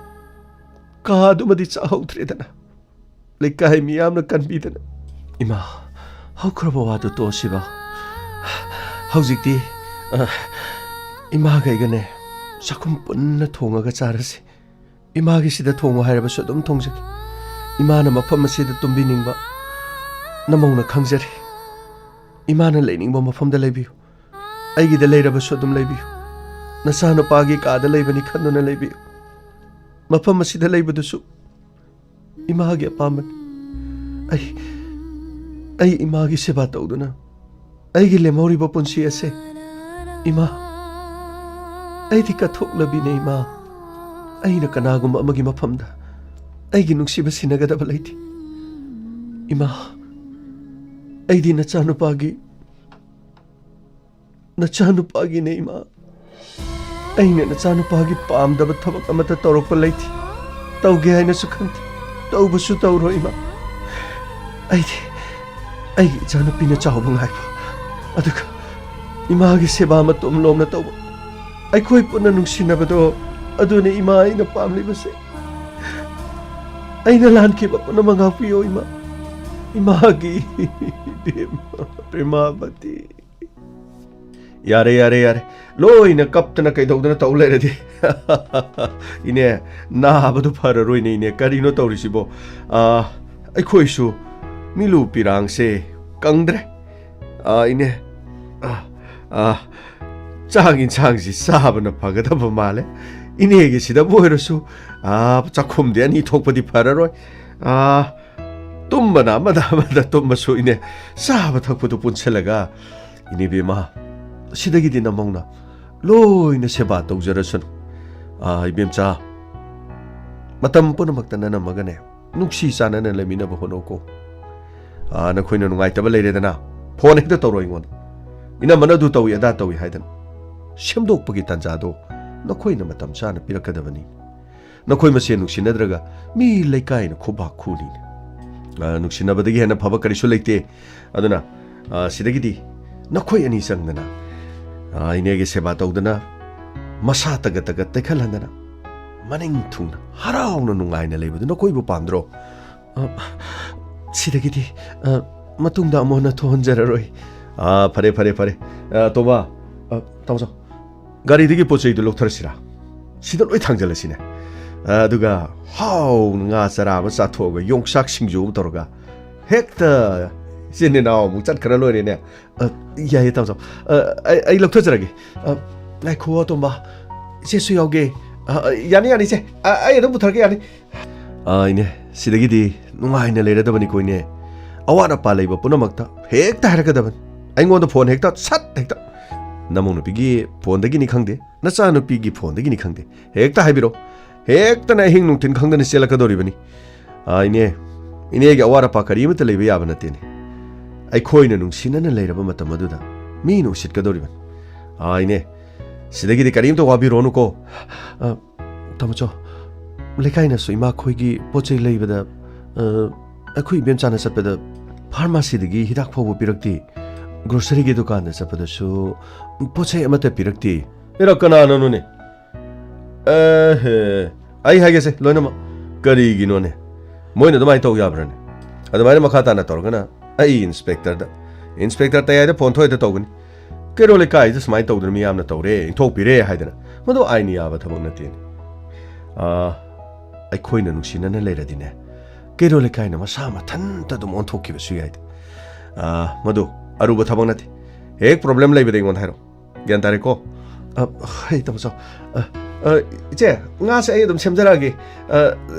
ꯀꯥ ꯑꯗꯨꯃꯗꯤ ꯆꯥꯍꯧꯗ꯭ꯔꯦꯗꯅ꯫ ꯂꯩꯀꯥꯏ ꯃꯤꯌꯥꯝꯅ ꯀꯟꯕꯤꯗꯅ꯫ ꯏꯃꯥ, ꯍꯧꯈ꯭ꯔꯕ ꯋꯥꯗꯨ ꯇꯣꯛꯑꯁꯤꯕ꯫ ꯍꯧꯖꯤꯛꯇꯤ, ꯑ, ꯏꯃꯥꯒ ꯑꯩꯒꯅꯦ, ꯆꯥꯛꯈꯨꯝ ꯄꯨꯟꯅ ꯊꯣꯡꯉꯒ ꯆꯥꯔꯁꯤ꯫ ꯏꯃꯥꯒꯤ ꯁꯤꯗ ꯊꯣꯡꯉꯨ ꯍꯥꯏꯔꯕꯁꯨ ꯑꯗꯨꯝ ꯊꯣꯡꯖꯒꯦ꯫ ꯏꯃꯥꯅ ꯃꯐꯝ ꯑꯁꯤꯗ ꯇꯨꯝꯕꯤꯅꯤꯡꯕ ꯅꯃꯧꯅ ꯈꯪꯖꯔꯦ꯫ ꯏꯃꯥꯅ ꯂꯩꯅꯤꯡꯕ ꯃꯐꯝꯗ ꯂꯩꯕꯤꯌꯨ꯫ ꯑꯩꯒꯤꯗ ꯂꯩꯔꯕꯁꯨ ꯑꯗꯨꯝ ꯂꯩꯕꯤꯌꯨ꯫ ꯅꯆꯥꯅꯨꯄꯥꯒꯤ ꯀꯥꯗ ꯂꯩꯕꯅꯤ ꯈꯟꯗꯨꯅ ꯂꯩꯕꯤꯌꯨ꯫ ꯃꯐꯝ ꯑꯁꯤꯗ ꯂꯩꯕꯗꯨꯁꯨ ꯏꯃꯥꯒꯤ ꯑꯄꯥꯝꯕꯅꯤ꯫ ꯑꯩ, ꯑꯩ ꯏꯃꯥꯒꯤ ꯁꯦꯕꯥ ꯇꯧꯗꯨꯅ ꯑꯩꯒꯤ ꯂꯦꯝꯍꯧꯔꯤꯕ ꯄꯨꯟꯁꯤ ꯑꯁꯦ, ꯏꯃꯥ, ꯑꯩꯗꯤ ꯀꯠꯊꯣꯛꯂꯕꯤꯅꯦ, ꯏꯃꯥ꯫ ꯑꯩꯅ ꯀꯅꯥꯒꯨꯝꯕ ꯑꯃꯒꯤ ꯃꯐꯝꯗ ꯑꯩꯒꯤ ꯅꯨꯡꯁꯤꯕ ꯁꯤꯟꯅꯒꯗꯕ ꯂꯩꯇꯦ꯫ ꯏꯃꯥ, ꯑꯩꯗꯤ ꯅꯆꯥꯅꯨꯄꯥꯒꯤ, ꯅꯆꯥꯅꯨꯄꯥꯒꯤꯅꯦ, ꯏꯃꯥ꯫ ꯑꯩꯅ ꯅꯆꯥꯅꯨꯄꯥꯒꯤ ꯄꯥꯝꯗꯕ ꯊꯕꯛ ꯑꯃꯠꯇ ꯇꯧꯔꯛꯄ ꯂꯩꯇꯦ꯫ ꯇꯧꯒꯦ ꯍꯥꯏꯅꯁꯨ ꯈꯟꯗꯦ꯫ ꯇꯧꯕꯁꯨ ꯇꯧꯔꯣꯏ, ꯏꯃꯥ꯫ ꯑꯩꯗꯤ ꯑꯩꯒꯤ ꯏꯆꯥꯅꯨꯄꯤꯅ ꯆꯥꯎꯕ ꯉꯥꯏꯕ, ꯑꯗꯨꯒ ꯏꯃꯥꯒꯤ ꯁꯦꯕꯥ ꯃꯇꯣꯝ ꯂꯣꯝꯅ ꯇꯧꯕ, ꯑꯩꯈꯣꯏ ꯄꯨꯟꯅ ꯅꯨꯡꯁꯤꯅꯕꯗꯣ, ꯑꯗꯨꯅꯤ, ꯏꯃꯥ, ꯑꯩꯅ ꯄꯥꯝꯂꯤꯕꯁꯦ꯫ ꯑꯩꯅ ꯂꯥꯟꯈꯤꯕ ꯄꯨꯝꯅꯃꯛ ꯉꯥꯛꯄꯤꯌꯣ, ꯏꯃꯥ꯫ ꯏꯃꯥꯒꯤ ꯏꯕꯦꯝꯃ ꯄ꯭ꯔꯦꯃꯥꯕꯇꯤ꯫ ꯌꯥꯔꯦ, ꯌꯥꯔꯦ, ꯌꯥꯔꯦ꯫ ꯂꯣꯏꯅ ꯀꯞꯇꯅ ꯀꯩꯗꯧꯗꯅ ꯇꯧ ꯂꯩꯔꯗꯤ꯫ ꯏꯅꯦ, ꯅꯥꯕꯗꯨ ꯐꯔꯔꯣꯏꯅꯦ, ꯏꯅꯦ꯫ ꯀꯔꯤꯅꯣ ꯇꯧꯔꯤꯁꯤꯕꯣ? ꯑꯥ, ꯑꯩꯈꯣꯏꯁꯨ ꯃꯤꯂꯨ ꯄꯤꯔꯥꯡꯁꯦ ꯀꯪꯗ꯭ꯔꯦ꯫ ꯑꯥ, ꯏꯅꯦ꯫ ꯑꯥ, ꯑꯥ, ꯆꯥꯛ ꯏꯟꯁꯥꯡꯁꯤ ꯆꯥꯕꯅ ꯐꯒꯗꯕ ꯃꯥꯜꯂꯦ꯫ ꯏꯅꯦꯒꯤ ꯁꯤꯗꯕꯨ ꯑꯣꯏꯔꯁꯨ, ꯑꯥ, ꯆꯥꯛꯈꯨꯝꯗꯤ ꯑꯅꯤ ꯊꯣꯛꯄꯗꯤ ꯐꯔꯔꯣꯏ꯫ ꯑꯥ, ꯇꯨꯝꯕꯅ ꯑꯃꯗ ꯑꯃꯗ ꯇꯨꯝꯕꯁꯨ, ꯏꯅꯦ꯫ ꯆꯥꯕ ꯊꯛꯄꯗꯨ ꯄꯨꯟꯁꯤꯜꯂꯒ, ꯏꯅꯦ ꯏꯕꯦꯝꯃ, ꯁꯤꯗꯒꯤꯗꯤ ꯅꯃꯧꯅ ꯂꯣꯏꯅ ꯁꯦꯕꯥ ꯇꯧꯖꯔꯁꯅꯨ꯫ ꯑꯥ, ꯏꯕꯦꯝꯆꯥ, ꯃꯇꯝ ꯄꯨꯝꯅꯃꯛꯇ ꯅꯅꯝꯃꯒꯅꯦ, ꯅꯨꯡꯁꯤ ꯆꯥꯟꯅꯅ ꯂꯩꯃꯤꯟꯅꯕ ꯍꯣꯠꯅꯧꯀꯣ꯫ ꯑꯥ, ꯅꯈꯣꯏꯅ ꯅꯨꯡꯉꯥꯏꯇꯕ ꯂꯩꯔꯦꯗꯅ, ꯐꯣꯟ ꯍꯦꯛꯇ ꯇꯧꯔꯣ ꯑꯩꯉꯣꯟꯗ꯫ "ꯏꯅꯝꯃꯅ ꯑꯗꯨ ꯇꯧꯏ, ꯑꯗꯥ ꯇꯧꯏ" ꯍꯥꯏꯗꯅ꯫ ꯁꯦꯝꯗꯣꯛꯄꯒꯤ ꯇꯥꯟꯖꯥꯗꯣ ꯅꯈꯣꯏꯅ ꯃꯇꯝ ꯆꯥꯅ ꯄꯤꯔꯛꯀꯗꯕꯅꯤ꯫ ꯅꯈꯣꯏ ꯃꯁꯦꯟ ꯅꯨꯡꯁꯤꯅꯗ꯭ꯔꯒ ꯃꯤ ꯂꯩꯀꯥꯏꯅ ꯈꯨꯕꯥꯛ ꯈꯨꯅꯤꯅꯦ꯫ ꯑꯥ, ꯅꯨꯡꯁꯤꯅꯕꯗꯒꯤ ꯍꯦꯟꯅ ꯐꯕ ꯀꯔꯤꯁꯨ ꯂꯩꯇꯦ꯫ ꯑꯗꯨꯅ, ꯑꯥ, ꯁꯤꯗꯒꯤꯗꯤ ꯅꯈꯣꯏ ꯑꯅꯤ ꯆꯪꯗꯅ, ꯑꯥ, ꯏꯅꯦꯒꯤ ꯁꯦꯕꯥ ꯇꯧꯗꯅ, ꯃꯁꯥ ꯇꯒꯠ ꯇꯒꯠ ꯇꯦꯛꯈꯠꯍꯟꯗꯅ, ꯃꯅꯤꯡ ꯊꯨꯡꯅ ꯍꯔꯥꯎꯅ ꯅꯨꯡꯉꯥꯏꯅ ꯂꯩꯕꯗꯨ ꯅꯈꯣꯏꯕꯨ ꯄꯥꯝꯗ꯭ꯔꯣ? ꯑ, ꯁꯤꯗꯒꯤꯗꯤ, ꯑ, ꯃꯇꯨꯡꯗ ꯑꯃꯨꯛ ꯍꯟꯅ ꯊꯣꯛꯍꯟꯖꯔꯔꯣꯏ꯫ ꯑ, ꯐꯔꯦ, ꯐꯔꯦ, ꯐꯔꯦ꯫ ꯑ, ꯇꯣꯝꯕ, ꯑ, ꯇꯥꯃꯣ ꯆꯥꯎ꯫ ꯒꯥꯔꯤꯗꯒꯤ ꯄꯣꯠ ꯆꯩꯗꯨ ꯂꯧꯊꯔꯁꯤꯔꯥ? ꯁꯤꯗ ꯂꯣꯏ ꯊꯥꯡꯖꯜꯂꯁꯤꯅꯦ꯫ ꯑ, ꯑꯗꯨꯒ ꯍꯥꯎꯅ ꯉꯥ ꯆꯔꯥ ꯑꯃ ꯆꯥꯊꯣꯛꯑꯒ ꯌꯣꯡꯆꯥꯛ ꯁꯤꯡꯖꯨ ꯑꯃ ꯇꯧꯔꯒ ꯍꯦꯛꯇ ꯏꯆꯤꯟ ꯏꯅꯥꯎ ꯑꯃꯨꯛ ꯆꯠꯈ꯭ꯔ ꯂꯣꯏꯔꯦꯅꯦ꯫ ꯑ, ꯌꯥꯏꯌꯦ, ꯇꯥꯃꯣ ꯆꯥꯎ꯫ ꯑ, ꯑꯩ, ꯑꯩ ꯂꯧꯊꯖꯔꯒꯦ꯫ ꯑ, ꯉꯥꯏꯈꯣ, ꯇꯣꯝꯕ꯫ ꯏꯆꯦꯁꯨ ꯌꯥꯎꯒꯦ꯫ ꯑ, ꯑ, ꯌꯥꯅꯤ, ꯌꯥꯅꯤ, ꯏꯆꯦ꯫ ꯑ, ꯑꯩ ꯑꯗꯨꯝ ꯄꯨꯊꯔꯛꯀꯦ, ꯌꯥꯅꯤ꯫ ꯑ, ꯏꯅꯦ, ꯁꯤꯗꯒꯤꯗꯤ ꯅꯨꯡꯉꯥꯏꯅ ꯂꯩꯔꯗꯕꯅꯤꯀꯣ ꯏꯅꯦ꯫ ꯑꯋꯥꯠ ꯑꯄꯥ ꯂꯩꯕ ꯄꯨꯝꯅꯃꯛꯇ ꯍꯦꯛꯇ ꯍꯥꯏꯔꯛꯀꯗꯕꯅꯤ꯫ ꯑꯩꯉꯣꯟꯗ ꯐꯣꯟ ꯍꯦꯛꯇ ꯁꯠ ꯍꯦꯛꯇ꯫ ꯅꯃꯧ ꯅꯨꯄꯤꯒꯤ ꯐꯣꯟꯗꯒꯤꯅꯤ ꯈꯪꯗꯦ, ꯅꯆꯥꯅꯨꯄꯤꯒꯤ ꯐꯣꯟꯗꯒꯤꯅꯤ ꯈꯪꯗꯦ, ꯍꯦꯛꯇ ꯍꯥꯏꯕꯤꯔꯛꯑꯣ꯫ ꯍꯦꯛꯇꯅ ꯑꯍꯤꯡ ꯅꯨꯡꯊꯤꯟ ꯈꯪꯗꯅ ꯆꯦꯜꯂꯛꯀꯗꯧꯔꯤꯕꯅꯤ꯫ ꯑꯥ, ꯏꯅꯦ, ꯏꯅꯦꯒꯤ ꯑꯋꯥꯠ ꯑꯄꯥ ꯀꯔꯤ ꯑꯃꯠꯇ ꯂꯩꯕ ꯌꯥꯕ ꯅꯠꯇꯦꯅꯦ꯫ ꯑꯩꯈꯣꯏꯅ ꯅꯨꯡꯁꯤꯅꯅ ꯂꯩꯔꯕ ꯃꯇꯝ ꯑꯗꯨꯗ ꯃꯤꯅ ꯎꯁꯤꯠꯀꯗꯧꯔꯤꯕꯅꯤ꯫ ꯑꯥ, ꯏꯅꯦ, ꯁꯤꯗꯒꯤꯗꯤ ꯀꯔꯤꯝꯇ ꯋꯥꯕꯤꯔꯣꯅꯨꯀꯣ꯫ ꯑ, ꯇꯥꯃꯣꯆꯧ, ꯂꯩꯀꯥꯏꯅꯁꯨ ꯏꯃꯥ ꯈꯣꯏꯒꯤ ꯄꯣꯠ ꯆꯩ ꯂꯩꯕꯗ, ꯑ, ꯑꯩꯈꯣꯏ ꯏꯕꯦꯝꯆꯥꯅ ꯆꯠꯄꯗ ꯐꯥꯔꯃꯥꯁꯤꯗꯒꯤ ꯍꯤꯗꯥꯛ ꯐꯥꯎꯕ ꯄꯤꯔꯛꯇꯦ꯫ ꯒ꯭ꯔꯣꯁꯔꯤꯒꯤ ꯗꯨꯀꯥꯟꯗ ꯆꯠꯄꯗꯁꯨ ꯄꯣꯠ ꯆꯩ ꯑꯃꯠꯇ ꯄꯤꯔꯛꯇꯦ꯫ ꯑꯦꯔꯥ, ꯀꯅꯥꯅꯅꯣꯅꯦ? ꯑꯦꯍꯦ, ꯑꯩ ꯍꯥꯏꯒꯦꯁꯦ ꯂꯣꯏꯅꯃꯛ꯫ ꯀꯔꯤꯒꯤꯅꯣꯅꯦ? ꯃꯣꯏꯅ ꯑꯗꯨꯃꯥꯏꯅ ꯇꯧ ꯌꯥꯕ꯭ꯔꯥꯅꯦ? ꯑꯗꯨꯃꯥꯏꯅ ꯃꯈꯥ ꯇꯥꯅ ꯇꯧꯔꯒꯅ ꯑꯩ ꯏꯟꯁꯄꯦꯛꯇꯔꯗ, ꯏꯟꯁꯄꯦꯛꯇꯔ ꯇꯌꯥꯏꯗ ꯐꯣꯟ ꯊꯣꯛꯍꯦꯛꯇ ꯇꯧꯒꯅꯤ꯫ ꯀꯩꯔꯣꯜ ꯂꯩꯀꯥꯏꯗ ꯁꯨꯃꯥꯏꯅ ꯇꯧꯗꯅ ꯃꯤ ꯌꯥꯝꯅ ꯇꯧꯔꯦ, ꯏꯟꯊꯣꯛꯄꯤꯔꯦ ꯍꯥꯏꯗꯅ꯫ ꯃꯗꯨ ꯑꯥꯏꯟ ꯌꯥꯕ ꯊꯕꯛ ꯅꯠꯇꯦꯅꯦ꯫ ꯑꯥ, ꯑꯩꯈꯣꯏꯅ ꯅꯨꯡꯁꯤꯅꯅ ꯂꯩꯔꯗꯤꯅꯦ, ꯀꯩꯔꯣꯜ ꯂꯩꯀꯥꯏꯅ ꯃꯁꯥ ꯃꯊꯟꯇ ꯑꯗꯨꯝ ꯑꯣꯟꯊꯣꯛꯈꯤꯕꯁꯨ ꯌꯥꯏꯗ꯫ ꯑꯥ, ꯃꯗꯨ ꯑꯔꯨꯕ ꯊꯕꯛ ꯅꯠꯇꯦ꯫ ꯍꯦꯛ ꯄ꯭ꯔꯣꯕ꯭ꯂꯦꯝ ꯂꯩꯕꯗ ꯑꯩꯉꯣꯟꯗ ꯍꯥꯏꯔꯛꯑꯣ꯫ ꯒ꯭ꯌꯥꯟ ꯇꯥꯔꯦꯀꯣ? ꯑ, ꯍꯩ, ꯇꯥꯃꯣꯆꯧ꯫ ꯑ, ꯑ, ꯏꯆꯦ, ꯉꯥꯁꯦ ꯑꯩ ꯑꯗꯨꯝ ꯁꯦꯝꯖꯔꯛꯑꯒꯦ꯫ ꯑ,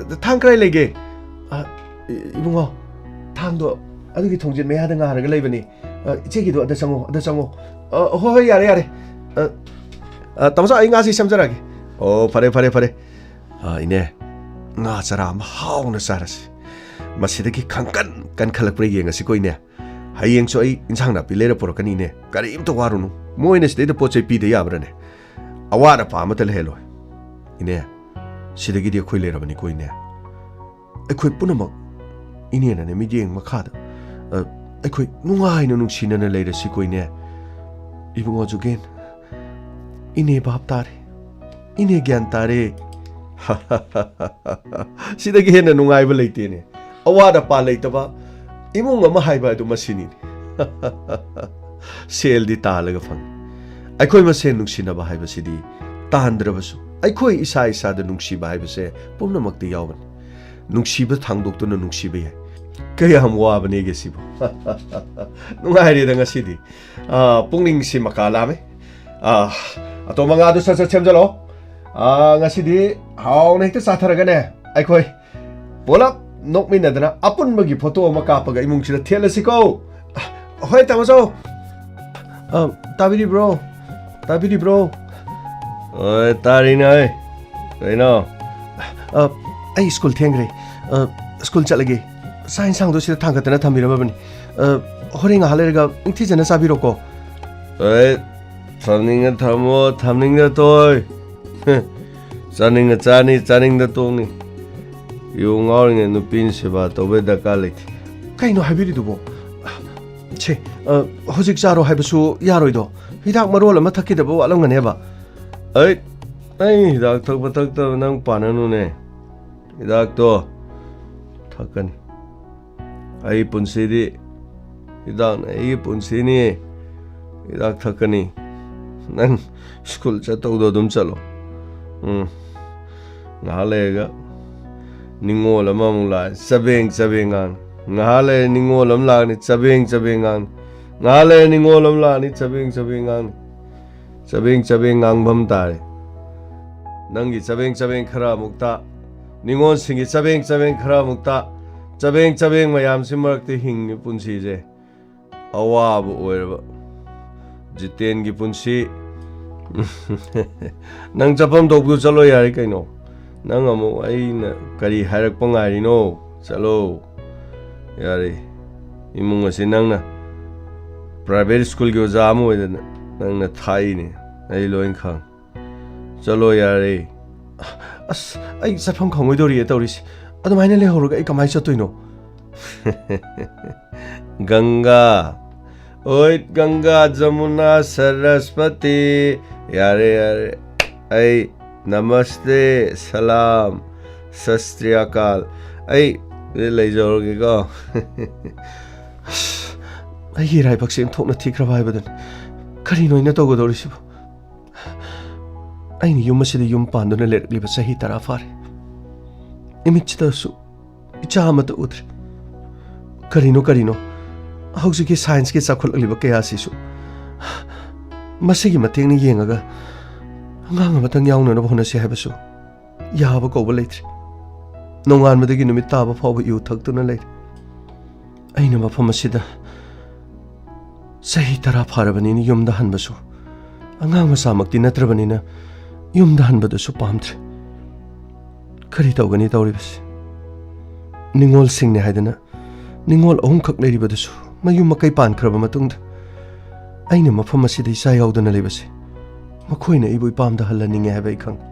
ꯊꯥꯡ ꯀꯗꯥꯏ ꯂꯩꯒꯦ? ꯑ, ꯏ-, ꯏꯕꯨꯡꯉꯣ, ꯊꯥꯡꯗꯣ ꯑꯗꯨꯒꯤ ꯊꯣꯡꯖꯤꯟ ꯃꯌꯥꯗ ꯉꯥꯔꯒ ꯂꯩꯕꯅꯤ꯫ ꯑ, ꯏꯆꯦꯒꯤꯗꯣ ꯑꯗ ꯆꯪꯉꯣ, ꯑꯗ ꯆꯪꯉꯣ꯫ ꯑ, ꯍꯣꯏ, ꯍꯣꯏ, ꯌꯥꯔꯦ, ꯌꯥꯔꯦ꯫ ꯑ, ꯑ, ꯇꯥꯃꯣꯆꯧ, ꯑꯩ ꯉꯥꯁꯤ ꯁꯦꯝꯖꯔꯛꯑꯒꯦ꯫ ꯑꯣ, ꯐꯔꯦ, ꯐꯔꯦ, ꯐꯔꯦ꯫ ꯑ, ꯏꯅꯦ, ꯉꯥ ꯆꯔꯥ ꯑꯃ ꯍꯥꯎꯅ ꯆꯥꯔꯁꯤ꯫ ꯃꯁꯤꯗꯒꯤ ꯈꯪꯀꯟ ꯀꯟꯈꯠꯂꯛꯄ꯭ꯔꯥ ꯌꯦꯡꯉꯁꯤꯀꯣ, ꯏꯅꯦ꯫ ꯍꯌꯦꯡꯁꯨ ꯑꯩ ꯏꯟꯁꯥꯡ ꯅꯥꯄꯤ ꯂꯩꯔ ꯄꯨꯔꯛꯀꯅꯤꯅꯦ꯫ ꯀꯔꯤꯝꯇ ꯋꯥꯔꯨꯅꯨ꯫ ꯃꯣꯏꯅ ꯁꯤꯗꯩꯗ ꯄꯣꯠ ꯆꯩ ꯄꯤꯗ ꯌꯥꯕ꯭ꯔꯥꯅꯦ? ꯑꯋꯥꯠ ꯑꯄꯥ ꯑꯃꯠꯇ ꯂꯩꯍꯜꯂꯣꯏ꯫ ꯏꯅꯦ, ꯁꯤꯗꯒꯤꯗꯤ ꯑꯩꯈꯣꯏ ꯂꯩꯔꯕꯅꯤꯀꯣ, ꯏꯅꯦ꯫ ꯑꯩꯈꯣꯏ ꯄꯨꯝꯅꯃꯛ ꯏꯅꯦꯅꯅꯦ ꯃꯤꯠꯌꯦꯡ ꯃꯈꯥꯗ, ꯑ, ꯑꯩꯈꯣꯏ ꯅꯨꯡꯉꯥꯏꯅ ꯅꯨꯡꯁꯤꯅꯅ ꯂꯩꯔꯁꯤꯀꯣ, ꯏꯅꯦ꯫ ꯏꯕꯨꯡꯉꯣ ꯖꯨꯒꯦꯟ, ꯏꯅꯦ ꯚꯥꯞ ꯇꯥꯔꯦ꯫ ꯏꯅꯦ ꯒ꯭ꯌꯥꯟ ꯇꯥꯔꯦ꯫ ꯁꯤꯗꯒꯤ ꯍꯦꯟꯅ ꯅꯨꯡꯉꯥꯏꯕ ꯂꯩꯇꯦꯅꯦ꯫ ꯑꯋꯥꯠ ꯑꯄꯥ ꯂꯩꯇꯕ ꯏꯃꯨꯡ ꯑꯃ ꯍꯥꯏꯕ ꯑꯗꯨ ꯃꯁꯤꯅꯤꯅꯦ꯫ ꯁꯦꯜꯗꯤ ꯇꯥꯜꯂꯒ ꯐꯪꯉꯤ꯫ ꯑꯩꯈꯣꯏ ꯃꯁꯦꯟ ꯅꯨꯡꯁꯤꯅꯕ ꯍꯥꯏꯕꯁꯤꯗꯤ ꯇꯥꯟꯗ꯭ꯔꯕꯁꯨ ꯑꯩꯈꯣꯏ ꯏꯁꯥ ꯏꯁꯥꯗ ꯅꯨꯡꯁꯤꯕ ꯍꯥꯏꯕꯁꯦ ꯄꯨꯝꯅꯃꯛꯇ ꯌꯥꯎꯕꯅꯤ꯫ ꯅꯨꯡꯁꯤꯕ ꯊꯥꯡꯗꯣꯛꯇꯨꯅ ꯅꯨꯡꯁꯤꯕ ꯌꯥꯏ꯫ ꯀꯌꯥꯝ ꯋꯥꯕꯅꯦꯒꯦ ꯁꯤꯕꯨ꯫ ꯅꯨꯡꯉꯥꯏꯔꯦꯗ ꯉꯁꯤꯗꯤ꯫ ꯑꯥ, ꯄꯨꯛꯅꯤꯡꯁꯤ ꯃꯀꯥ ꯂꯥꯝꯃꯦ꯫ ꯑꯥ, ꯑꯇꯣꯝꯕ ꯉꯥꯗꯨ ꯁꯠ ꯁꯠ ꯁꯦꯝꯖꯜꯂꯣ꯫ ꯑꯥ, ꯉꯁꯤꯗꯤ ꯍꯥꯎꯅ ꯍꯦꯛꯇ ꯆꯥꯊꯔꯒꯅꯦ ꯑꯩꯈꯣꯏ ꯄꯨꯂꯞ ꯅꯣꯛꯃꯤꯟꯅꯗꯅ ꯑꯄꯨꯟꯕꯒꯤ ꯐꯣꯇꯣ ꯑꯃ ꯀꯥꯞꯄꯒ ꯏꯃꯨꯡꯁꯤꯗ ꯊꯦꯠꯂꯁꯤꯀꯣ꯫ ꯍꯣꯏ, ꯇꯥꯃꯣꯆꯧ꯫ ꯑ, ꯇꯥꯕꯤꯔꯤꯕ꯭ꯔꯣ? ꯇꯥꯕꯤꯔꯤꯕ꯭ꯔꯣ? ꯍꯣꯏ, ꯇꯥꯔꯤꯅꯦ꯫ ꯀꯩꯅꯣ? ꯑ, ꯑꯩ ꯁ꯭ꯀꯨꯜ ꯊꯦꯡꯈ꯭ꯔꯦ꯫ ꯑ, ꯁ꯭ꯀꯨꯜ ꯆꯠꯂꯒꯦ꯫ ꯆꯥꯛ ꯏꯟꯁꯥꯡꯗꯣ ꯁꯤꯗ ꯊꯥꯡꯒꯠꯇꯅ ꯊꯝꯕꯤꯔꯝꯃꯕꯅꯤ꯫ ꯑ, ꯍꯣꯔꯦꯟ ꯉꯥꯏꯍꯥꯛ ꯂꯩꯔꯒ ꯅꯤꯡꯊꯤꯖꯅ ꯆꯥꯕꯤꯔꯣꯀꯣ꯫ ꯍꯣꯏ, ꯊꯝꯅꯤꯡꯉ ꯊꯝꯃꯣ, ꯊꯝꯅꯤꯡꯗ ꯇꯣꯏ꯫ ꯆꯥꯅꯤꯡꯉ ꯆꯥꯅꯤ, ꯆꯥꯅꯤꯡꯗ ꯇꯣꯛꯅꯤ꯫ ꯌꯨ ꯉꯥꯎꯔꯤꯉꯩ ꯅꯨꯄꯤꯅ ꯁꯦꯕꯥ ꯇꯧꯕꯩ ꯗꯔꯀꯥꯔ ꯂꯩꯇꯦ꯫ ꯀꯩꯅꯣ ꯍꯥꯏꯕꯤꯔꯤꯗꯨꯕꯣ? ꯁꯦ, ꯑ, ꯍꯧꯖꯤꯛ ꯆꯥꯔꯣ ꯍꯥꯏꯕꯁꯨ ꯌꯥꯔꯣꯏꯗꯣ꯫ ꯍꯤꯗꯥꯛ ꯃꯔꯣꯜ ꯑꯃ ꯊꯛꯈꯤꯗꯕ ꯋꯥꯠꯂꯝꯒꯅꯦꯕ꯫ ꯑꯩ, ꯑꯩ ꯍꯤꯗꯥꯛ ꯊꯛꯄ ꯊꯛꯇꯕ ꯅꯪ ꯄꯥꯟꯅꯅꯨꯅꯦ꯫ ꯍꯤꯗꯥꯛꯇꯣ ꯊꯛꯀꯅꯤ꯫ ꯑꯩ ꯄꯨꯟꯁꯤꯗꯤ ꯍꯤꯗꯥꯛꯅ ꯑꯩꯒꯤ ꯄꯨꯟꯁꯤꯅꯤ꯫ ꯍꯤꯗꯥꯛ ꯊꯛꯀꯅꯤ꯫ ꯅꯪ ꯁ꯭ꯀꯨꯜ ꯆꯠꯇꯧꯗꯣ ꯑꯗꯨꯝ ꯆꯠꯂꯣ꯫ ꯎꯝ꯫ ꯉꯥꯏꯍꯥꯛ ꯂꯩꯔꯒ ꯅꯤꯡꯉꯣꯜ ꯑꯃꯃꯨꯛ ꯂꯥꯛꯑꯦ, ꯆꯕꯦꯡ ꯆꯕꯦꯡ ꯉꯥꯡꯅꯤ꯫ ꯉꯥꯏꯍꯥꯛ ꯂꯩꯔ ꯅꯤꯡꯉꯣꯜ ꯑꯃ ꯂꯥꯛꯑꯅꯤ, ꯆꯕꯦꯡ ꯆꯕꯦꯡ ꯉꯥꯡꯅꯤ꯫ ꯉꯥꯏꯍꯥꯛ ꯂꯩꯔ ꯅꯤꯡꯉꯣꯜ ꯑꯃ ꯂꯥꯛꯑꯅꯤ, ꯆꯕꯦꯡ ꯆꯕꯦꯡ ꯉꯥꯡꯅꯤ꯫ ꯆꯕꯦꯡ ꯆꯕꯦꯡ ꯉꯥꯡꯐꯝ ꯇꯥꯔꯦ꯫ ꯅꯪꯒꯤ ꯆꯕꯦꯡ ꯆꯕꯦꯡ ꯈꯔ ꯑꯃꯨꯛ ꯇꯥ, ꯅꯤꯡꯉꯣꯜꯁꯤꯡꯒꯤ ꯆꯕꯦꯡ ꯆꯕꯦꯡ ꯈꯔ ꯑꯃꯨꯛ ꯇꯥ, ꯆꯕꯦꯡ ꯆꯕꯦꯡ ꯃꯌꯥꯝꯁꯤ ꯃꯔꯛꯇ ꯍꯤꯡꯉꯤ ꯄꯨꯟꯁꯤꯁꯦ꯫ ꯑꯋꯥꯕ ꯑꯣꯏꯔꯕ ꯖꯤꯇꯦꯟꯒꯤ ꯄꯨꯟꯁꯤ꯫ ꯅꯪ ꯆꯠꯐꯝ ꯊꯣꯛꯄꯗꯨ ꯆꯠꯂꯣ ꯌꯥꯔꯦ ꯀꯩꯅꯣ꯫ ꯅꯪ ꯑꯃꯨꯛ ꯑꯩꯅ ꯀꯔꯤ ꯍꯥꯏꯔꯛꯄ ꯉꯥꯏꯔꯤꯅꯣ? ꯆꯠꯂꯣ꯫ ꯌꯥꯔꯦ꯫ ꯏꯃꯨꯡ ꯑꯁꯤ ꯅꯪꯅ ꯄ꯭ꯔꯥꯏꯚꯦꯠ ꯁ꯭ꯀꯨꯜꯒꯤ ꯑꯣꯖꯥ ꯑꯃ ꯑꯣꯏꯗꯅ ꯅꯪꯅ ꯊꯥꯛꯏꯅꯦ꯫ ꯑꯩ ꯂꯣꯏ ꯈꯪ꯫ ꯆꯠꯂꯣ ꯌꯥꯔꯦ꯫ ꯑꯁ, ꯑꯩ ꯆꯠꯐꯝ ꯈꯪꯉꯣꯏꯗꯧꯔꯤꯌꯦ ꯇꯧꯔꯤꯁꯦ꯫ ꯑꯗꯨꯃꯥꯏꯅ ꯂꯩꯍꯧꯔꯒ ꯑꯩ ꯀꯃꯥꯏꯅ ꯆꯠꯇꯣꯏꯅꯣ? ꯒꯪꯒꯥ, ꯑꯣꯏ ꯒꯪꯒꯥ, ꯖꯃꯨꯅꯥ, ꯁꯔꯁꯄꯇꯤ꯫ ꯌꯥꯔꯦ, ꯌꯥꯔꯦ꯫ ꯑꯩ ꯅꯃꯁꯇꯦ, ꯁꯂꯥꯝ, ꯁꯁ꯭ꯔꯤꯌꯥꯀꯥꯜ꯫ ꯑꯩ ꯂꯩꯖꯍꯧꯔꯒꯦꯀꯣ꯫ ꯑꯁ, ꯑꯩꯒꯤ ꯏꯔꯥꯏꯕꯛꯁꯦ ꯑꯣꯟꯊꯣꯛꯅ ꯊꯤꯈ꯭ꯔꯕ ꯍꯥꯏꯕꯗꯨꯅꯤ꯫ ꯀꯔꯤꯅꯣ ꯑꯩꯅ ꯇꯧꯒꯗꯧꯔꯤꯁꯤꯕꯨ? ꯑꯩꯅ ꯌꯨꯝ ꯑꯁꯤꯗ ꯌꯨꯝ ꯄꯥꯟꯗꯨꯅ ꯂꯩꯔꯛꯂꯤꯕ ꯆꯍꯤ ꯇꯔꯥ ꯐꯥꯔꯦ꯫ ꯏꯃꯤꯠꯁꯤꯗꯁꯨ ꯏꯆꯥ ꯑꯃꯠꯇ ꯎꯗ꯭ꯔꯦ꯫ ꯀꯔꯤꯅꯣ, ꯀꯔꯤꯅꯣ? ꯍꯧꯖꯤꯛꯀꯤ ꯁꯥꯏꯟꯁꯀꯤ ꯆꯥꯎꯈꯠꯂꯛꯂꯤꯕ ꯀꯌꯥꯁꯤꯁꯨ ꯃꯁꯤꯒꯤ ꯃꯇꯦꯡꯅ ꯌꯦꯡꯉꯒ ꯑꯉꯥꯡ ꯑꯃꯇꯪ ꯌꯥꯎꯅꯅꯕ ꯍꯣꯠꯅꯁꯤ ꯍꯥꯏꯕꯁꯨ ꯌꯥꯕ ꯀꯧꯕ ꯂꯩꯇ꯭ꯔꯦ꯫ ꯅꯣꯡꯉꯥꯟꯕꯗꯒꯤ ꯅꯨꯃꯤꯠ ꯇꯥꯕ ꯐꯥꯎꯕ ꯌꯨ ꯊꯛꯇꯨꯅ ꯂꯩꯔꯦ꯫ ꯑꯩꯅ ꯃꯐꯝ ꯑꯁꯤꯗ ꯆꯍꯤ ꯇꯔꯥ ꯐꯥꯔꯕꯅꯤꯅ ꯌꯨꯝꯗ ꯍꯟꯕꯁꯨ ꯑꯉꯥꯡ ꯃꯆꯥꯃꯛꯇꯤ ꯅꯠꯇ꯭ꯔꯕꯅꯤꯅ ꯌꯨꯝꯗ ꯍꯟꯕꯗꯨꯁꯨ ꯄꯥꯝꯗ꯭ꯔꯦ꯫ ꯀꯔꯤ ꯇꯧꯒꯅꯤ ꯇꯧꯔꯤꯕꯁꯤ? ꯅꯤꯡꯉꯣꯜꯁꯤꯡꯅꯤ ꯍꯥꯏꯗꯅ ꯅꯤꯡꯉꯣꯜ ꯑꯍꯨꯝꯈꯛ ꯂꯩꯔꯤꯕꯗꯨꯁꯨ ꯃꯌꯨꯝ ꯃꯀꯩ ꯄꯥꯟꯈ꯭ꯔꯕ ꯃꯇꯨꯡꯗ ꯑꯩꯅ ꯃꯐꯝ ꯑꯁꯤꯗ ꯏꯆꯥ ꯌꯥꯎꯗꯅ ꯂꯩꯕꯁꯦ ꯃꯈꯣꯏꯅ ꯑꯩꯕꯨ ꯏꯄꯥꯝꯗ ꯍꯜꯍꯟꯅꯤꯡꯉꯦ ꯍꯥꯏꯕ ꯑꯩ ꯈꯪꯏ꯫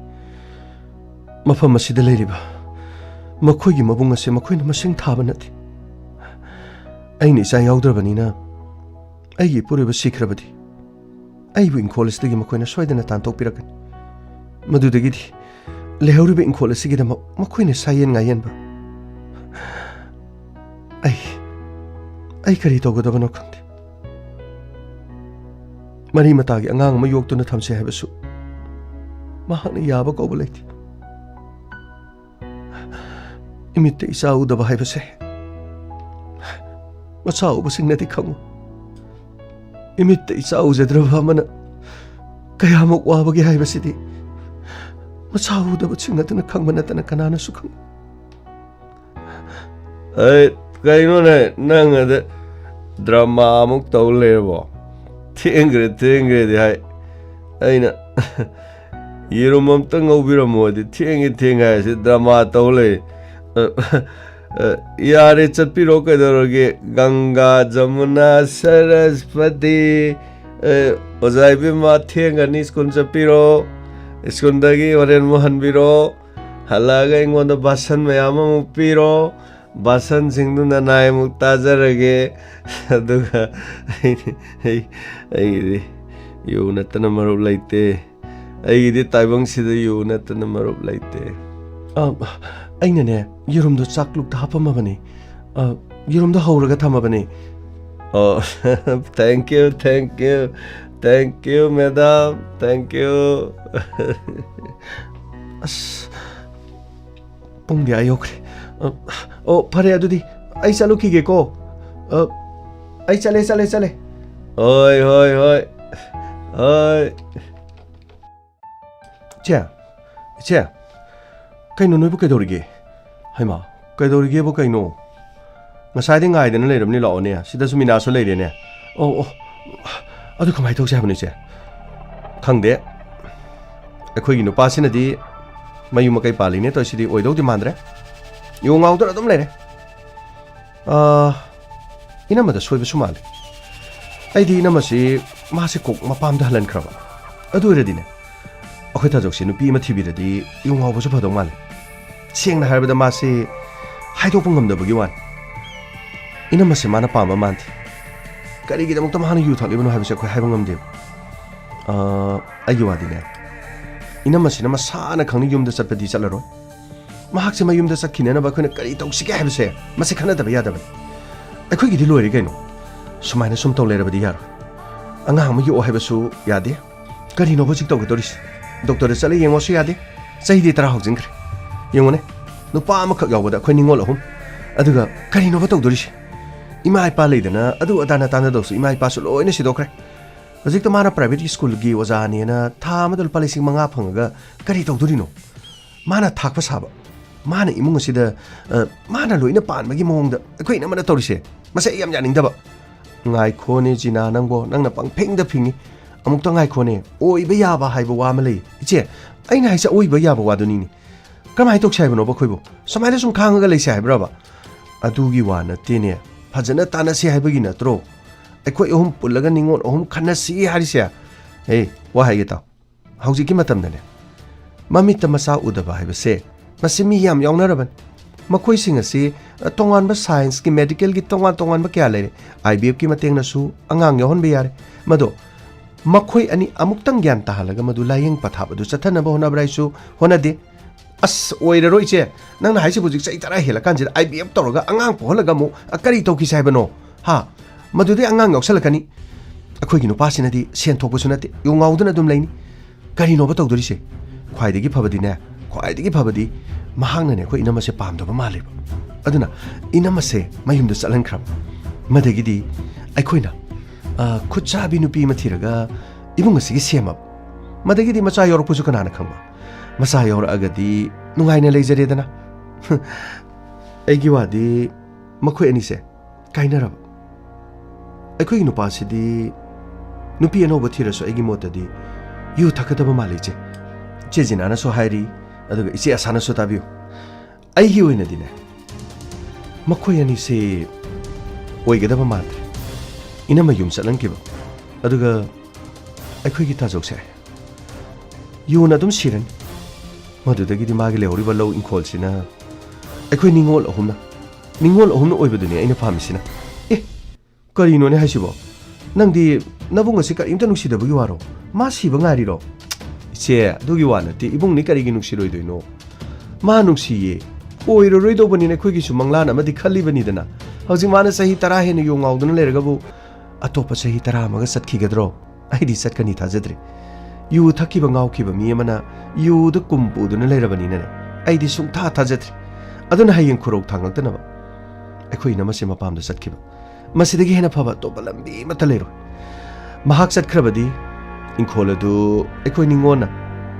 ꯃꯐꯝ ꯑꯁꯤꯗ ꯂꯩꯔꯤꯕ ꯃꯈꯣꯏꯒꯤ ꯃꯕꯨꯡ ꯑꯁꯦ ꯃꯈꯣꯏꯅ ꯃꯁꯤꯡ ꯊꯥꯕ ꯅꯠꯇꯦ꯫ ꯑꯩꯅ ꯏꯆꯥ ꯌꯥꯎꯗ꯭ꯔꯕꯅꯤꯅ ꯑꯩꯒꯤ ꯏꯄꯨꯔꯣꯏꯕ ꯁꯤꯈ꯭ꯔꯕꯗꯤ ꯑꯩꯕꯨ ꯏꯪꯈꯣꯜ ꯑꯁꯤꯗꯒꯤ ꯃꯈꯣꯏꯅ ꯁꯣꯏꯗꯅ ꯇꯥꯟꯊꯣꯛꯄꯤꯔꯛꯀꯅꯤ꯫ ꯃꯗꯨꯗꯒꯤꯗꯤ ꯂꯩꯍꯧꯔꯤꯕ ꯏꯪꯈꯣꯜ ꯑꯁꯤꯒꯤꯗꯃꯛ ꯃꯈꯣꯏꯅ ꯁꯥꯌꯦꯟ ꯉꯥꯌꯦꯟꯕ꯫ ꯑꯩ, ꯑꯩ ꯀꯔꯤ ꯇꯧꯒꯗꯕꯅꯣ ꯈꯪꯗꯦ꯫ ꯃꯔꯤ ꯃꯇꯥꯒꯤ ꯑꯉꯥꯡ ꯑꯃ ꯌꯣꯛꯇꯨꯅ ꯊꯝꯁꯤ ꯍꯥꯏꯕꯁꯨ ꯃꯍꯥꯛꯅ ꯌꯥꯕ ꯀꯧꯕ ꯂꯩꯇꯦ꯫ ꯏꯃꯤꯠꯇ ꯏꯆꯥ ꯎꯗꯕ ꯍꯥꯏꯕꯁꯦ ꯃꯆꯥ ꯎꯕꯁꯤꯡꯅꯗꯤ ꯈꯪꯉꯨ꯫ ꯏꯃꯤꯠꯇ ꯏꯆꯥ ꯎꯖꯗ꯭ꯔꯕ ꯑꯃꯅ ꯀꯌꯥꯃꯨꯛ ꯋꯥꯕꯒꯦ ꯍꯥꯏꯕꯁꯤꯗꯤ ꯃꯆꯥ ꯎꯗꯕꯁꯤꯡ ꯑꯗꯨꯅ ꯈꯪꯕ ꯅꯠꯇꯅ ꯀꯅꯥꯅꯁꯨ ꯈꯪꯉꯤ꯫ ꯑꯩ, ꯀꯩꯅꯣꯅꯦ, ꯅꯪ ꯑꯗ ꯗ꯭ꯔꯃꯥ ꯑꯃꯨꯛ ꯇꯧ ꯂꯩꯔꯕꯣ? ꯊꯦꯡꯈ꯭ꯔꯦ, ꯊꯦꯡꯈ꯭ꯔꯦꯗꯤ ꯍꯥꯏ꯫ ꯑꯩꯅ ꯌꯦꯔꯨꯝ ꯑꯝꯇ ꯉꯧꯕꯤꯔꯝꯃꯣꯗꯤ ꯊꯦꯡꯉꯦ, ꯊꯦꯡꯉꯦ ꯍꯥꯏꯁꯤ ꯗ꯭ꯔꯃꯥ ꯇꯧ ꯂꯩ꯫ ꯑ, ꯑ, ꯌꯥꯔꯦ, ꯆꯠꯄꯤꯔꯣ, ꯀꯩꯗꯧꯔꯒꯦ? ꯒꯪꯒꯥ, ꯖꯃꯨꯅꯥ, ꯁꯔꯁꯄꯇꯤ, ꯑ, ꯑꯣꯖꯥ ꯏꯕꯦꯝꯃ, ꯊꯦꯡꯒꯅꯤ, ꯁ꯭ꯀꯨꯜ ꯆꯠꯄꯤꯔꯣ꯫ ꯁ꯭ꯀꯨꯜꯗꯒꯤ ꯍꯣꯔꯦꯟ ꯑꯃꯨꯛ ꯍꯟꯕꯤꯔꯣ꯫ ꯍꯜꯂꯛꯑꯒ ꯑꯩꯉꯣꯟꯗ ꯕꯥꯁꯟ ꯃꯌꯥꯝ ꯑꯃꯨꯛ ꯄꯤꯔꯣ꯫ ꯕꯥꯁꯟꯁꯤꯡꯗꯨ ꯅꯅꯥꯏꯃꯨꯛ ꯇꯥꯖꯔꯒꯦ꯫ ꯑꯗꯨꯒ ꯑꯩ, ꯑꯩ, ꯑꯩꯒꯤꯗꯤ ꯌꯨ ꯅꯠꯇꯅ ꯃꯔꯨꯞ ꯂꯩꯇꯦ꯫ ꯑꯩꯒꯤꯗꯤ ꯇꯥꯏꯕꯪꯁꯤꯗ ꯌꯨ ꯅꯠꯇꯅ ꯃꯔꯨꯞ ꯂꯩꯇꯦ꯫ ꯑ, ꯑꯩꯅꯅꯦ, ꯌꯦꯔꯨꯝꯗꯣ ꯆꯥꯛꯂꯨꯛꯇ ꯍꯥꯞꯄꯝꯃꯕꯅꯤ꯫ ꯑ, ꯌꯦꯔꯨꯝꯗꯣ ꯍꯧꯔꯒ ꯊꯝꯃꯕꯅꯤ꯫ ꯑꯣ, thank you, thank you, thank you, madam, thank you꯫ ꯑꯁ, ꯄꯨꯡꯗꯤ ꯑꯥ ꯌꯧꯈ꯭ꯔꯦ꯫ ꯑ, ꯑꯣ, ꯐꯔꯦ ꯑꯗꯨꯗꯤ, ꯑꯩ ꯆꯠꯂꯨꯈꯤꯒꯦꯀꯣ꯫ ꯑ, ꯑꯩ ꯆꯠꯂꯦ, ꯆꯠꯂꯦ, ꯆꯠꯂꯦ꯫ ꯍꯣꯏ, ꯍꯣꯏ, ꯍꯣꯏ, ꯍꯣꯏ꯫ ꯏꯆꯦ, ꯏꯆꯦ, ꯀꯩꯅꯣ ꯅꯣꯏꯕꯨ ꯀꯩꯗꯧꯔꯤꯒꯦ? ꯍꯩꯃꯥ, ꯀꯩꯗꯧꯔꯤꯒꯦꯕ ꯀꯩꯅꯣ? ꯉꯁꯥꯏꯗꯩ ꯉꯥꯏꯗꯅ ꯂꯩꯔꯕꯅꯤ, ꯂꯥꯛꯑꯣꯅꯦ꯫ ꯁꯤꯗꯁꯨ ꯃꯤꯅꯥꯁꯨ ꯂꯩꯔꯦꯅꯦ꯫ ꯑꯣ, ꯑꯣ, ꯑꯗꯨ ꯀꯃꯥꯏꯅ ꯇꯧꯁꯦ ꯍꯥꯏꯕꯅꯣ, ꯏꯆꯦ? ꯈꯪꯗꯦ꯫ ꯑꯩꯈꯣꯏꯒꯤ ꯅꯨꯄꯥꯁꯤꯅꯗꯤ ꯃꯌꯨꯝ ꯃꯀꯩ ꯄꯥꯜꯂꯤꯅꯦ ꯇꯧꯔꯤꯁꯤꯗꯤ ꯑꯣꯏꯗꯧꯗꯤ ꯃꯥꯟꯗ꯭ꯔꯦ꯫ ꯌꯣꯡ ꯉꯥꯎꯗꯅ ꯑꯗꯨꯝ ꯂꯩꯔꯦ꯫ ꯑꯥ, ꯏꯅꯝꯃꯗ ꯁꯣꯏꯕꯁꯨ ꯃꯥꯜꯂꯤ꯫ ꯑꯩꯗꯤ ꯏꯅꯝꯃꯁꯤ ꯃꯥꯁꯦ ꯀꯣꯛ ꯃꯄꯥꯝꯗ ꯍꯜꯍꯟꯈ꯭ꯔꯕ꯫ ꯑꯗꯨ ꯑꯣꯏꯔꯗꯤꯅꯦ, ꯑꯩꯈꯣꯏ ꯊꯥꯗꯣꯛꯁꯦ ꯅꯨꯄꯤ ꯑꯃ ꯊꯤꯕꯤꯔꯗꯤ ꯌꯣꯡ ꯉꯥꯎꯕꯁꯨ ꯐꯗꯧ ꯃꯥꯜꯂꯦ꯫ ꯁꯦꯡꯅ ꯍꯥꯏꯔꯕꯗ ꯃꯥꯁꯦ ꯍꯥꯏꯗꯣꯛꯄ ꯉꯝꯗꯕꯒꯤ ꯋꯥꯅꯤ꯫ ꯏꯅꯝꯃꯁꯦ ꯃꯥꯅ ꯄꯥꯝꯕ ꯃꯥꯟꯗꯦ꯫ ꯀꯔꯤꯒꯤꯗꯃꯛꯇ ꯃꯥꯅ ꯌꯨ ꯊꯛꯂꯤꯕꯅꯣ ꯍꯥꯏꯕꯁꯦ ꯑꯩꯈꯣꯏ ꯍꯥꯏꯕ ꯉꯝꯗꯦꯕ꯫ ꯑꯥ, ꯑꯩꯒꯤ ꯋꯥꯗꯤꯅꯦ, ꯏꯅꯝꯃꯁꯤꯅ ꯃꯁꯥꯅ ꯈꯪꯅ ꯌꯨꯝꯗ ꯆꯠꯄꯗꯤ ꯆꯠꯂꯔꯣꯏ꯫ ꯃꯍꯥꯛꯁꯦ ꯃꯌꯨꯝꯗ ꯆꯠꯈꯤꯅꯅꯕ ꯑꯩꯈꯣꯏꯅ ꯀꯔꯤ ꯇꯧꯁꯤꯒꯦ ꯍꯥꯏꯕꯁꯦ ꯃꯁꯤ ꯈꯟꯅꯗꯕ ꯌꯥꯗꯕꯅꯤ꯫ ꯑꯩꯈꯣꯏꯒꯤꯗꯤ ꯂꯣꯏꯔꯦ ꯀꯩꯅꯣ꯫ ꯁꯨꯃꯥꯏꯅ ꯁꯨꯝ ꯇꯧ ꯂꯩꯔꯕꯗꯤ ꯌꯥꯔꯣꯏ꯫ ꯑꯉꯥꯡ ꯑꯃ ꯌꯣꯛꯑꯣ ꯍꯥꯏꯕꯁꯨ ꯌꯥꯗꯦ꯫ ꯀꯔꯤꯅꯣꯕ ꯍꯧꯖꯤꯛ ꯇꯧꯒꯗꯧꯔꯤꯁꯦ? ꯗꯣꯛꯇꯔꯗ ꯆꯠꯂ ꯌꯦꯡꯉꯣꯁꯨ ꯌꯥꯗꯦ꯫ ꯆꯍꯤꯗꯤ ꯇꯔꯥ ꯍꯧꯖꯤꯟꯈ꯭ꯔꯦ꯫ ꯌꯦꯡꯉꯨꯅꯦ, ꯅꯨꯄꯥ ꯑꯃꯈꯛ ꯌꯥꯎꯕꯗ ꯑꯩꯈꯣꯏ ꯅꯤꯉꯣꯜ ꯑꯍꯨꯝ꯫ ꯑꯗꯨꯒ ꯀꯔꯤꯅꯣꯕ ꯇꯧꯗꯣꯔꯤꯁꯦ? ꯏꯃꯥ ꯏꯄꯥ ꯂꯩꯗꯅ ꯑꯗꯨ ꯑꯗꯥꯅ ꯇꯥꯟꯅꯗꯧꯁꯨ ꯏꯃꯥ ꯏꯄꯥꯁꯨ ꯂꯣꯏꯅ ꯁꯤꯗꯣꯛꯈ꯭ꯔꯦ꯫ ꯍꯧꯖꯤꯛꯇ ꯃꯥꯅ ꯄ꯭ꯔꯥꯏꯚꯦꯠ ꯁ꯭ꯀꯨꯜꯒꯤ ꯑꯣꯖꯥꯅꯦꯅ ꯊꯥ ꯑꯃꯗ ꯂꯨꯄꯥ ꯂꯤꯁꯤꯡ ꯃꯉꯥ ꯐꯪꯉꯒ ꯀꯔꯤ ꯇꯧꯗꯣꯔꯤꯅꯣ? ꯃꯥꯅ ꯊꯥꯛꯄ ꯁꯥꯕ, ꯃꯥꯅ ꯏꯃꯨꯡ ꯑꯁꯤꯗ, ꯑ, ꯃꯥꯅ ꯂꯣꯏꯅ ꯄꯥꯟꯕꯒꯤ ꯃꯑꯣꯡꯗ ꯑꯩꯈꯣꯏ ꯏꯅꯝꯃꯅ ꯇꯧꯔꯤꯁꯦ, ꯃꯁꯤ ꯑꯩ ꯌꯥꯝ ꯌꯥꯅꯤꯡꯗꯕ꯫ ꯉꯥꯏꯈꯣꯅꯦ ꯖꯤꯅꯥ, ꯅꯪꯕꯣ, ꯅꯪꯅ ꯄꯪꯐꯤꯡꯗ ꯐꯤꯡꯉꯤ꯫ ꯑꯃꯨꯛꯇ ꯉꯥꯏꯈꯣꯅꯦ, ꯑꯣꯏꯕ ꯌꯥꯕ ꯍꯥꯏꯕ ꯋꯥ ꯑꯃ ꯂꯩ꯫ ꯏꯆꯦ, ꯑꯩꯅ ꯍꯥꯏꯁꯦ ꯑꯣꯏꯕ ꯌꯥꯕ ꯋꯥꯗꯨꯅꯤꯅꯦ꯫ ꯀꯃꯥꯏꯅ ꯇꯧꯁꯦ ꯍꯥꯏꯕꯅꯣꯕ ꯑꯩꯈꯣꯏꯕꯨ? ꯁꯨꯃꯥꯏꯅ ꯁꯨꯝ ꯈꯥꯡꯉꯒ ꯂꯩꯁꯦ ꯍꯥꯏꯕ꯭ꯔꯕ? ꯑꯗꯨꯒꯤ ꯋꯥ ꯅꯠꯇꯦꯅꯦ, ꯐꯖꯅ ꯇꯥꯟꯅꯁꯤ ꯍꯥꯏꯕꯒꯤ ꯅꯠꯇ꯭ꯔꯣ? ꯑꯩꯈꯣꯏ ꯑꯍꯨꯝ ꯄꯨꯜꯂꯒ ꯅꯤꯉꯣꯜ ꯑꯍꯨꯝ ꯈꯟꯅꯁꯤ ꯍꯥꯏꯔꯤꯁꯦ꯫ ꯑꯦ, ꯋꯥ ꯍꯥꯏꯒꯦ ꯇꯥꯎ꯫ ꯍꯧꯖꯤꯛꯀꯤ ꯃꯇꯝꯗꯅꯦ, ꯃꯃꯤꯠꯇ ꯃꯆꯥ ꯎꯗꯕ ꯍꯥꯏꯕꯁꯦ, ꯃꯁꯤ ꯃꯤ ꯌꯥꯝ ꯌꯥꯎꯅꯔꯕꯅꯤ꯫ ꯃꯈꯣꯏꯁꯤꯡ ꯑꯁꯤ, ꯑ, ꯇꯣꯉꯥꯟꯕ ꯁꯥꯏꯟꯁꯀꯤ, ꯃꯦꯗꯤꯀꯦꯜꯒꯤ ꯇꯣꯉꯥꯟ ꯇꯣꯉꯥꯟꯕ ꯀꯌꯥ ꯂꯩꯔꯦ꯫ ꯑꯥꯏ ꯕꯤ ꯑꯦꯐꯀꯤ ꯃꯇꯦꯡꯅꯁꯨ ꯑꯉꯥꯡ ꯌꯥꯎꯍꯟꯕ ꯌꯥꯔꯦ꯫ ꯃꯗꯣ ꯃꯈꯣꯏ ꯑꯅꯤ ꯑꯃꯨꯛꯇꯪ ꯒ꯭ꯌꯥꯟ ꯇꯥꯍꯜꯂꯒ ꯃꯗꯨ ꯂꯥꯏꯌꯦꯡ ꯄꯊꯥꯞ ꯑꯗꯨ ꯆꯠꯊꯅꯕ ꯍꯣꯠꯅꯕ꯭ꯔꯥ ꯍꯥꯏꯁꯨ ꯍꯣꯠꯅꯗꯦ꯫ ꯑꯁ, ꯑꯣꯏꯔꯔꯣꯏ ꯏꯆꯦ, ꯅꯪꯅ ꯍꯥꯏꯁꯤꯕꯨ ꯍꯧꯖꯤꯛ ꯆꯍꯤ ꯇꯔꯥ ꯍꯦꯜꯂꯀꯥꯟꯁꯤꯗ ꯑꯥꯏ ꯕꯤ ꯑꯦꯐ ꯇꯧꯔꯒ ꯑꯉꯥꯡ ꯄꯣꯛꯍꯜꯂꯒ ꯑꯃꯨꯛ, ꯑ, ꯀꯔꯤ ꯇꯧꯈꯤꯁꯦ ꯍꯥꯏꯕꯅꯣ? ꯍꯥ? ꯃꯗꯨꯗꯤ ꯑꯉꯥꯡ ꯌꯥꯎꯁꯜꯂꯛꯀꯅꯤ꯫ ꯑꯩꯈꯣꯏꯒꯤ ꯅꯨꯄꯥꯁꯤꯅꯗꯤ ꯁꯦꯟ ꯊꯣꯛꯄꯁꯨ ꯅꯠꯇꯦ, ꯌꯨ ꯉꯥꯎꯗꯨꯅ ꯑꯗꯨꯝ ꯂꯩꯅꯤ꯫ ꯀꯔꯤꯅꯣꯕ ꯇꯧꯗꯣꯔꯤꯁꯦ? ꯈ꯭ꯋꯥꯏꯗꯒꯤ ꯐꯕꯗꯤꯅꯦ, ꯈ꯭ꯋꯥꯏꯗꯒꯤ ꯐꯕꯗꯤ ꯃꯍꯥꯛꯅꯅꯦ ꯑꯩꯈꯣꯏ ꯏꯅꯝꯃꯁꯦ ꯄꯥꯝꯗꯕ ꯃꯥꯜꯂꯦꯕ꯫ ꯑꯗꯨꯅ ꯏꯅꯝꯃꯁꯦ ꯃꯌꯨꯝꯗ ꯆꯠꯍꯟꯈ꯭ꯔꯕ꯫ ꯃꯗꯒꯤꯗꯤ ꯑꯩꯈꯣꯏꯅ, ꯑ, ꯈꯨꯠꯆꯥꯕꯤ ꯅꯨꯄꯤ ꯑꯃ ꯊꯤꯔꯒ ꯏꯃꯨꯡ ꯑꯁꯤꯒꯤ ꯁꯦꯝꯃꯕ꯫ ꯃꯗꯒꯤꯗꯤ ꯃꯆꯥ ꯌꯥꯎꯔꯛꯄꯁꯨ ꯀꯅꯥꯅ ꯈꯪꯕ? ꯃꯆꯥ ꯌꯥꯎꯔꯛꯑꯒꯗꯤ ꯅꯨꯡꯉꯥꯏꯅ ꯂꯩꯖꯔꯦꯗꯅ꯫ ꯑꯩꯒꯤ ꯋꯥꯗꯤ ꯃꯈꯣꯏ ꯑꯅꯤꯁꯦ ꯀꯥꯏꯅꯔꯕ꯫ ꯑꯩꯈꯣꯏꯒꯤ ꯅꯨꯄꯥꯁꯤꯗꯤ ꯅꯨꯄꯤ ꯑꯅꯧꯕ ꯊꯤꯔꯁꯨ ꯑꯩꯒꯤ ꯃꯣꯠꯇꯗꯤ ꯌꯨ ꯊꯛꯀꯗꯕ ꯃꯥꯜꯂꯤ ꯏꯆꯦ꯫ ꯏꯆꯦ ꯖꯤꯅꯥꯅꯁꯨ ꯍꯥꯏꯔꯤ, ꯑꯗꯨꯒ ꯏꯆꯦ ꯑꯁꯥꯅꯁꯨ ꯇꯥꯕꯤꯌꯨ꯫ ꯑꯩꯒꯤ ꯑꯣꯏꯅꯗꯤꯅꯦ, ꯃꯈꯣꯏ ꯑꯅꯤꯁꯦ ꯑꯣꯏꯒꯗꯕ ꯃꯥꯟꯗ꯭ꯔꯦ꯫ ꯏꯅꯝꯃ ꯌꯨꯝ ꯆꯠꯍꯟꯈꯤꯕ, ꯑꯗꯨꯒ ꯑꯩꯈꯣꯏꯒꯤ ꯇꯥꯖꯧꯁꯦ ꯌꯨꯅ ꯑꯗꯨꯝ ꯁꯤꯔꯅꯤ꯫ ꯃꯗꯨꯗꯒꯤꯗꯤ ꯃꯥꯒꯤ ꯂꯩꯍꯧꯔꯤꯕ ꯂꯧ ꯏꯪꯈꯣꯜꯁꯤꯅ ꯑꯩꯈꯣꯏ ꯅꯤꯉꯣꯜ ꯑꯍꯨꯝꯅ, ꯅꯤꯉꯣꯜ ꯑꯍꯨꯝꯅ ꯑꯣꯏꯕꯗꯨꯅꯤ ꯑꯩꯅ ꯄꯥꯝꯃꯤꯁꯤꯅ꯫ ꯑꯦ, ꯀꯔꯤꯅꯣꯅꯦ ꯍꯥꯏꯁꯤꯕꯣ? ꯅꯪꯗꯤ ꯅꯕꯨꯡ ꯑꯁꯤ ꯀꯔꯤꯝꯇ ꯅꯨꯡꯁꯤꯗꯕꯒꯤ ꯋꯥꯔꯣ? ꯃꯥ ꯁꯤꯕ ꯉꯥꯏꯔꯤꯔꯣ? ꯏꯆꯦ, ꯑꯗꯨꯒꯤ ꯋꯥ ꯅꯠꯇꯦ꯫ ꯏꯕꯨꯡꯅꯤ ꯀꯔꯤꯒꯤ ꯅꯨꯡꯁꯤꯔꯣꯏꯗꯣꯏꯅꯣ? ꯃꯥ ꯅꯨꯡꯁꯤꯌꯦ꯫ ꯑꯣꯏꯔꯔꯣꯏꯗꯧꯕꯅꯤꯅ ꯑꯩꯈꯣꯏꯒꯤꯁꯨ ꯃꯪꯂꯥꯟ ꯑꯃꯗꯤ ꯈꯜꯂꯤꯕꯅꯤꯗꯅ꯫ ꯍꯧꯖꯤꯛ ꯃꯥꯅ ꯆꯍꯤ ꯇꯔꯥ ꯍꯦꯟꯅ ꯌꯣ ꯉꯥꯎꯗꯨꯅ ꯂꯩꯔꯒꯕꯨ ꯑꯇꯣꯞꯄ ꯆꯍꯤ ꯇꯔꯥ ꯑꯃꯒ ꯆꯠꯈꯤꯒꯗ꯭ꯔꯣ? ꯑꯩꯗꯤ ꯆꯠꯀꯅꯤ ꯊꯥꯖꯗ꯭ꯔꯦ꯫ ꯌꯨ ꯊꯛꯈꯤꯕ ꯉꯥꯎꯈꯤꯕ ꯃꯤ ꯑꯃꯅ ꯌꯨꯗ ꯀꯨꯝ ꯄꯨꯗꯨꯅ ꯂꯩꯔꯕꯅꯤꯅꯅꯦ, ꯑꯩꯗꯤ ꯁꯨꯡꯊꯥ ꯊꯥꯖꯗ꯭ꯔꯦ꯫ ꯑꯗꯨꯅ ꯍꯌꯦꯡ ꯈꯨꯔꯧ ꯊꯥꯡꯉꯛꯇꯅꯕ ꯑꯩꯈꯣꯏ ꯏꯅꯝꯃꯁꯦ ꯃꯄꯥꯝꯗ ꯆꯠꯈꯤꯕ꯫ ꯃꯁꯤꯗꯒꯤ ꯍꯦꯟꯅ ꯐꯕ ꯑꯇꯣꯞꯄ ꯂꯝꯕꯤ ꯑꯃꯠꯇ ꯂꯩꯔꯣꯏ꯫ ꯃꯍꯥꯛ ꯆꯠꯈ꯭ꯔꯕꯗꯤ ꯏꯪꯈꯣꯜ ꯑꯗꯨ ꯑꯩꯈꯣꯏ ꯅꯤꯉꯣꯜꯅ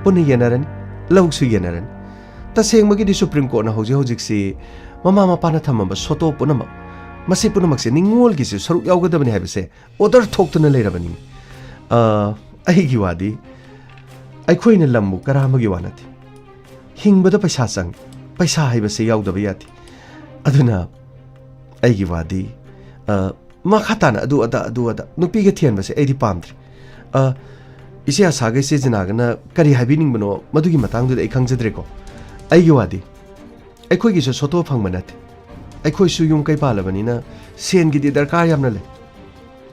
ꯄꯨꯟꯅ ꯌꯦꯟꯅꯔꯅꯤ, ꯂꯧꯁꯨ ꯌꯦꯟꯅꯔꯅꯤ꯫ ꯇꯁꯦꯡꯕꯒꯤꯗꯤ ꯁꯨꯄ꯭ꯔꯤꯝ ꯀꯣꯔꯠꯅ ꯍꯧꯖꯤꯛ ꯍꯧꯖꯤꯛꯁꯤ ꯃꯃꯥ ꯃꯄꯥꯅ ꯊꯝꯃꯝꯕ ꯁꯣꯇꯣ ꯄꯨꯝꯅꯃꯛ, ꯃꯁꯤ ꯄꯨꯝꯅꯃꯛꯁꯦ ꯅꯤꯉꯣꯜꯒꯤꯁꯨ ꯁꯔꯨꯛ ꯌꯥꯎꯒꯗꯕꯅꯤ ꯍꯥꯏꯕꯁꯦ ꯑꯣꯔꯗꯔ ꯊꯣꯛꯇꯨꯅ ꯂꯩꯔꯕꯅꯤ꯫ ꯑ, ꯑꯩꯒꯤ ꯋꯥꯗꯤ ꯑꯩꯈꯣꯏꯅ ꯂꯝꯕꯨ ꯀꯔꯥ ꯑꯃꯒꯤ ꯋꯥ ꯅꯠꯇꯦ꯫ ꯍꯤꯡꯕꯗ ꯄꯩꯁꯥ ꯆꯪꯉꯤ, ꯄꯩꯁꯥ ꯍꯥꯏꯕꯁꯦ ꯌꯥꯎꯗꯕ ꯌꯥꯗꯦ꯫ ꯑꯗꯨꯅ ꯑꯩꯒꯤ ꯋꯥꯗꯤ, ꯑ, ꯃꯈꯥ ꯇꯥꯅ ꯑꯗꯨ ꯑꯗꯥ, ꯑꯗꯨ ꯑꯗꯥ ꯅꯨꯄꯤꯒ ꯊꯦꯟꯕꯁꯦ ꯑꯩꯗꯤ ꯄꯥꯝꯗ꯭ꯔꯦ꯫ ꯑ, ꯏꯆꯦ ꯑꯁꯥꯒ ꯏꯆꯦ ꯖꯤꯅꯥꯒꯅ ꯀꯔꯤ ꯍꯥꯏꯕꯤꯅꯤꯡꯕꯅꯣ, ꯃꯗꯨꯒꯤ ꯃꯇꯥꯡꯗꯨꯗꯤ ꯑꯩ ꯈꯪꯖꯗ꯭ꯔꯦꯀꯣ꯫ ꯑꯩꯒꯤ ꯋꯥꯗꯤ, ꯑꯩꯈꯣꯏꯒꯤꯁꯨ ꯁꯣꯇꯣ ꯐꯪꯕ ꯅꯠꯇꯦ꯫ ꯑꯩꯈꯣꯏꯁꯨ ꯌꯨꯝ ꯀꯩ ꯄꯥꯜꯂꯕꯅꯤꯅ ꯁꯦꯟꯒꯤꯗꯤ ꯗꯔꯀꯥꯔ ꯌꯥꯝꯅ ꯂꯩ꯫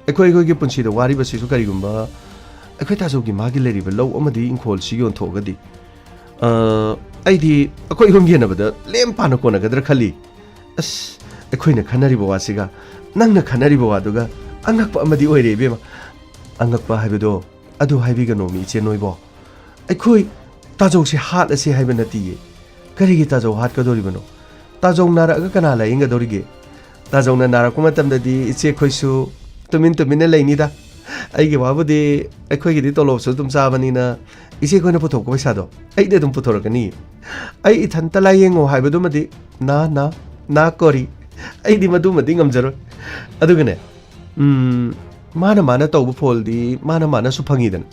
ꯑꯩꯈꯣꯏ ꯑꯩꯈꯣꯏꯒꯤ ꯄꯨꯟꯁꯤꯗ ꯋꯥꯔꯤꯕꯁꯤꯁꯨ ꯀꯔꯤꯒꯨꯝꯕ ꯑꯩꯈꯣꯏ ꯇꯥꯖꯧꯒꯤ ꯃꯥꯒꯤ ꯂꯩꯔꯤꯕ ꯂꯧ ꯑꯃꯗꯤ ꯏꯪꯈꯣꯜꯁꯤ ꯌꯣꯟꯊꯣꯛꯑꯒꯗꯤ, ꯑ, ꯑꯩꯗꯤ ꯑꯩꯈꯣꯏ ꯑꯍꯨꯝ ꯌꯦꯟꯅꯕꯗ ꯂꯦꯝ ꯄꯥꯅ ꯀꯣꯟꯅꯒꯗ꯭ꯔꯥ ꯈꯜꯂꯤ꯫ ꯑꯁ, ꯑꯩꯈꯣꯏꯅ ꯈꯟꯅꯔꯤꯕ ꯋꯥꯁꯤꯒ ꯅꯪꯅ ꯈꯟꯅꯔꯤꯕ ꯋꯥꯗꯨꯒ ꯑꯉꯛꯄ ꯑꯃꯗꯤ ꯑꯣꯏꯔꯦ ꯏꯕꯦꯝꯃ꯫ ꯑꯉꯛꯄ ꯍꯥꯏꯕꯗꯣ ꯑꯗꯨ ꯍꯥꯏꯕꯤꯒꯅꯣꯃꯤ ꯏꯆꯦ ꯅꯣꯏꯕꯣ꯫ ꯑꯩꯈꯣꯏ ꯇꯥꯖꯧꯁꯦ ꯍꯥꯠꯂꯁꯦ ꯍꯥꯏꯕ ꯅꯠꯇꯤꯌꯦ꯫ ꯀꯔꯤꯒꯤ ꯇꯥꯖꯧ ꯍꯥꯠꯀꯗꯧꯔꯤꯕꯅꯣ? ꯇꯥꯖꯧ ꯅꯥꯔꯛꯑꯒ ꯀꯅꯥ ꯂꯥꯌꯦꯡꯒꯗꯧꯔꯤꯒꯦ? ꯇꯥꯖꯧꯅ ꯅꯥꯔꯛꯄ ꯃꯇꯝꯗꯗꯤ ꯏꯆꯦ ꯑꯩꯈꯣꯏꯁꯨ ꯇꯨꯃꯤꯟ ꯇꯨꯃꯤꯟꯅ ꯂꯩꯅꯤꯗ꯫ ꯑꯩꯒꯤ ꯋꯥꯕꯨꯗꯤ ꯑꯩꯈꯣꯏꯒꯤꯗꯤ ꯇꯣꯂꯣꯞꯁꯨ ꯑꯗꯨꯝ ꯆꯥꯕꯅꯤꯅ ꯏꯆꯦ ꯑꯩꯈꯣꯏꯅ ꯄꯨꯊꯣꯛꯄ ꯄꯩꯁꯥꯗꯣ ꯑꯩꯗꯤ ꯑꯗꯨꯝ ꯄꯨꯊꯣꯔꯛꯀꯅꯤ꯫ ꯑꯩ ꯏꯊꯟꯇ ꯂꯥꯏꯌꯦꯡꯉꯣ ꯍꯥꯏꯕꯗꯨꯃꯗꯤ ꯅꯥ, ꯅꯥ, ꯅꯥ ꯀꯣꯔꯤ꯫ ꯑꯩꯗꯤ ꯃꯗꯨꯃꯗꯤ ꯉꯝꯖꯔꯣꯏ꯫ ꯑꯗꯨꯒꯅꯦ, ꯎꯝ, ꯃꯥꯅ ꯃꯥꯅ ꯇꯧꯕ ꯐꯣꯜꯗꯤ ꯃꯥꯅ ꯃꯥꯅꯁꯨ ꯐꯪꯉꯤꯗꯅ꯫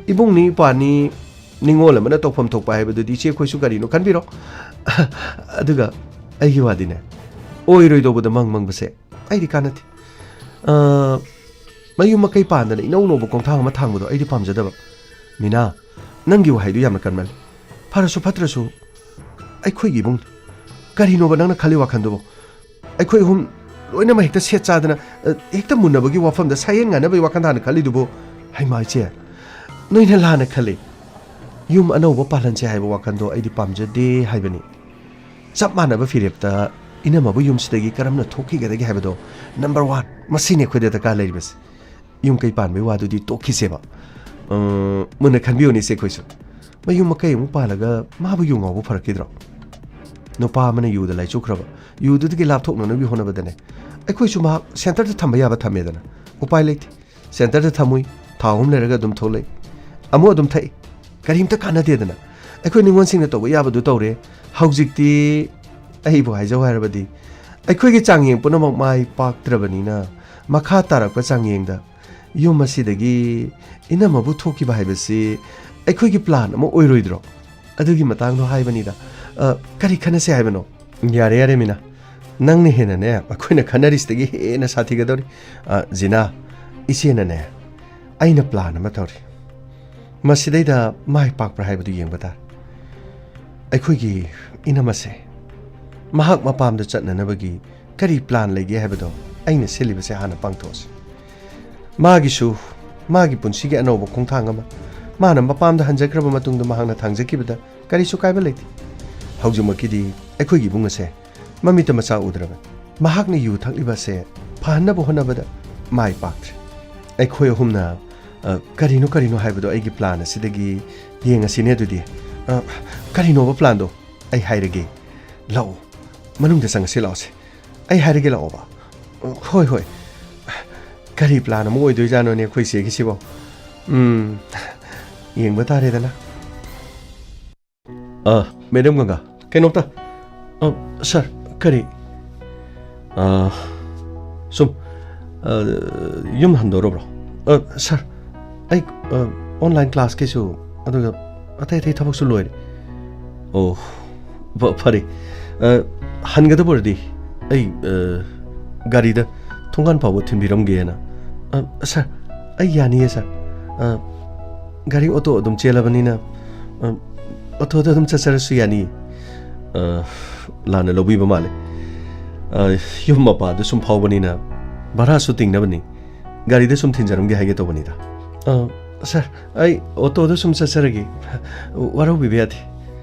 ꯏꯕꯨꯡꯅꯤ ꯏꯄ꯭ꯋꯥꯅꯤ ꯅꯤꯡꯉꯣꯜ ꯑꯃꯅ ꯇꯧꯐꯝ ꯊꯣꯛꯄ ꯍꯥꯏꯕꯗꯨꯗꯤ ꯏꯆꯦ ꯑꯩꯈꯣꯏꯁꯨ ꯀꯔꯤꯅꯣ ꯈꯟꯕꯤꯔꯣ꯫ ꯑꯗꯨꯒ ꯑꯩꯒꯤ ꯋꯥꯗꯤꯅꯦ, ꯑꯣꯏꯔꯣꯏꯗꯧꯕꯗ ꯃꯪ ꯃꯪꯕꯁꯦ ꯑꯩꯗꯤ ꯀꯥꯟꯅꯗꯦ꯫ ꯑ, ꯃꯌꯨꯝ ꯃꯀꯩ ꯄꯥꯟꯗꯅ ꯏꯅꯧ ꯅꯧꯕ ꯈꯣꯡꯊꯥꯡ ꯑꯃ ꯊꯥꯡꯕꯗꯣ ꯑꯩꯗꯤ ꯄꯥꯝꯖꯗꯕ꯫ ꯃꯤꯅꯥ, ꯅꯪꯒꯤ ꯋꯥꯍꯩꯗꯨ ꯌꯥꯝꯅ ꯀꯟꯃꯜꯂꯤ꯫ ꯐꯔꯁꯨ ꯐꯠꯇ꯭ꯔꯁꯨ ꯑꯩꯈꯣꯏꯒꯤ ꯏꯃꯨꯡꯅꯤ꯫ ꯀꯔꯤꯅꯣꯕ ꯅꯪꯅ ꯈꯜꯂꯤ ꯋꯥꯈꯜꯗꯨꯕꯣ? ꯑꯩꯈꯣꯏ ꯑꯍꯨꯝ ꯂꯣꯏꯅꯃꯛ ꯍꯦꯛꯇ ꯁꯦꯠ ꯆꯥꯗꯅ, ꯑ, ꯍꯦꯛꯇ ꯃꯨꯟꯅꯕꯒꯤ ꯋꯥꯐꯝꯗ ꯁꯥꯌꯦꯟ ꯉꯥꯅꯕꯒꯤ ꯋꯥꯈꯜ ꯍꯥꯟꯅ ꯈꯜꯂꯤꯗꯨꯕꯨ? ꯍꯩꯃꯥ ꯏꯆꯦ, ꯅꯣꯏꯅ ꯂꯥꯟꯅ ꯈꯜꯂꯤ꯫ ꯌꯨꯝ ꯑꯅꯧꯕ ꯄꯥꯜꯍꯟꯁꯦ ꯍꯥꯏꯕ ꯋꯥꯈꯜꯗꯣ ꯑꯩꯗꯤ ꯄꯥꯝꯖꯗꯦ ꯍꯥꯏꯕꯅꯤ꯫ ꯆꯞ ꯃꯥꯟꯅꯕ ꯐꯤꯔꯦꯞꯇ ꯏꯅꯝꯃꯕꯨ ꯌꯨꯝꯁꯤꯗꯒꯤ ꯀꯔꯝꯅ ꯊꯣꯛꯈꯤꯒꯗꯒꯦ ꯍꯥꯏꯕꯗꯣ number one, ꯃꯁꯤꯅꯤ ꯑꯩꯈꯣꯏꯗ ꯗꯔꯀꯥꯔ ꯂꯩꯔꯤꯕꯁꯦ꯫ ꯌꯨꯝ ꯀꯩ ꯄꯥꯟꯕꯩ ꯋꯥꯗꯨꯗꯤ ꯇꯣꯛꯈꯤꯁꯦꯕ꯫ ꯑ, ꯃꯨꯟꯅ ꯈꯟꯕꯤꯌꯨꯅꯦ ꯏꯆꯦ ꯑꯩꯈꯣꯏꯁꯨ꯫ ꯃꯌꯨꯝ ꯃꯀꯩ ꯑꯃꯨꯛ ꯄꯥꯜꯂꯒ ꯃꯥꯕꯨ ꯌꯨ ꯉꯥꯎꯕ ꯐꯔꯛꯈꯤꯗ꯭ꯔꯣ? ꯅꯨꯄꯥ ꯑꯃꯅ ꯌꯨꯗ ꯂꯥꯏꯆꯨꯈ꯭ꯔꯕ, ꯌꯨꯗꯨꯗꯒꯤ ꯂꯥꯞꯊꯣꯛꯅꯅꯕꯒꯤ ꯍꯣꯠꯅꯕꯗꯅꯦ, ꯑꯩꯈꯣꯏꯁꯨ ꯃꯍꯥꯛ centreꯗ ꯊꯝꯕ ꯌꯥꯕ ꯊꯝꯃꯦꯗꯅ꯫ ꯎꯄꯥꯏ ꯂꯩꯇꯦ꯫ Centreꯗ ꯊꯝꯃꯨꯏ, ꯊꯥ ꯑꯍꯨꯝ ꯂꯩꯔꯒ ꯑꯗꯨꯝ ꯊꯣꯛꯂꯛꯏ꯫ ꯑꯃꯨꯛ ꯑꯗꯨꯝ ꯊꯛꯏ꯫ ꯀꯔꯤꯝꯇ ꯀꯥꯟꯅꯗꯦꯗꯅ꯫ ꯑꯩꯈꯣꯏ ꯅꯤꯉꯣꯜꯁꯤꯡꯅ ꯇꯧꯕ ꯌꯥꯕꯗꯨ ꯇꯧꯔꯦ꯫ ꯍꯧꯖꯤꯛꯇꯤ ꯑꯩꯕꯨ ꯍꯥꯏꯖꯧ ꯍꯥꯏꯔꯕꯗꯤ ꯑꯩꯈꯣꯏꯒꯤ ꯆꯥꯡꯌꯦꯡ ꯄꯨꯝꯅꯃꯛ ꯃꯥꯏ ꯄꯥꯛꯇ꯭ꯔꯕꯅꯤꯅ, ꯃꯈꯥ ꯇꯥꯔꯛꯄ ꯆꯥꯡꯌꯦꯡꯗ ꯌꯨꯝ ꯑꯁꯤꯗꯒꯤ ꯏꯅꯝꯃꯕꯨ ꯊꯣꯛꯈꯤꯕ ꯍꯥꯏꯕꯁꯤ ꯑꯩꯈꯣꯏꯒꯤ plan ꯑꯃ ꯑꯣꯏꯔꯣꯏꯗ꯭ꯔꯣ? ꯑꯗꯨꯒꯤ ꯃꯇꯥꯡꯗꯣ ꯍꯥꯏꯕꯅꯤꯗ꯫ ꯑ, ꯀꯔꯤ ꯈꯟꯅꯁꯦ ꯍꯥꯏꯕꯅꯣ? ꯌꯥꯔꯦ, ꯌꯥꯔꯦ, ꯃꯤꯅꯥ꯫ ꯅꯪꯅ ꯍꯦꯟꯅꯅꯦ, ꯑꯩꯈꯣꯏꯅ ꯈꯟꯅꯔꯤꯁꯤꯗꯒꯤ ꯍꯦꯟꯅ ꯁꯥꯊꯤꯒꯗꯧꯔꯤ꯫ ꯑ, ꯖꯤꯅꯥ, ꯏꯆꯦꯅꯅꯦ, ꯑꯩꯅ plan ꯑꯃ ꯇꯧꯔꯤ꯫ ꯃꯁꯤꯗꯩꯗ ꯃꯥꯏ ꯄꯥꯛꯄ꯭ꯔꯥ ꯍꯥꯏꯕꯗꯨ ꯌꯦꯡꯕ ꯇꯥꯔꯦ꯫ ꯑꯩꯈꯣꯏꯒꯤ ꯏꯅꯝꯃꯁꯦ ꯃꯍꯥꯛ ꯃꯄꯥꯝꯗ ꯆꯠꯅꯅꯕꯒꯤ ꯀꯔꯤ plan ꯂꯩꯒꯦ ꯍꯥꯏꯕꯗꯣ ꯑꯩꯅ ꯁꯤꯜꯂꯤꯕꯁꯦ ꯍꯥꯟꯅ ꯄꯥꯡꯊꯣꯛꯑꯁꯤ꯫ ꯃꯥꯒꯤꯁꯨ ꯃꯥꯒꯤ ꯄꯨꯟꯁꯤꯒꯤ ꯑꯅꯧꯕ ꯈꯣꯡꯊꯥꯡ ꯑꯃ꯫ ꯃꯥꯅ ꯃꯄꯥꯝꯗ ꯍꯟꯖꯈ꯭ꯔꯕ ꯃꯇꯨꯡꯗ ꯃꯍꯥꯛꯅ ꯊꯥꯡꯖꯈꯤꯕꯗ ꯀꯔꯤꯁꯨ ꯀꯥꯏꯕ ꯂꯩꯇꯦ꯫ ꯍꯧꯖꯤꯛꯃꯛꯀꯤꯗꯤ ꯑꯩꯈꯣꯏꯒꯤ ꯏꯕꯨꯡ ꯑꯁꯦ ꯃꯃꯤꯠꯇ ꯃꯆꯥ ꯎꯗ꯭ꯔꯕꯅꯤ꯫ ꯃꯍꯥꯛꯅ ꯌꯨ ꯊꯛꯂꯤꯕ ꯑꯁꯦ ꯐꯍꯟꯅꯕ ꯍꯣꯠꯅꯕꯗ ꯃꯥꯏ ꯄꯥꯛꯇ꯭ꯔꯦ꯫ ꯑꯩꯈꯣꯏ ꯑꯍꯨꯝꯅ, ꯑ, ꯀꯔꯤꯅꯣ ꯀꯔꯤꯅꯣ ꯍꯥꯏꯕꯗꯣ ꯑꯩꯒꯤ plan ꯑꯁꯤꯗꯒꯤ ꯌꯦꯡꯉꯁꯤꯅꯦ ꯑꯗꯨꯗꯤ꯫ ꯑ, ꯀꯔꯤꯅꯣꯕ planꯗꯣ? ꯑꯩ ꯍꯥꯏꯔꯒꯦ꯫ ꯂꯥꯛꯑꯣ, ꯃꯅꯨꯡꯗ ꯆꯪꯉꯁꯤ ꯂꯥꯛꯑꯣꯁꯦ꯫ ꯑꯩ ꯍꯥꯏꯔꯒꯦ ꯂꯥꯛꯑꯣꯕ꯫ ꯍꯣꯏ, ꯍꯣꯏ꯫ ꯀꯔꯤ plan ꯑꯃ ꯑꯣꯏꯗꯣꯏꯖꯥꯠꯅꯣꯅꯦ ꯑꯩꯈꯣꯏ ꯆꯦꯒꯤꯁꯤꯕꯣ? ꯎꯝ, ꯌꯦꯡꯕ ꯇꯥꯔꯦꯗꯅ꯫ ꯑ, ꯃꯦꯗꯝ ꯒꯪꯒꯥ, ꯀꯩꯅꯣꯝꯇ꯫ ꯑ, ꯁꯥꯔ, ꯀꯔꯤ? ꯑ, ꯁꯨꯝ, ꯑ, ꯌꯨꯝ ꯍꯟꯗꯣꯔꯕ꯭ꯔꯣ? ꯑ, ꯁꯥꯔ, ꯑꯩ, ꯑ, ꯑꯣꯟꯂꯥꯏꯟ ꯀ꯭ꯂꯥꯁꯀꯤꯁꯨ, ꯑꯗꯨꯒ ꯑꯇꯩ ꯑꯇꯩ ꯊꯕꯛꯁꯨ ꯂꯣꯏꯔꯦ꯫ ꯑꯣ, ꯐ-, ꯐꯔꯦ꯫ ꯑ, ꯍꯟꯒꯗꯕ ꯑꯣꯏꯔꯗꯤ ꯑꯩ, ꯑ, ꯒꯥꯔꯤꯗ ꯊꯣꯡꯒꯥꯟ ꯐꯥꯎꯕ ꯊꯤꯟꯕꯤꯔꯝꯒꯦꯅ꯫ ꯑ, ꯁꯥꯔ, ꯑꯩ ꯌꯥꯅꯤꯌꯦ, ꯁꯥꯔ꯫ ꯑ, ꯒꯥꯔꯤ ꯑꯣꯇꯣ ꯑꯗꯨꯝ ꯆꯦꯜꯂꯕꯅꯤꯅ, ꯑ, ꯑꯣꯇꯣꯗ ꯑꯗꯨꯝ ꯆꯠꯆꯔꯁꯨ ꯌꯥꯅꯤꯌꯦ꯫ ꯑ, ꯂꯥꯟꯅ ꯂꯧꯕꯤꯕ ꯃꯥꯜꯂꯦ꯫ ꯑ, ꯌꯨꯝ ꯃꯄꯥꯗꯨ ꯁꯨꯝ ꯐꯥꯎꯕꯅꯤꯅ ꯚꯔꯥꯁꯨ ꯇꯤꯡꯅꯕꯅꯤ꯫ ꯒꯥꯔꯤꯗ ꯁꯨꯝ ꯊꯤꯟꯖꯔꯝꯒꯦ ꯍꯥꯏꯒꯦ ꯇꯧꯕꯅꯤꯗ꯫ ꯑ, ꯁꯥꯔ, ꯑꯩ ꯑꯣꯇꯣꯗ ꯁꯨꯝ ꯆꯠꯆꯔꯒꯦ꯫ ꯋꯥꯔꯧꯕꯤꯕ ꯌꯥꯗꯦ꯫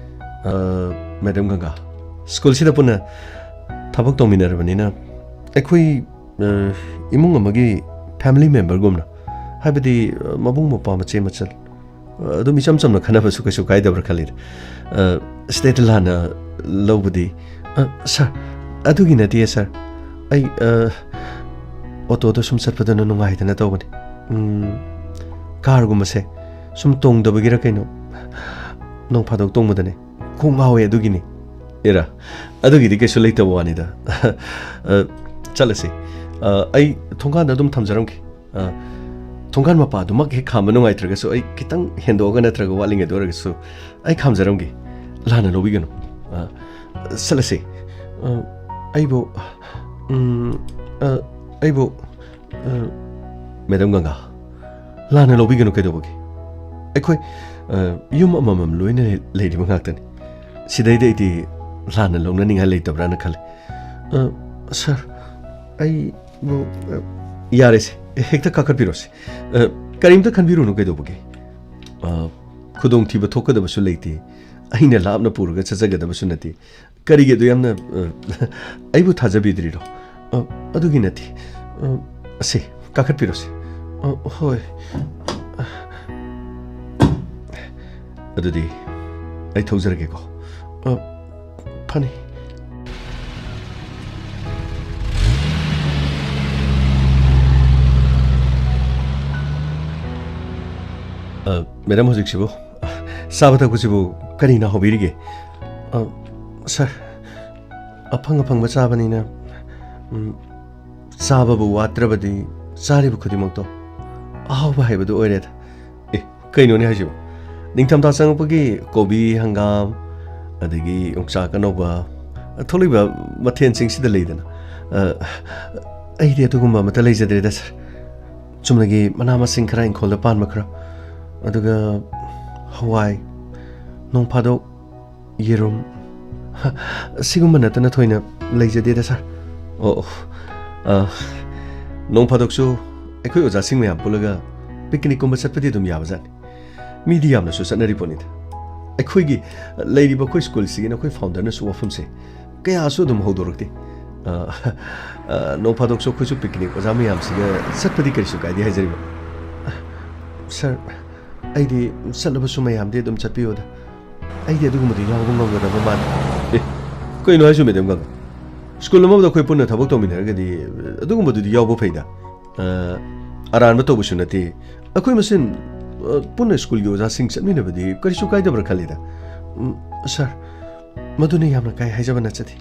ꯑ, ꯃꯦꯗꯝ ꯒꯪꯒꯥ, ꯁ꯭ꯀꯨꯜꯁꯤꯗ ꯄꯨꯟꯅ ꯊꯕꯛ ꯇꯧꯃꯤꯟꯅꯔꯕꯅꯤꯅ ꯑꯩꯈꯣꯏ, ꯑ, ꯏꯃꯨꯡ ꯑꯃꯒꯤ ꯐꯦꯃꯤꯂꯤ ꯃꯦꯝꯕꯔꯒꯨꯝꯅ, ꯍꯥꯏꯕꯗꯤ, ꯑ, ꯃꯕꯨꯡ ꯃꯧꯄ꯭ꯋꯥ ꯃꯆꯦ ꯃꯆꯜ, ꯑ, ꯑꯗꯨꯝ ꯏꯆꯝ ꯆꯝꯅ ꯈꯟꯅꯕꯁꯨ ꯀꯩꯁꯨ ꯀꯥꯏꯗꯕ꯭ꯔꯥ ꯈꯜꯂꯤꯗ꯫ ꯑ, ꯁꯤꯗꯩꯗ ꯂꯥꯟꯅ ꯂꯧꯕꯗꯤ, ꯑ, ꯁꯥꯔ, ꯑꯗꯨꯒꯤ ꯅꯠꯇꯦ, ꯁꯥꯔ꯫ ꯑꯩ, ꯑ, ꯑꯣꯇꯣꯗ ꯁꯨꯝ ꯆꯠꯄꯗꯨꯅ ꯅꯨꯡꯉꯥꯏꯗꯅ ꯇꯧꯕꯅꯤ꯫ ꯎꯝ, ꯀꯥꯔꯒꯨꯝꯕꯁꯦ ꯁꯨꯝ ꯇꯣꯡꯗꯕꯒꯤꯔ ꯀꯩꯅꯣ, ꯅꯣꯡ ꯐꯥꯗꯣꯛ ꯇꯣꯡꯕꯗꯅꯦ ꯀꯣꯛ ꯉꯥꯎꯋꯦ, ꯑꯗꯨꯒꯤꯅꯤ꯫ ꯑꯦꯔꯥ, ꯑꯗꯨꯒꯤꯗꯤ ꯀꯩꯁꯨ ꯂꯩꯇꯕ ꯋꯥꯅꯤꯗ꯫ ꯑ, ꯆꯠꯂꯁꯤ꯫ ꯑ, ꯑꯩ ꯊꯣꯡꯒꯥꯟꯗ ꯑꯗꯨꯝ ꯊꯝꯖꯔꯝꯒꯦ꯫ ꯑ, ꯊꯣꯡꯒꯥꯟ ꯃꯄꯥꯗꯨꯃꯛ ꯍꯦꯛ ꯈꯥꯝꯕ ꯅꯨꯡꯉꯥꯏꯇ꯭ꯔꯒꯁꯨ, ꯑꯩ ꯈꯤꯇꯪ ꯍꯦꯟꯗꯣꯛꯑꯒ ꯅꯠꯇ꯭ꯔꯒ ꯋꯥꯠꯂꯤꯉꯩꯗ ꯑꯣꯏꯔꯒꯁꯨ ꯑꯩ ꯈꯥꯝꯖꯔꯝꯒꯦ꯫ ꯂꯥꯟꯅ ꯂꯧꯕꯤꯒꯅꯨ꯫ ꯑ, ꯆꯠꯂꯁꯤ꯫ ꯑ, ꯑꯩꯕꯨ, ꯎꯝ, ꯑ, ꯑꯩꯕꯨ, ꯑ, ꯃꯦꯗꯝ ꯒꯪꯒꯥ, ꯂꯥꯟꯅ ꯂꯧꯕꯤꯒꯅꯨ, ꯀꯩꯗꯧꯕꯒꯦ? ꯑꯩꯈꯣꯏ, ꯑ, ꯌꯨꯝ ꯑꯃꯃꯝ ꯂꯣꯏꯅ ꯂꯩ-, ꯂꯩꯔꯤꯕ ꯉꯥꯛꯇꯅꯤ꯫ ꯁꯤꯗꯩꯗ ꯑꯩꯗꯤ ꯂꯥꯟꯅ ꯂꯧꯅꯅꯤꯡꯉꯥꯏ ꯂꯩꯇꯕ꯭ꯔꯥꯅ ꯈꯜꯂꯤ꯫ ꯑ, ꯁꯥꯔ, ꯑꯩꯕꯨ, ꯑ, ꯌꯥꯔꯦꯁꯦ, ꯍꯦꯛꯇ ꯀꯥꯈꯠꯄꯤꯔꯣꯁꯦ꯫ ꯑ, ꯀꯔꯤꯝꯇ ꯈꯟꯕꯤꯔꯨꯅꯨ, ꯀꯩꯗꯧꯕꯒꯦ? ꯑ, ꯈꯨꯗꯣꯡꯊꯤꯕ ꯊꯣꯛꯀꯗꯕꯁꯨ ꯂꯩꯇꯦ꯫ ꯑꯩꯅ ꯂꯥꯞꯅ ꯄꯨꯔꯒ ꯆꯠꯆꯒꯗꯕꯁꯨ ꯅꯠꯇꯦ꯫ ꯀꯔꯤꯒꯤ ꯑꯗꯨ ꯌꯥꯝꯅ, ꯑ, ꯑꯩꯕꯨ ꯊꯥꯖꯕꯤꯗ꯭ꯔꯤꯔꯣ? ꯑ, ꯑꯗꯨꯒꯤ ꯅꯠꯇꯦ꯫ ꯑ, ꯑꯁꯦ, ꯀꯥꯈꯠꯄꯤꯔꯣꯁꯦ꯫ ꯑ, ꯍꯣꯏ꯫ ꯑꯗꯨꯗꯤ ꯑꯩ ꯊꯧꯖꯔꯒꯦꯀꯣ꯫ ꯑ, ꯐꯅꯤ꯫ ꯑ, ꯃꯦꯗꯥꯝ, ꯍꯧꯖꯤꯛꯁꯤꯕꯨ ꯆꯥꯕ ꯊꯛꯄꯁꯤꯕꯨ ꯀꯔꯤꯅ ꯍꯧꯕꯤꯔꯤꯒꯦ? ꯑ, ꯁꯥꯔ, ꯑꯐꯪ ꯑꯐꯪꯕ ꯆꯥꯕꯅꯤꯅ, ꯎꯝ, ꯆꯥꯕꯕꯨ ꯋꯥꯠꯇ꯭ꯔꯕꯗꯤ ꯆꯥꯔꯤꯕ ꯈꯨꯗꯤꯡꯃꯛꯇꯣ ꯑꯍꯥꯎꯕ ꯍꯥꯏꯕꯗꯨ ꯑꯣꯏꯔꯦꯗ꯫ ꯑꯦ, ꯀꯩꯅꯣꯅꯦ ꯍꯥꯏꯁꯤꯕꯣ? ꯅꯤꯡꯊꯝꯊꯥ ꯆꯪꯉꯛꯄꯒꯤ ꯀꯣꯕꯤ, ꯍꯪꯒꯥꯝ, ꯑꯗꯒꯤ ꯌꯣꯡꯆꯥꯛ ꯑꯅꯧꯕ, ꯊꯣꯛꯂꯤꯕ ꯃꯊꯦꯜꯁꯤꯡꯁꯤꯗ ꯂꯩꯗꯅ꯫ ꯑ, ꯑꯩꯗꯤ ꯑꯗꯨꯒꯨꯝꯕ ꯑꯃꯠꯇ ꯂꯩꯖꯗ꯭ꯔꯦꯗ, ꯁꯥꯔ꯫ ꯆꯨꯝꯅꯒꯤ ꯃꯅꯥ ꯃꯁꯤꯡ ꯈꯔ, ꯏꯪꯈꯣꯜꯗ ꯄꯥꯟꯕ ꯈꯔ, ꯑꯗꯨꯒ ꯍꯋꯥꯏ, ꯅꯣꯡ ꯐꯥꯗꯣꯛ ꯌꯦꯔꯨꯝ, ꯁꯤꯒꯨꯝꯕ ꯅꯠꯇꯅ ꯊꯣꯏꯅ ꯂꯩꯖꯗꯦꯗ, ꯁꯥꯔ꯫ ꯑꯣ, ꯑꯣ꯫ ꯑ, ꯅꯣꯡ ꯐꯥꯗꯣꯛꯁꯨ ꯑꯩꯈꯣꯏ ꯑꯣꯖꯥꯁꯤꯡ ꯃꯌꯥꯝ ꯄꯨꯜꯂꯒ ꯄꯤꯛꯅꯤꯛꯀꯨꯝꯕ ꯆꯠꯄꯗꯤ ꯑꯗꯨꯝ ꯌꯥꯕꯖꯥꯠꯅꯤ꯫ ꯃꯤꯗꯤ ꯌꯥꯝꯅꯁꯨ ꯆꯠꯅꯔꯤ ꯄꯣꯠꯅꯤꯗ꯫ ꯑꯩꯈꯣꯏꯒꯤ ꯂꯩꯔꯤꯕ ꯑꯩꯈꯣꯏ ꯁ꯭ꯀꯨꯜꯁꯤꯒꯤꯅ ꯑꯩꯈꯣꯏ ꯐꯥꯎꯟꯗꯔꯅꯁꯨ ꯋꯥꯐꯝꯁꯦ ꯀꯌꯥꯁꯨ ꯑꯗꯨꯝ ꯍꯧꯗꯣꯔꯛꯇꯦ꯫ ꯑ, ꯑ, ꯅꯣꯡ ꯐꯥꯗꯣꯛꯁꯨ ꯑꯩꯈꯣꯏꯁꯨ ꯄꯤꯛꯅꯤꯛ ꯑꯣꯖꯥ ꯃꯌꯥꯝꯁꯤꯒ ꯆꯠꯄꯗꯤ ꯀꯔꯤꯁꯨ ꯀꯥꯏꯗꯦ ꯍꯥꯏꯖꯔꯤꯕ꯫ ꯁꯥꯔ, ꯑꯩꯗꯤ ꯆꯠꯂꯕꯁꯨ ꯃꯌꯥꯝꯗꯤ ꯑꯗꯨꯝ ꯆꯠꯄꯤꯌꯣꯗ꯫ ꯑꯩꯗꯤ ꯑꯗꯨꯒꯨꯝꯕꯗꯨ ꯌꯥꯎꯕ ꯉꯝꯒꯗꯕ ꯃꯥꯟꯗꯦ꯫ ꯑꯦ, ꯀꯩꯅꯣ ꯍꯥꯏꯁꯨ, ꯃꯦꯗꯝ ꯒꯪꯒꯥ? ꯁ꯭ꯀꯨꯜ ꯑꯃꯗ ꯑꯩꯈꯣꯏ ꯄꯨꯟꯅ ꯊꯕꯛ ꯇꯧꯃꯤꯟꯅꯔꯒꯗꯤ ꯑꯗꯨꯒꯨꯝꯕꯗꯨꯗꯤ ꯌꯥꯎꯕ ꯐꯩꯗ꯫ ꯑ, ꯑꯔꯥꯟꯕ ꯇꯧꯕꯁꯨ ꯅꯠꯇꯦ꯫ ꯑꯩꯈꯣꯏ ꯃꯁꯦꯟ, ꯑ, ꯄꯨꯟꯅ ꯁ꯭ꯀꯨꯜꯒꯤ ꯑꯣꯖꯥꯁꯤꯡ ꯆꯠꯃꯤꯟꯅꯕꯗꯤ ꯀꯔꯤꯁꯨ ꯀꯥꯏꯗꯕ꯭ꯔꯥ ꯈꯜꯂꯤꯗ꯫ ꯎꯝ, ꯁꯥꯔ, ꯃꯗꯨꯅ ꯌꯥꯝꯅ ꯀꯥꯏ ꯍꯥꯏꯖꯕ ꯅꯠꯆꯗꯦ꯫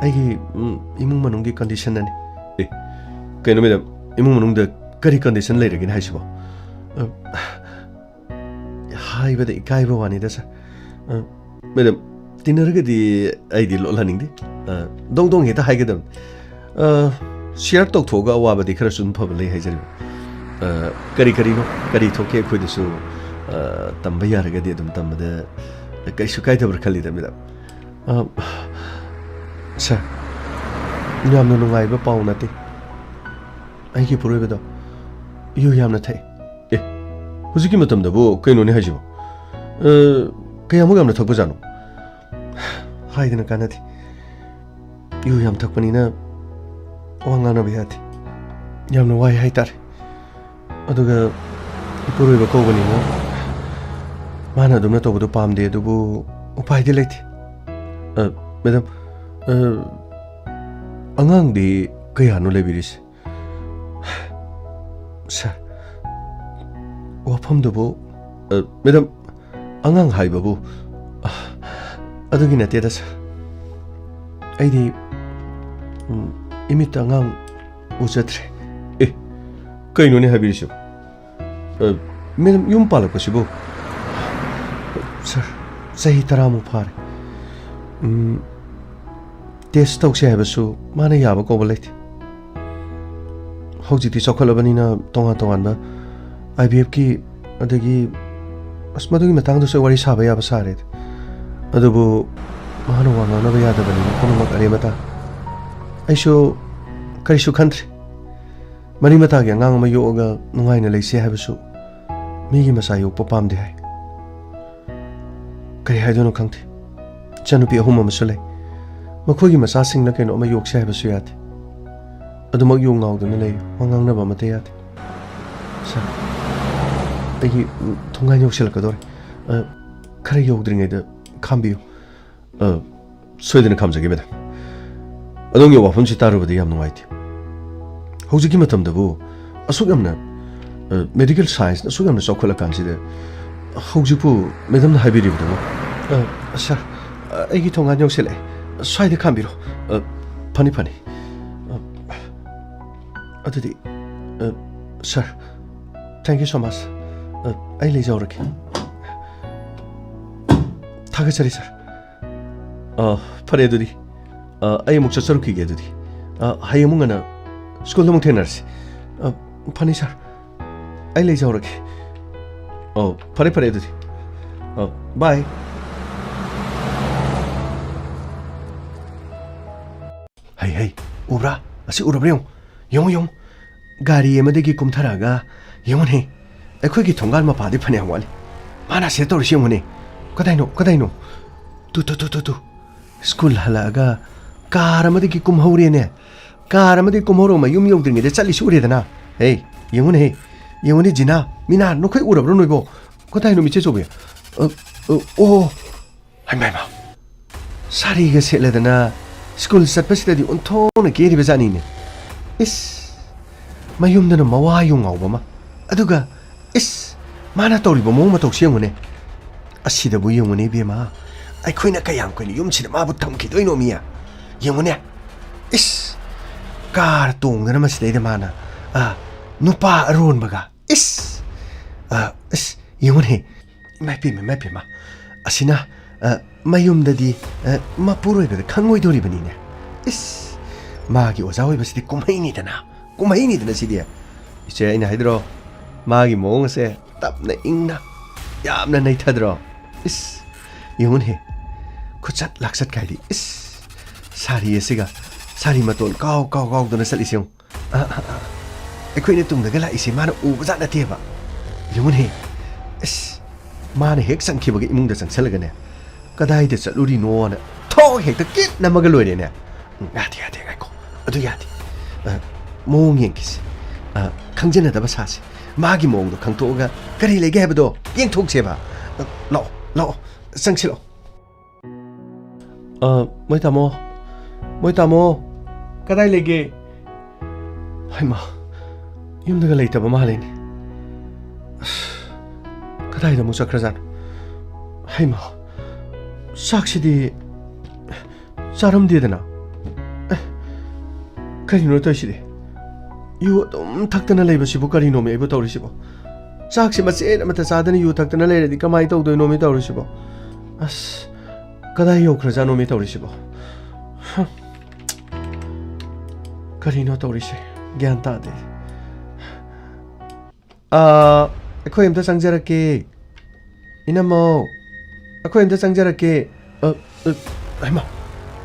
ꯑꯩꯒꯤ, ꯎꯝ, ꯏꯃꯨꯡ ꯃꯅꯨꯡꯒꯤ ꯀꯟꯗꯤꯁꯟꯅꯅꯤ꯫ ꯑꯦ, ꯀꯩꯅꯣ ꯃꯦꯗꯝ, ꯏꯃꯨꯡ ꯃꯅꯨꯡꯗ ꯀꯔꯤ ꯀꯟꯗꯤꯁꯟ ꯂꯩꯔꯒꯦꯅ ꯍꯥꯏꯁꯤꯕꯣ? ꯑ, ꯍꯥꯏꯕꯗ ꯏꯀꯥꯏꯕ ꯋꯥꯅꯤꯗ, ꯁꯥꯔ꯫ ꯑ, ꯃꯦꯗꯝ, ꯇꯤꯟꯅꯔꯒꯗꯤ ꯑꯩꯗꯤ ꯂꯣꯠꯍꯟꯅꯤꯡꯗꯦ꯫ ꯑ, ꯗꯣꯡ ꯗꯣꯡ ꯍꯦꯛꯇ ꯍꯥꯏꯒꯗꯕꯅꯤ꯫ ꯑ, ꯁꯤꯌꯔ ꯇꯧꯊꯣꯛꯑꯒ ꯑꯋꯥꯕꯗꯤ ꯈꯔꯁꯨ ꯑꯗꯨꯝ ꯐꯕ ꯂꯩ ꯍꯥꯏꯖꯔꯤꯕ꯫ ꯑ, ꯀꯔꯤ ꯀꯔꯤꯅꯣ, ꯀꯔꯤ ꯊꯣꯛꯀꯦ ꯑꯩꯈꯣꯏꯗꯁꯨ, ꯑ, ꯇꯝꯕ ꯌꯥꯔꯒꯗꯤ ꯑꯗꯨꯝ ꯇꯝꯕꯗ ꯀꯩꯁꯨ ꯀꯥꯏꯗꯕ꯭ꯔꯥ ꯈꯜꯂꯤꯗ, ꯃꯦꯗꯝ꯫ ꯑ, ꯁꯥꯔ, ꯌꯥꯝꯅ ꯅꯨꯡꯉꯥꯏꯕ ꯄꯥꯎ ꯅꯠꯇꯦ꯫ ꯑꯩꯒꯤ ꯏꯄꯨꯔꯣꯏꯕꯗꯣ ꯌꯨ ꯌꯥꯝꯅ ꯊꯛꯏ꯫ ꯑꯦ, ꯍꯧꯖꯤꯛꯀꯤ ꯃꯇꯝꯗꯕꯨ ꯀꯩꯅꯣꯅꯦ ꯍꯥꯏꯁꯤꯕꯣ? ꯑ, ꯀꯌꯥꯃꯨꯛ ꯌꯥꯝꯅ ꯊꯛꯄꯖꯥꯠꯅꯣ? ꯍꯥꯏꯗꯅ ꯀꯥꯟꯅꯗꯦ꯫ ꯌꯨ ꯌꯥꯝ ꯊꯛꯄꯅꯤꯅ ꯋꯥ ꯉꯥꯡꯅꯕ ꯌꯥꯗꯦ꯫ ꯌꯥꯝꯅ ꯋꯥꯏ ꯍꯥꯏꯇꯥꯔꯦ꯫ ꯑꯗꯨꯒ ꯏꯄꯨꯔꯣꯏꯕ ꯀꯧꯕꯅꯤꯅ ꯃꯥꯅ ꯑꯗꯨꯝꯅ ꯇꯧꯕꯗꯣ ꯄꯥꯝꯗꯦ, ꯑꯗꯨꯕꯨ ꯎꯄꯥꯏꯗꯤ ꯂꯩꯇꯦ꯫ ꯑ, ꯃꯦꯗꯥꯝ, ꯑ, ꯑꯉꯥꯡꯗꯤ ꯀꯌꯥꯅꯣ ꯂꯩꯕꯤꯔꯤꯁꯦ? ꯁꯥꯔ, ꯋꯥꯐꯝꯗꯨꯕꯨ, ꯑ, ꯃꯦꯗꯥꯝ, ꯑꯉꯥꯡ ꯍꯥꯏꯕꯕꯨ, ꯑ, ꯑꯗꯨꯒꯤ ꯅꯠꯇꯦꯗ, ꯁꯥꯔ꯫ ꯑꯩꯗꯤ, ꯎꯝ, ꯏꯃꯤꯠꯇ ꯑꯉꯥꯡ ꯎꯖꯗ꯭ꯔꯦ꯫ ꯑꯦ, ꯀꯩꯅꯣꯅꯦ ꯍꯥꯏꯕꯤꯔꯤꯁꯤꯕꯨ? ꯑ, ꯃꯦꯗꯥꯝ, ꯌꯨꯝ ꯄꯥꯜꯂꯛꯄꯁꯤꯕꯨ? ꯁꯥꯔ, ꯆꯍꯤ ꯇꯔꯥꯃꯨꯛ ꯐꯥꯔꯦ꯫ ꯎꯝ, ꯇꯦꯁ ꯇꯧꯁꯦ ꯍꯥꯏꯕꯁꯨ ꯃꯥꯅ ꯌꯥꯕ ꯀꯧꯕ ꯂꯩꯇꯦ꯫ ꯍꯧꯖꯤꯛꯇꯤ ꯆꯥꯎꯈꯠꯂꯕꯅꯤꯅ ꯇꯣꯉꯥꯟ ꯇꯣꯉꯥꯟꯕ IVFꯀꯤ, ꯑꯗꯒꯤ, ꯑꯁ, ꯃꯗꯨꯒꯤ ꯃꯇꯥꯡꯗꯁꯨ ꯋꯥꯔꯤ ꯁꯥꯕ ꯌꯥꯕ ꯁꯥꯔꯦ꯫ ꯑꯗꯨꯕꯨ ꯃꯥꯅ ꯋꯥ ꯉꯥꯡꯅꯕ ꯌꯥꯗꯕꯅꯤꯅ ꯄꯨꯝꯅꯃꯛ ꯑꯔꯦꯝꯕꯇ꯫ ꯑꯩꯁꯨ ꯀꯔꯤꯁꯨ ꯈꯟꯗ꯭ꯔꯦ꯫ ꯃꯔꯤ ꯃꯇꯥꯒꯤ ꯑꯉꯥꯡ ꯑꯃ ꯌꯣꯛꯑꯒ ꯅꯨꯡꯉꯥꯏꯅ ꯂꯩꯁꯦ ꯍꯥꯏꯕꯁꯨ ꯃꯤꯒꯤ ꯃꯆꯥ ꯌꯣꯛꯄ ꯄꯥꯝꯗꯦ ꯍꯥꯏ꯫ ꯀꯔꯤ ꯍꯥꯏꯗꯣꯏꯅꯣ ꯈꯪꯗꯦ꯫ ꯏꯆꯥꯅꯨꯄꯤ ꯑꯍꯨꯝ ꯑꯃꯁꯨ ꯂꯩ꯫ ꯃꯈꯣꯏꯒꯤ ꯃꯆꯥꯁꯤꯡꯅ ꯀꯩꯅꯣ ꯑꯃ ꯌꯣꯛꯁꯦ ꯍꯥꯏꯕꯁꯨ ꯌꯥꯗꯦ꯫ ꯑꯗꯨꯃꯛ ꯌꯣꯛ ꯉꯥꯎꯗꯨꯅ ꯂꯩ, ꯋꯥ ꯉꯥꯡꯅꯕ ꯑꯃꯠꯇ ꯌꯥꯗꯦ꯫ ꯁꯥꯔ, ꯑꯩꯒꯤ, ꯎꯝ, ꯊꯣꯡꯒꯥꯟ ꯌꯧꯁꯤꯜꯂꯛꯀꯗꯧꯔꯦ꯫ ꯑ, ꯈꯔ ꯌꯧꯗ꯭ꯔꯤꯉꯩꯗ ꯈꯥꯝꯕꯤꯌꯨ꯫ ꯑ, ꯁꯣꯏꯗꯅ ꯈꯥꯝꯖꯒꯦ, ꯃꯦꯗꯥꯝ꯫ ꯑꯗꯣꯝꯒꯤ ꯋꯥꯐꯝꯁꯤ ꯇꯥꯔꯨꯕꯗ ꯌꯥꯝ ꯅꯨꯡꯉꯥꯏꯇꯦ꯫ ꯍꯧꯖꯤꯛꯀꯤ ꯃꯇꯝꯗꯕꯨ ꯑꯁꯨꯛ ꯌꯥꯝꯅ, ꯑ, ꯃꯦꯗꯤꯀꯦꯜ ꯁꯥꯏꯟꯁꯅ ꯑꯁꯨꯛ ꯌꯥꯝꯅ ꯆꯥꯎꯈꯠꯂꯀꯥꯟꯁꯤꯗ ꯍꯧꯖꯤꯛꯄꯨ ꯃꯦꯗꯥꯝꯅ ꯍꯥꯏꯕꯤꯔꯤꯕꯗꯨꯕꯨ? ꯑ, ꯁꯥꯔ, ꯑ, ꯑꯩꯒꯤ ꯊꯣꯡꯒꯥꯟ ꯌꯧꯁꯤꯜꯂꯛꯑꯦ꯫ ꯁ꯭ꯋꯥꯏꯗ ꯈꯥꯝꯕꯤꯔꯣ꯫ ꯑ, ꯐꯅꯤ, ꯐꯅꯤ꯫ ꯑ, ꯑꯗꯨꯗꯤ, ꯑ, ꯁꯥꯔ, thank you so much꯫ ꯑ, ꯑꯩ ꯂꯩꯖꯍꯧꯔꯒꯦ꯫ ꯊꯥꯒꯠꯆꯔꯤ, ꯁꯥꯔ꯫ ꯑ, ꯐꯔꯦ ꯑꯗꯨꯗꯤ꯫ ꯑ, ꯑꯩ ꯑꯃꯨꯛ ꯆꯠꯆꯔꯨꯈꯤꯒꯦ ꯑꯗꯨꯗꯤ꯫ ꯑ, ꯍꯌꯦꯡ ꯑꯃꯨꯛ ꯉꯟꯅ ꯁ꯭ꯀꯨꯜꯗ ꯑꯃꯨꯛ ꯊꯦꯡꯅꯔꯁꯤ꯫ ꯑ, ꯐꯅꯤ, ꯁꯥꯔ꯫ ꯑꯩ ꯂꯩꯖꯍꯧꯔꯒꯦ꯫ ꯑ, ꯐꯔꯦ, ꯐꯔꯦ ꯑꯗꯨꯗꯤ꯫ ꯑ, bye꯫ ꯍꯩ, ꯍꯩ, ꯎꯕ꯭ꯔꯥ? ꯑꯁꯤ ꯎꯔꯕ꯭ꯔꯥ ꯌꯦꯡꯉꯨ꯫ ꯌꯦꯡꯉꯨ, ꯌꯦꯡꯉꯨ꯫ ꯒꯥꯔꯤ ꯑꯃꯗꯒꯤ ꯀꯨꯝꯊꯔꯛꯑꯒ ꯌꯦꯡꯉꯨꯅꯦ꯫ ꯑꯩꯈꯣꯏꯒꯤ ꯊꯣꯡꯒꯥꯟ ꯃꯄꯥꯗꯤ ꯐꯅꯌꯥꯝ ꯋꯥꯠꯂꯤ꯫ ꯃꯥꯅ ꯑꯁꯤꯗ ꯇꯧꯔꯤꯁꯤ ꯌꯦꯡꯉꯨꯅꯦ꯫ ꯀꯗꯥꯏꯅꯣ? ꯀꯗꯥꯏꯅꯣ? ꯇꯨ, ꯇꯨ, ꯇꯨ, ꯇꯨ, ꯇꯨ꯫ ꯁ꯭ꯀꯨꯜ ꯍꯜꯂꯛꯑꯒ ꯀꯥꯔ ꯑꯃꯗꯒꯤ ꯀꯨꯝꯍꯧꯔꯦꯅꯦ꯫ ꯀꯥꯔ ꯑꯃꯗꯒꯤ ꯀꯨꯝꯍꯧꯔꯒ ꯃꯌꯨꯝ ꯌꯧꯗ꯭ꯔꯤꯉꯩꯗ ꯆꯠꯂꯤꯁꯤ ꯎꯔꯦꯗꯅ꯫ ꯍꯦ, ꯌꯦꯡꯉꯨꯅꯦꯍꯦ꯫ ꯌꯦꯡꯉꯨꯅꯦ, ꯖꯤꯅꯥ, ꯃꯤꯅꯥ, ꯅꯈꯣꯏ ꯎꯔꯕ꯭ꯔꯣ ꯅꯣꯏꯕꯣ? ꯀꯗꯥꯏꯅꯣ, ꯃꯤꯆꯦ ꯆꯧꯕꯤ? ꯑ, ꯑ, ꯑꯣ꯫ ꯍꯩꯃꯥ, ꯍꯩꯃꯥ꯫ ꯁꯥꯔꯤꯒ ꯁꯦꯠꯂꯗꯅ ꯁ꯭ꯀꯨꯜ ꯆꯠꯄꯁꯤꯗꯗꯤ ꯑꯣꯟꯊꯣꯛꯅ ꯀꯦꯔꯤꯕ ꯖꯥꯠꯅꯤꯅꯦ꯫ ꯏꯁ, ꯃꯌꯨꯝꯗꯅ ꯃꯋꯥ ꯌꯨꯡ ꯉꯥꯎꯕ ꯑꯃ꯫ ꯑꯗꯨꯒ, ꯏꯁ, ꯃꯥꯅ ꯇꯧꯔꯤꯕ ꯃꯑꯣꯡ ꯃꯇꯧꯁꯤ ꯌꯦꯡꯉꯨꯅꯦ꯫ ꯑꯁꯤꯗꯕꯨ ꯌꯦꯡꯉꯨꯅꯦ ꯏꯕꯦꯝꯃ, ꯑꯩꯈꯣꯏꯅ ꯀꯌꯥꯝ ꯀꯨꯏꯅ ꯌꯨꯝꯁꯤꯗ ꯃꯥꯕꯨ ꯊꯝꯈꯤꯗꯣꯏꯅꯣ ꯃꯤ? ꯌꯦꯡꯉꯨꯅꯦ, ꯏꯁ, ꯀꯥꯔ ꯇꯣꯡꯗꯅ ꯃꯁꯤꯗꯩꯗ ꯃꯥꯅ, ꯑ, ꯅꯨꯄꯥ ꯑꯔꯣꯟꯕꯒ, ꯏꯁ, ꯑ, ꯏꯁ, ꯌꯦꯡꯉꯨꯅꯦ, ꯏꯃꯥ ꯏꯄꯦꯝꯃ, ꯏꯃꯥ ꯏꯄꯦꯝꯃ, ꯑꯁꯤꯅ, ꯑ, ꯃꯌꯨꯝꯗꯗꯤ, ꯑ, ꯃꯄꯨꯔꯣꯏꯕꯗ ꯈꯪꯉꯣꯏꯗꯣꯔꯤꯕꯅꯤꯅꯦ꯫ ꯏꯁ, ꯃꯥꯒꯤ ꯑꯣꯖꯥ ꯑꯣꯏꯕꯁꯤꯗꯤ ꯀꯨꯝꯍꯩꯅꯤꯗꯅ, ꯀꯨꯝꯍꯩꯅꯤꯗꯅ ꯁꯤꯗꯤ꯫ ꯏꯆꯦ, ꯑꯩꯅ ꯍꯥꯏꯗ꯭ꯔꯣ, ꯃꯥꯒꯤ ꯃꯑꯣꯡ ꯑꯁꯦ ꯇꯞꯅ ꯏꯪꯅ ꯌꯥꯝꯅ ꯅꯩꯊꯗ꯭ꯔꯣ? ꯏꯁ, ꯌꯦꯡꯉꯨꯅꯦ, ꯈꯨꯆꯠ ꯂꯥꯛꯆꯠ ꯀꯥꯏꯗꯤ꯫ ꯏꯁ, ꯁꯥꯔꯤ ꯑꯁꯤꯒ ꯁꯥꯔꯤ ꯃꯇꯣꯟ ꯀꯥꯎ ꯀꯥꯎ ꯀꯥꯎꯗꯅ ꯆꯠꯂꯤꯁꯦ ꯌꯦꯡꯉꯨ꯫ ꯑ, ꯑ, ꯑ, ꯑꯩꯈꯣꯏꯅ ꯇꯨꯡꯗꯒ ꯂꯥꯛꯏꯁꯦ ꯃꯥꯅ ꯎꯕꯖꯥꯠ ꯅꯠꯇꯦꯕ꯫ ꯌꯦꯡꯉꯨꯅꯦ, ꯏꯁ, ꯃꯥꯅ ꯍꯦꯛ ꯆꯪꯈꯤꯕꯒ ꯏꯃꯨꯡꯗ ꯆꯪꯁꯜꯂꯒꯅꯦ, "ꯀꯗꯥꯏꯗ ꯆꯠꯂꯨꯔꯤꯅꯣꯅ" ꯊꯣꯡ ꯍꯦꯛꯇ ꯀꯤꯠ ꯅꯝꯃꯒ ꯂꯣꯏꯔꯦꯅꯦ꯫ ꯎꯝ, ꯌꯥꯗꯦ, ꯌꯥꯗꯦ, ꯉꯥꯏꯈꯣ꯫ ꯑꯗꯨ ꯌꯥꯗꯦ꯫ ꯑ, ꯃꯑꯣꯡ ꯌꯦꯡꯈꯤꯁꯦ꯫ ꯑ, ꯈꯪꯖꯅꯗꯕ ꯁꯥꯁꯦ꯫ ꯃꯥꯒꯤ ꯃꯑꯣꯡꯗꯣ ꯈꯪꯇꯣꯛꯑꯒ ꯀꯔꯤ ꯂꯩꯒꯦ ꯍꯥꯏꯕꯗꯣ ꯌꯦꯡꯊꯣꯛꯁꯦꯕ꯫ ꯑ, ꯂꯥꯛꯑꯣ, ꯂꯥꯛꯑꯣ꯫ ꯆꯪꯁꯤꯜꯂꯛꯑꯣ꯫ ꯑ, ꯃꯣꯏ ꯇꯥꯃꯣ꯫ ꯃꯣꯏ ꯇꯥꯃꯣ꯫ ꯀꯗꯥꯏ ꯂꯩꯒꯦ? ꯍꯩꯃꯥ, ꯌꯨꯝꯗꯒ ꯂꯩꯇꯕ ꯃꯥꯜꯂꯦꯅꯦ꯫ ꯑꯁ, ꯀꯗꯥꯏꯗ ꯑꯃꯨꯛ ꯆꯠꯈ꯭ꯔꯖꯥꯠꯅꯣ? ꯍꯩꯃꯥ, ꯆꯥꯛꯁꯤꯗꯤ ꯆꯥꯔꯝꯗꯦꯗꯅ꯫ ꯑꯦ, ꯀꯔꯤꯅꯣ ꯇꯧꯔꯤꯁꯤꯗꯤ? ꯌꯨ ꯑꯗꯨꯝ ꯊꯛꯇꯅ ꯂꯩꯕꯁꯤꯕꯨ ꯀꯔꯤꯅꯣꯃꯤ ꯑꯩꯕꯨ ꯇꯧꯔꯤꯁꯤꯕꯣ? ꯆꯥꯛꯁꯤ ꯃꯆꯦꯠ ꯑꯃꯠꯇ ꯆꯥꯗꯅ ꯌꯨ ꯊꯛꯇꯅ ꯂꯩꯔꯗꯤ ꯀꯃꯥꯏꯅ ꯇꯧꯗꯣꯏꯅꯣꯃꯤ ꯇꯧꯔꯤꯁꯤꯕꯣ? ꯑꯁ, ꯀꯗꯥꯏ ꯌꯧꯈ꯭ꯔꯖꯥꯠꯅꯣꯃꯤ ꯇꯧꯔꯤꯁꯤꯕꯣ? ꯍ꯫ ꯀꯔꯤꯅꯣ ꯇꯧꯔꯤꯁꯦ? ꯒ꯭ꯌꯥꯟ ꯇꯥꯗꯦ꯫ ꯑꯥ, ꯑꯩꯈꯣꯏ ꯑꯝꯇ ꯆꯪꯖꯔꯛꯀꯦ꯫ ꯏꯅꯝꯃꯧ, ꯑꯩꯈꯣꯏ ꯑꯝꯇ ꯆꯪꯖꯔꯛꯀꯦ꯫ ꯑ, ꯑ, ꯍꯩꯃꯥ,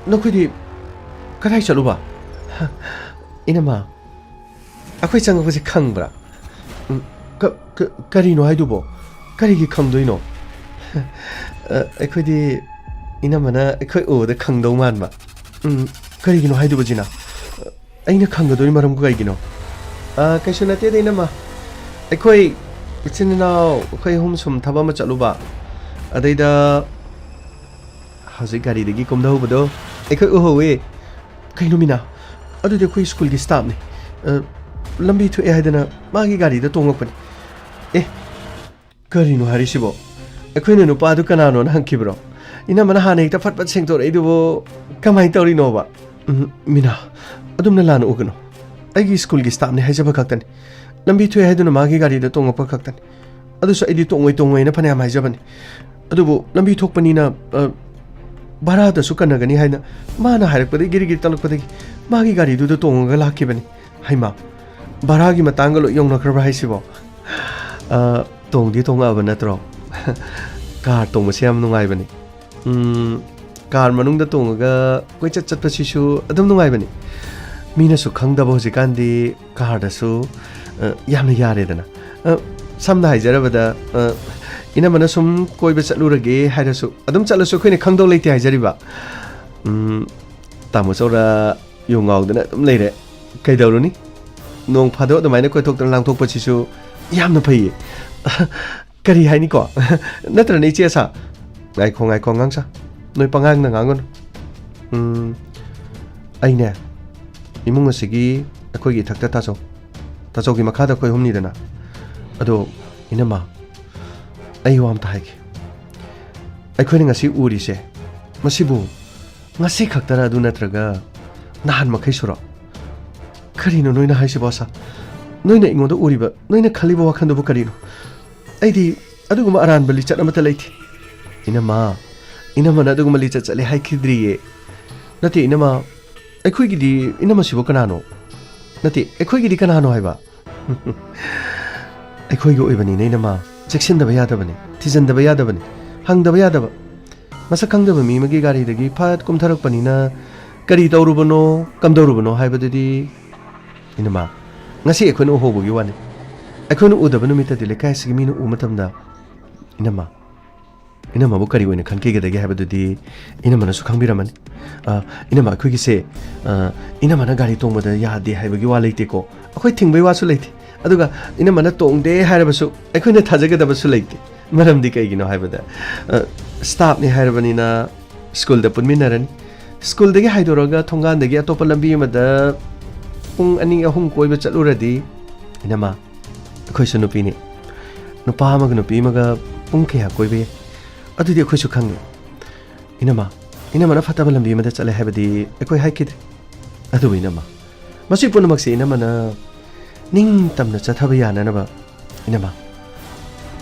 ꯅꯈꯣꯏꯗꯤ ꯀꯗꯥꯏ ꯆꯠꯂꯨꯕ? ꯏꯅꯝꯃ, ꯑꯩꯈꯣꯏ ꯆꯪꯉꯛꯄꯁꯦ ꯈꯪꯕ꯭ꯔꯥ? ꯎꯝ, ꯀ-, ꯀ-, ꯀꯔꯤꯅꯣ ꯍꯥꯏꯗꯨꯕꯣ? ꯀꯔꯤꯒꯤ ꯈꯪꯗꯣꯏꯅꯣ? ꯑ, ꯑꯩꯈꯣꯏꯗꯤ ꯏꯅꯝꯃꯅ ꯑꯩꯈꯣꯏ ꯎꯕꯗ ꯈꯪꯗꯧ ꯃꯥꯟꯕ꯫ ꯎꯝ, ꯀꯔꯤꯒꯤꯅꯣ ꯍꯥꯏꯗꯨꯕ, ꯖꯤꯅꯥ? ꯑꯩꯅ ꯈꯪꯒꯗꯣꯏ ꯃꯔꯝ ꯀꯩꯒꯤꯅꯣ? ꯑ, ꯀꯩꯁꯨ ꯅꯠꯇꯦꯗ, ꯏꯅꯝꯃ꯫ ꯑꯩꯈꯣꯏ ꯏꯆꯤꯟ ꯏꯅꯥꯎ, ꯑꯩꯈꯣꯏ ꯑꯍꯨꯝ ꯁꯨꯝ ꯊꯕꯛ ꯑꯃ ꯆꯠꯂꯨꯕ꯫ ꯑꯗꯩꯗ ꯍꯧꯖꯤꯛ ꯒꯥꯔꯤꯗꯒꯤ ꯀꯨꯝꯊꯍꯧꯕꯗꯣ ꯑꯩꯈꯣꯏ ꯎꯍꯧꯋꯦ꯫ ꯀꯩꯅꯣ ꯃꯤꯅꯥ? ꯑꯗꯨꯗꯤ ꯑꯩꯈꯣꯏ ꯁ꯭ꯀꯨꯜꯒꯤ ꯁ꯭ꯇꯥꯐꯅꯤ꯫ ꯑ, ꯂꯝꯕꯤ ꯊꯣꯛꯑꯦ ꯍꯥꯏꯗꯅ ꯃꯥꯒꯤ ꯒꯥꯔꯤꯗ ꯇꯣꯡꯉꯛꯄꯅꯤ꯫ ꯑꯦ, ꯀꯔꯤꯅꯣ ꯍꯥꯏꯔꯤꯁꯤꯕꯣ? ꯑꯩꯈꯣꯏꯅ ꯅꯨꯄꯥꯗꯨ ꯀꯅꯥꯅꯣꯅ ꯍꯪꯈꯤꯕ꯭ꯔꯣ? ꯏꯅꯝꯃꯅ ꯍꯥꯟꯅ ꯍꯦꯛꯇ ꯐꯠ ꯐꯠ ꯁꯦꯡꯗꯣꯔꯛꯏꯗꯨꯕꯨ ꯀꯃꯥꯏꯅ ꯇꯧꯔꯤꯅꯣꯕ? ꯎꯝ, ꯃꯤꯅꯥ, ꯑꯗꯨꯝꯅ ꯂꯥꯟꯅ ꯎꯒꯅꯨ꯫ ꯑꯩꯒꯤ ꯁ꯭ꯀꯨꯜꯒꯤ ꯁ꯭ꯇꯥꯐꯅꯤ ꯍꯥꯏꯖꯕ ꯈꯛꯇꯅꯤ꯫ ꯂꯝꯕꯤ ꯊꯣꯛꯑꯦ ꯍꯥꯏꯗꯨꯅ ꯃꯥꯒꯤ ꯒꯥꯔꯤꯗ ꯇꯣꯡꯉꯛꯄ ꯈꯛꯇꯅꯤ꯫ ꯑꯗꯨꯁꯨ ꯑꯩꯗꯤ ꯇꯣꯡꯉꯣꯏ ꯇꯣꯡꯉꯣꯏꯅ ꯐꯅꯌꯥꯝ ꯍꯥꯏꯖꯕꯅꯤ꯫ ꯑꯗꯨꯕꯨ ꯂꯝꯕꯤ ꯊꯣꯛꯄꯅꯤꯅ, ꯑ, ꯚꯔꯥꯗꯁꯨ ꯀꯟꯅꯒꯅꯤ ꯍꯥꯏꯅ ꯃꯥꯅ ꯍꯥꯏꯔꯛꯄꯗꯒꯤ ꯒꯤꯔꯤ ꯒꯤꯔꯤ ꯇꯛꯂꯛꯄꯗꯒꯤ ꯃꯥꯒꯤ ꯒꯥꯔꯤꯗꯨꯗ ꯇꯣꯡꯉꯒ ꯂꯥꯛꯈꯤꯕꯅꯤ꯫ ꯍꯩꯃꯥ, ꯚꯔꯥꯒꯤ ꯃꯇꯥꯡꯒ ꯂꯣꯏ ꯌꯧꯅꯈ꯭ꯔꯕ꯭ꯔꯥ ꯍꯥꯏꯁꯤꯕꯣ? ꯑ, ꯇꯣꯡꯗꯤ ꯇꯣꯡꯉꯛꯑꯕ ꯅꯠꯇ꯭ꯔꯣ? ꯀꯥꯔ ꯇꯣꯡꯕꯁꯦ ꯌꯥꯝ ꯅꯨꯡꯉꯥꯏꯕꯅꯤ꯫ ꯎꯝ, ꯀꯥꯔ ꯃꯅꯨꯡꯗ ꯇꯣꯡꯉꯒ ꯀꯣꯏꯆꯠ ꯆꯠꯄꯁꯤꯁꯨ ꯑꯗꯨꯝ ꯅꯨꯡꯉꯥꯏꯕꯅꯤ꯫ ꯃꯤꯅꯁꯨ ꯈꯪꯗꯕ ꯍꯧꯖꯤꯛꯀꯥꯟꯗꯤ ꯀꯥꯔꯗꯁꯨ, ꯑ, ꯌꯥꯝꯅ ꯌꯥꯔꯦꯗꯅ꯫ ꯑ, ꯁꯝꯅ ꯍꯥꯏꯖꯔꯕꯗ, ꯑ, ꯏꯅꯝꯃꯅ ꯁꯨꯝ ꯀꯣꯏꯕ ꯆꯠꯂꯨꯔꯒꯦ ꯍꯥꯏꯔꯁꯨ ꯑꯗꯨꯝ ꯆꯠꯂꯁꯨ ꯑꯩꯈꯣꯏꯅ ꯈꯪꯗꯧ ꯂꯩꯇꯦ ꯍꯥꯏꯖꯔꯤꯕ꯫ ꯎꯝ, ꯇꯥꯃꯣ ꯆꯧꯔ ꯌꯨ ꯉꯥꯎꯗꯅ ꯑꯗꯨꯝ ꯂꯩꯔꯦ꯫ ꯀꯩꯗꯧꯔꯨꯅꯤ? ꯅꯣꯡ ꯐꯥꯗꯣꯛ ꯑꯗꯨꯃꯥꯏꯅ ꯀꯣꯏꯊꯣꯛꯇꯅ ꯂꯥꯡꯊꯣꯛꯄꯁꯤꯁꯨ ꯌꯥꯝꯅ ꯐꯩꯌꯦ꯫ ꯀꯔꯤ ꯍꯥꯏꯅꯤꯀꯣ? ꯅꯠꯇ꯭ꯔꯅꯦ, ꯏꯆꯦ ꯑꯁꯥ? ꯉꯥꯏꯈꯣ, ꯉꯥꯏꯈꯣ, ꯑꯉꯥꯡꯁꯥ꯫ ꯅꯣꯏ ꯄꯉꯥꯡꯗ ꯉꯥꯡꯒꯅꯨ꯫ ꯎꯝ, ꯑꯩꯅꯦ, ꯏꯃꯨꯡ ꯑꯁꯤꯒꯤ ꯑꯩꯈꯣꯏꯒꯤ ꯏꯊꯛꯇ ꯇꯥꯆꯧ, ꯇꯥꯆꯧꯒꯤ ꯃꯈꯥꯗ ꯑꯩꯈꯣꯏ ꯑꯍꯨꯝꯅꯤꯗꯅ꯫ ꯑꯗꯣ, ꯏꯅꯝꯃ, ꯑꯩ ꯋꯥ ꯑꯝꯇ ꯍꯥꯏꯒꯦ꯫ ꯑꯩꯈꯣꯏꯅ ꯉꯁꯤ ꯎꯔꯤꯁꯦ, ꯃꯁꯤꯕꯨ ꯉꯁꯤ ꯈꯛꯇꯔ, ꯑꯗꯨ ꯅꯠꯇ꯭ꯔꯒ ꯅꯍꯥꯟ ꯃꯈꯩꯁꯨꯔꯣ? ꯀꯔꯤꯅꯣ ꯅꯣꯏꯅ ꯍꯥꯏꯁꯤꯕꯣ, ꯑꯁꯥ? ꯅꯣꯏꯅ ꯑꯩꯉꯣꯟꯗ ꯎꯔꯤꯕ, ꯅꯣꯏꯅ ꯈꯜꯂꯤꯕ ꯋꯥꯈꯜꯗꯨꯕꯨ ꯀꯔꯤꯅꯣ? ꯑꯩꯗꯤ ꯑꯗꯨꯒꯨꯝꯕ ꯑꯔꯥꯟꯕ ꯂꯤꯆꯠ ꯑꯃꯠꯇ ꯂꯩꯇꯦ꯫ ꯏꯅꯝꯃ, ꯏꯅꯝꯃꯅ ꯑꯗꯨꯒꯨꯝꯕ ꯂꯤꯆꯠ ꯆꯠꯂꯦ ꯍꯥꯏꯈꯤꯗ꯭ꯔꯤꯌꯦ꯫ ꯅꯠꯇꯦ, ꯏꯅꯝꯃ, ꯑꯩꯈꯣꯏꯒꯤꯗꯤ, ꯏꯅꯝꯃꯁꯤꯕꯨ ꯀꯅꯥꯅꯣ? ꯅꯠꯇꯦ, ꯑꯩꯈꯣꯏꯒꯤꯗꯤ ꯀꯅꯥꯅꯣ ꯍꯥꯏꯕ? ꯑꯩꯈꯣꯏꯒꯤ ꯑꯣꯏꯕꯅꯤꯅ, ꯏꯅꯝꯃ, ꯆꯦꯛꯁꯤꯟꯗꯕ ꯌꯥꯗꯕꯅꯤ, ꯊꯤꯖꯤꯟꯗꯕ ꯌꯥꯗꯕꯅꯤ, ꯍꯪꯗꯕ ꯌꯥꯗꯕ꯫ ꯃꯁꯛ ꯈꯪꯗꯕ ꯃꯤ ꯑꯃꯒꯤ ꯒꯥꯔꯤꯗꯒꯤ ꯐꯠ ꯀꯨꯝꯊꯔꯛꯄꯅꯤꯅ ꯀꯔꯤ ꯇꯧꯔꯨꯕꯅꯣ, ꯀꯝꯗꯧꯔꯨꯕꯅꯣ ꯍꯥꯏꯕꯗꯨꯗꯤ, ꯏꯅꯝꯃ, ꯉꯁꯤ ꯑꯩꯈꯣꯏꯅ ꯎꯍꯧꯕꯒꯤ ꯋꯥꯅꯤ꯫ ꯑꯩꯈꯣꯏꯅ ꯎꯗꯕ ꯅꯨꯃꯤꯠꯇꯗꯤ ꯂꯩꯀꯥꯏ ꯑꯁꯤꯒꯤ ꯃꯤꯅ ꯎꯕ ꯃꯇꯝꯗ, ꯏꯅꯝꯃ, ꯏꯅꯝꯃꯕꯨ ꯀꯔꯤ ꯑꯣꯏꯅ ꯈꯟꯈꯤꯒꯗꯒꯦ ꯍꯥꯏꯕꯗꯨꯗꯤ ꯏꯅꯝꯃꯅꯁꯨ ꯈꯪꯕꯤꯔꯝꯃꯅꯤ꯫ ꯑ, ꯏꯅꯝꯃ, ꯑꯩꯈꯣꯏꯒꯤꯁꯦ, ꯑ, ꯏꯅꯝꯃꯅ ꯒꯥꯔꯤ ꯇꯣꯡꯕꯗ ꯌꯥꯗꯦ ꯍꯥꯏꯕꯒꯤ ꯋꯥ ꯂꯩꯇꯦꯀꯣ꯫ ꯑꯩꯈꯣꯏ ꯊꯤꯡꯕꯩ ꯋꯥꯁꯨ ꯂꯩꯇꯦ꯫ ꯑꯗꯨꯒ ꯏꯅꯝꯃꯅ ꯇꯣꯡꯗꯦ ꯍꯥꯏꯔꯕꯁꯨ ꯑꯩꯈꯣꯏꯅ ꯊꯥꯖꯒꯗꯕꯁꯨ ꯂꯩꯇꯦ꯫ ꯃꯔꯝꯗꯤ ꯀꯩꯒꯤꯅꯣ ꯍꯥꯏꯕꯗ, ꯑ, ꯁ꯭ꯇꯥꯐꯅꯤ ꯍꯥꯏꯔꯕꯅꯤꯅ ꯁ꯭ꯀꯨꯜꯗ ꯄꯨꯟꯃꯤꯟꯅꯔꯅꯤ꯫ ꯁ꯭ꯀꯨꯜꯗꯒꯤ ꯍꯥꯏꯗꯣꯔꯛꯑꯒ ꯊꯣꯡꯒꯥꯟꯗꯒꯤ ꯑꯇꯣꯞꯄ ꯂꯝꯕꯤ ꯑꯃꯗ ꯄꯨꯡ ꯑꯅꯤ ꯑꯍꯨꯝ ꯀꯣꯏꯕ ꯆꯠꯂꯨꯔꯗꯤ, ꯏꯅꯝꯃ, ꯑꯩꯈꯣꯏꯁꯨ ꯅꯨꯄꯤꯅꯤ꯫ ꯅꯨꯄꯥ ꯑꯃꯒ ꯅꯨꯄꯤ ꯑꯃꯒ ꯄꯨꯡ ꯀꯌꯥ ꯀꯣꯏꯕ ꯌꯥꯏ? ꯑꯗꯨꯗꯤ ꯑꯩꯈꯣꯏꯁꯨ ꯈꯪꯉꯤ꯫ ꯏꯅꯝꯃ, ꯏꯅꯝꯃꯅ ꯐꯠꯇꯕ ꯂꯝꯕꯤ ꯑꯃꯗ ꯆꯠꯂꯦ ꯍꯥꯏꯕꯗꯤ ꯑꯩꯈꯣꯏ ꯍꯥꯏꯈꯤꯗꯦ꯫ ꯑꯗꯨꯕꯨ ꯏꯅꯝꯃ, ꯃꯁꯤ ꯄꯨꯝꯅꯃꯛꯁꯦ ꯏꯅꯝꯃꯅ ꯅꯤꯡꯇꯝꯅ ꯆꯠꯊꯕ ꯌꯥꯅꯅꯕ, ꯏꯅꯝꯃ,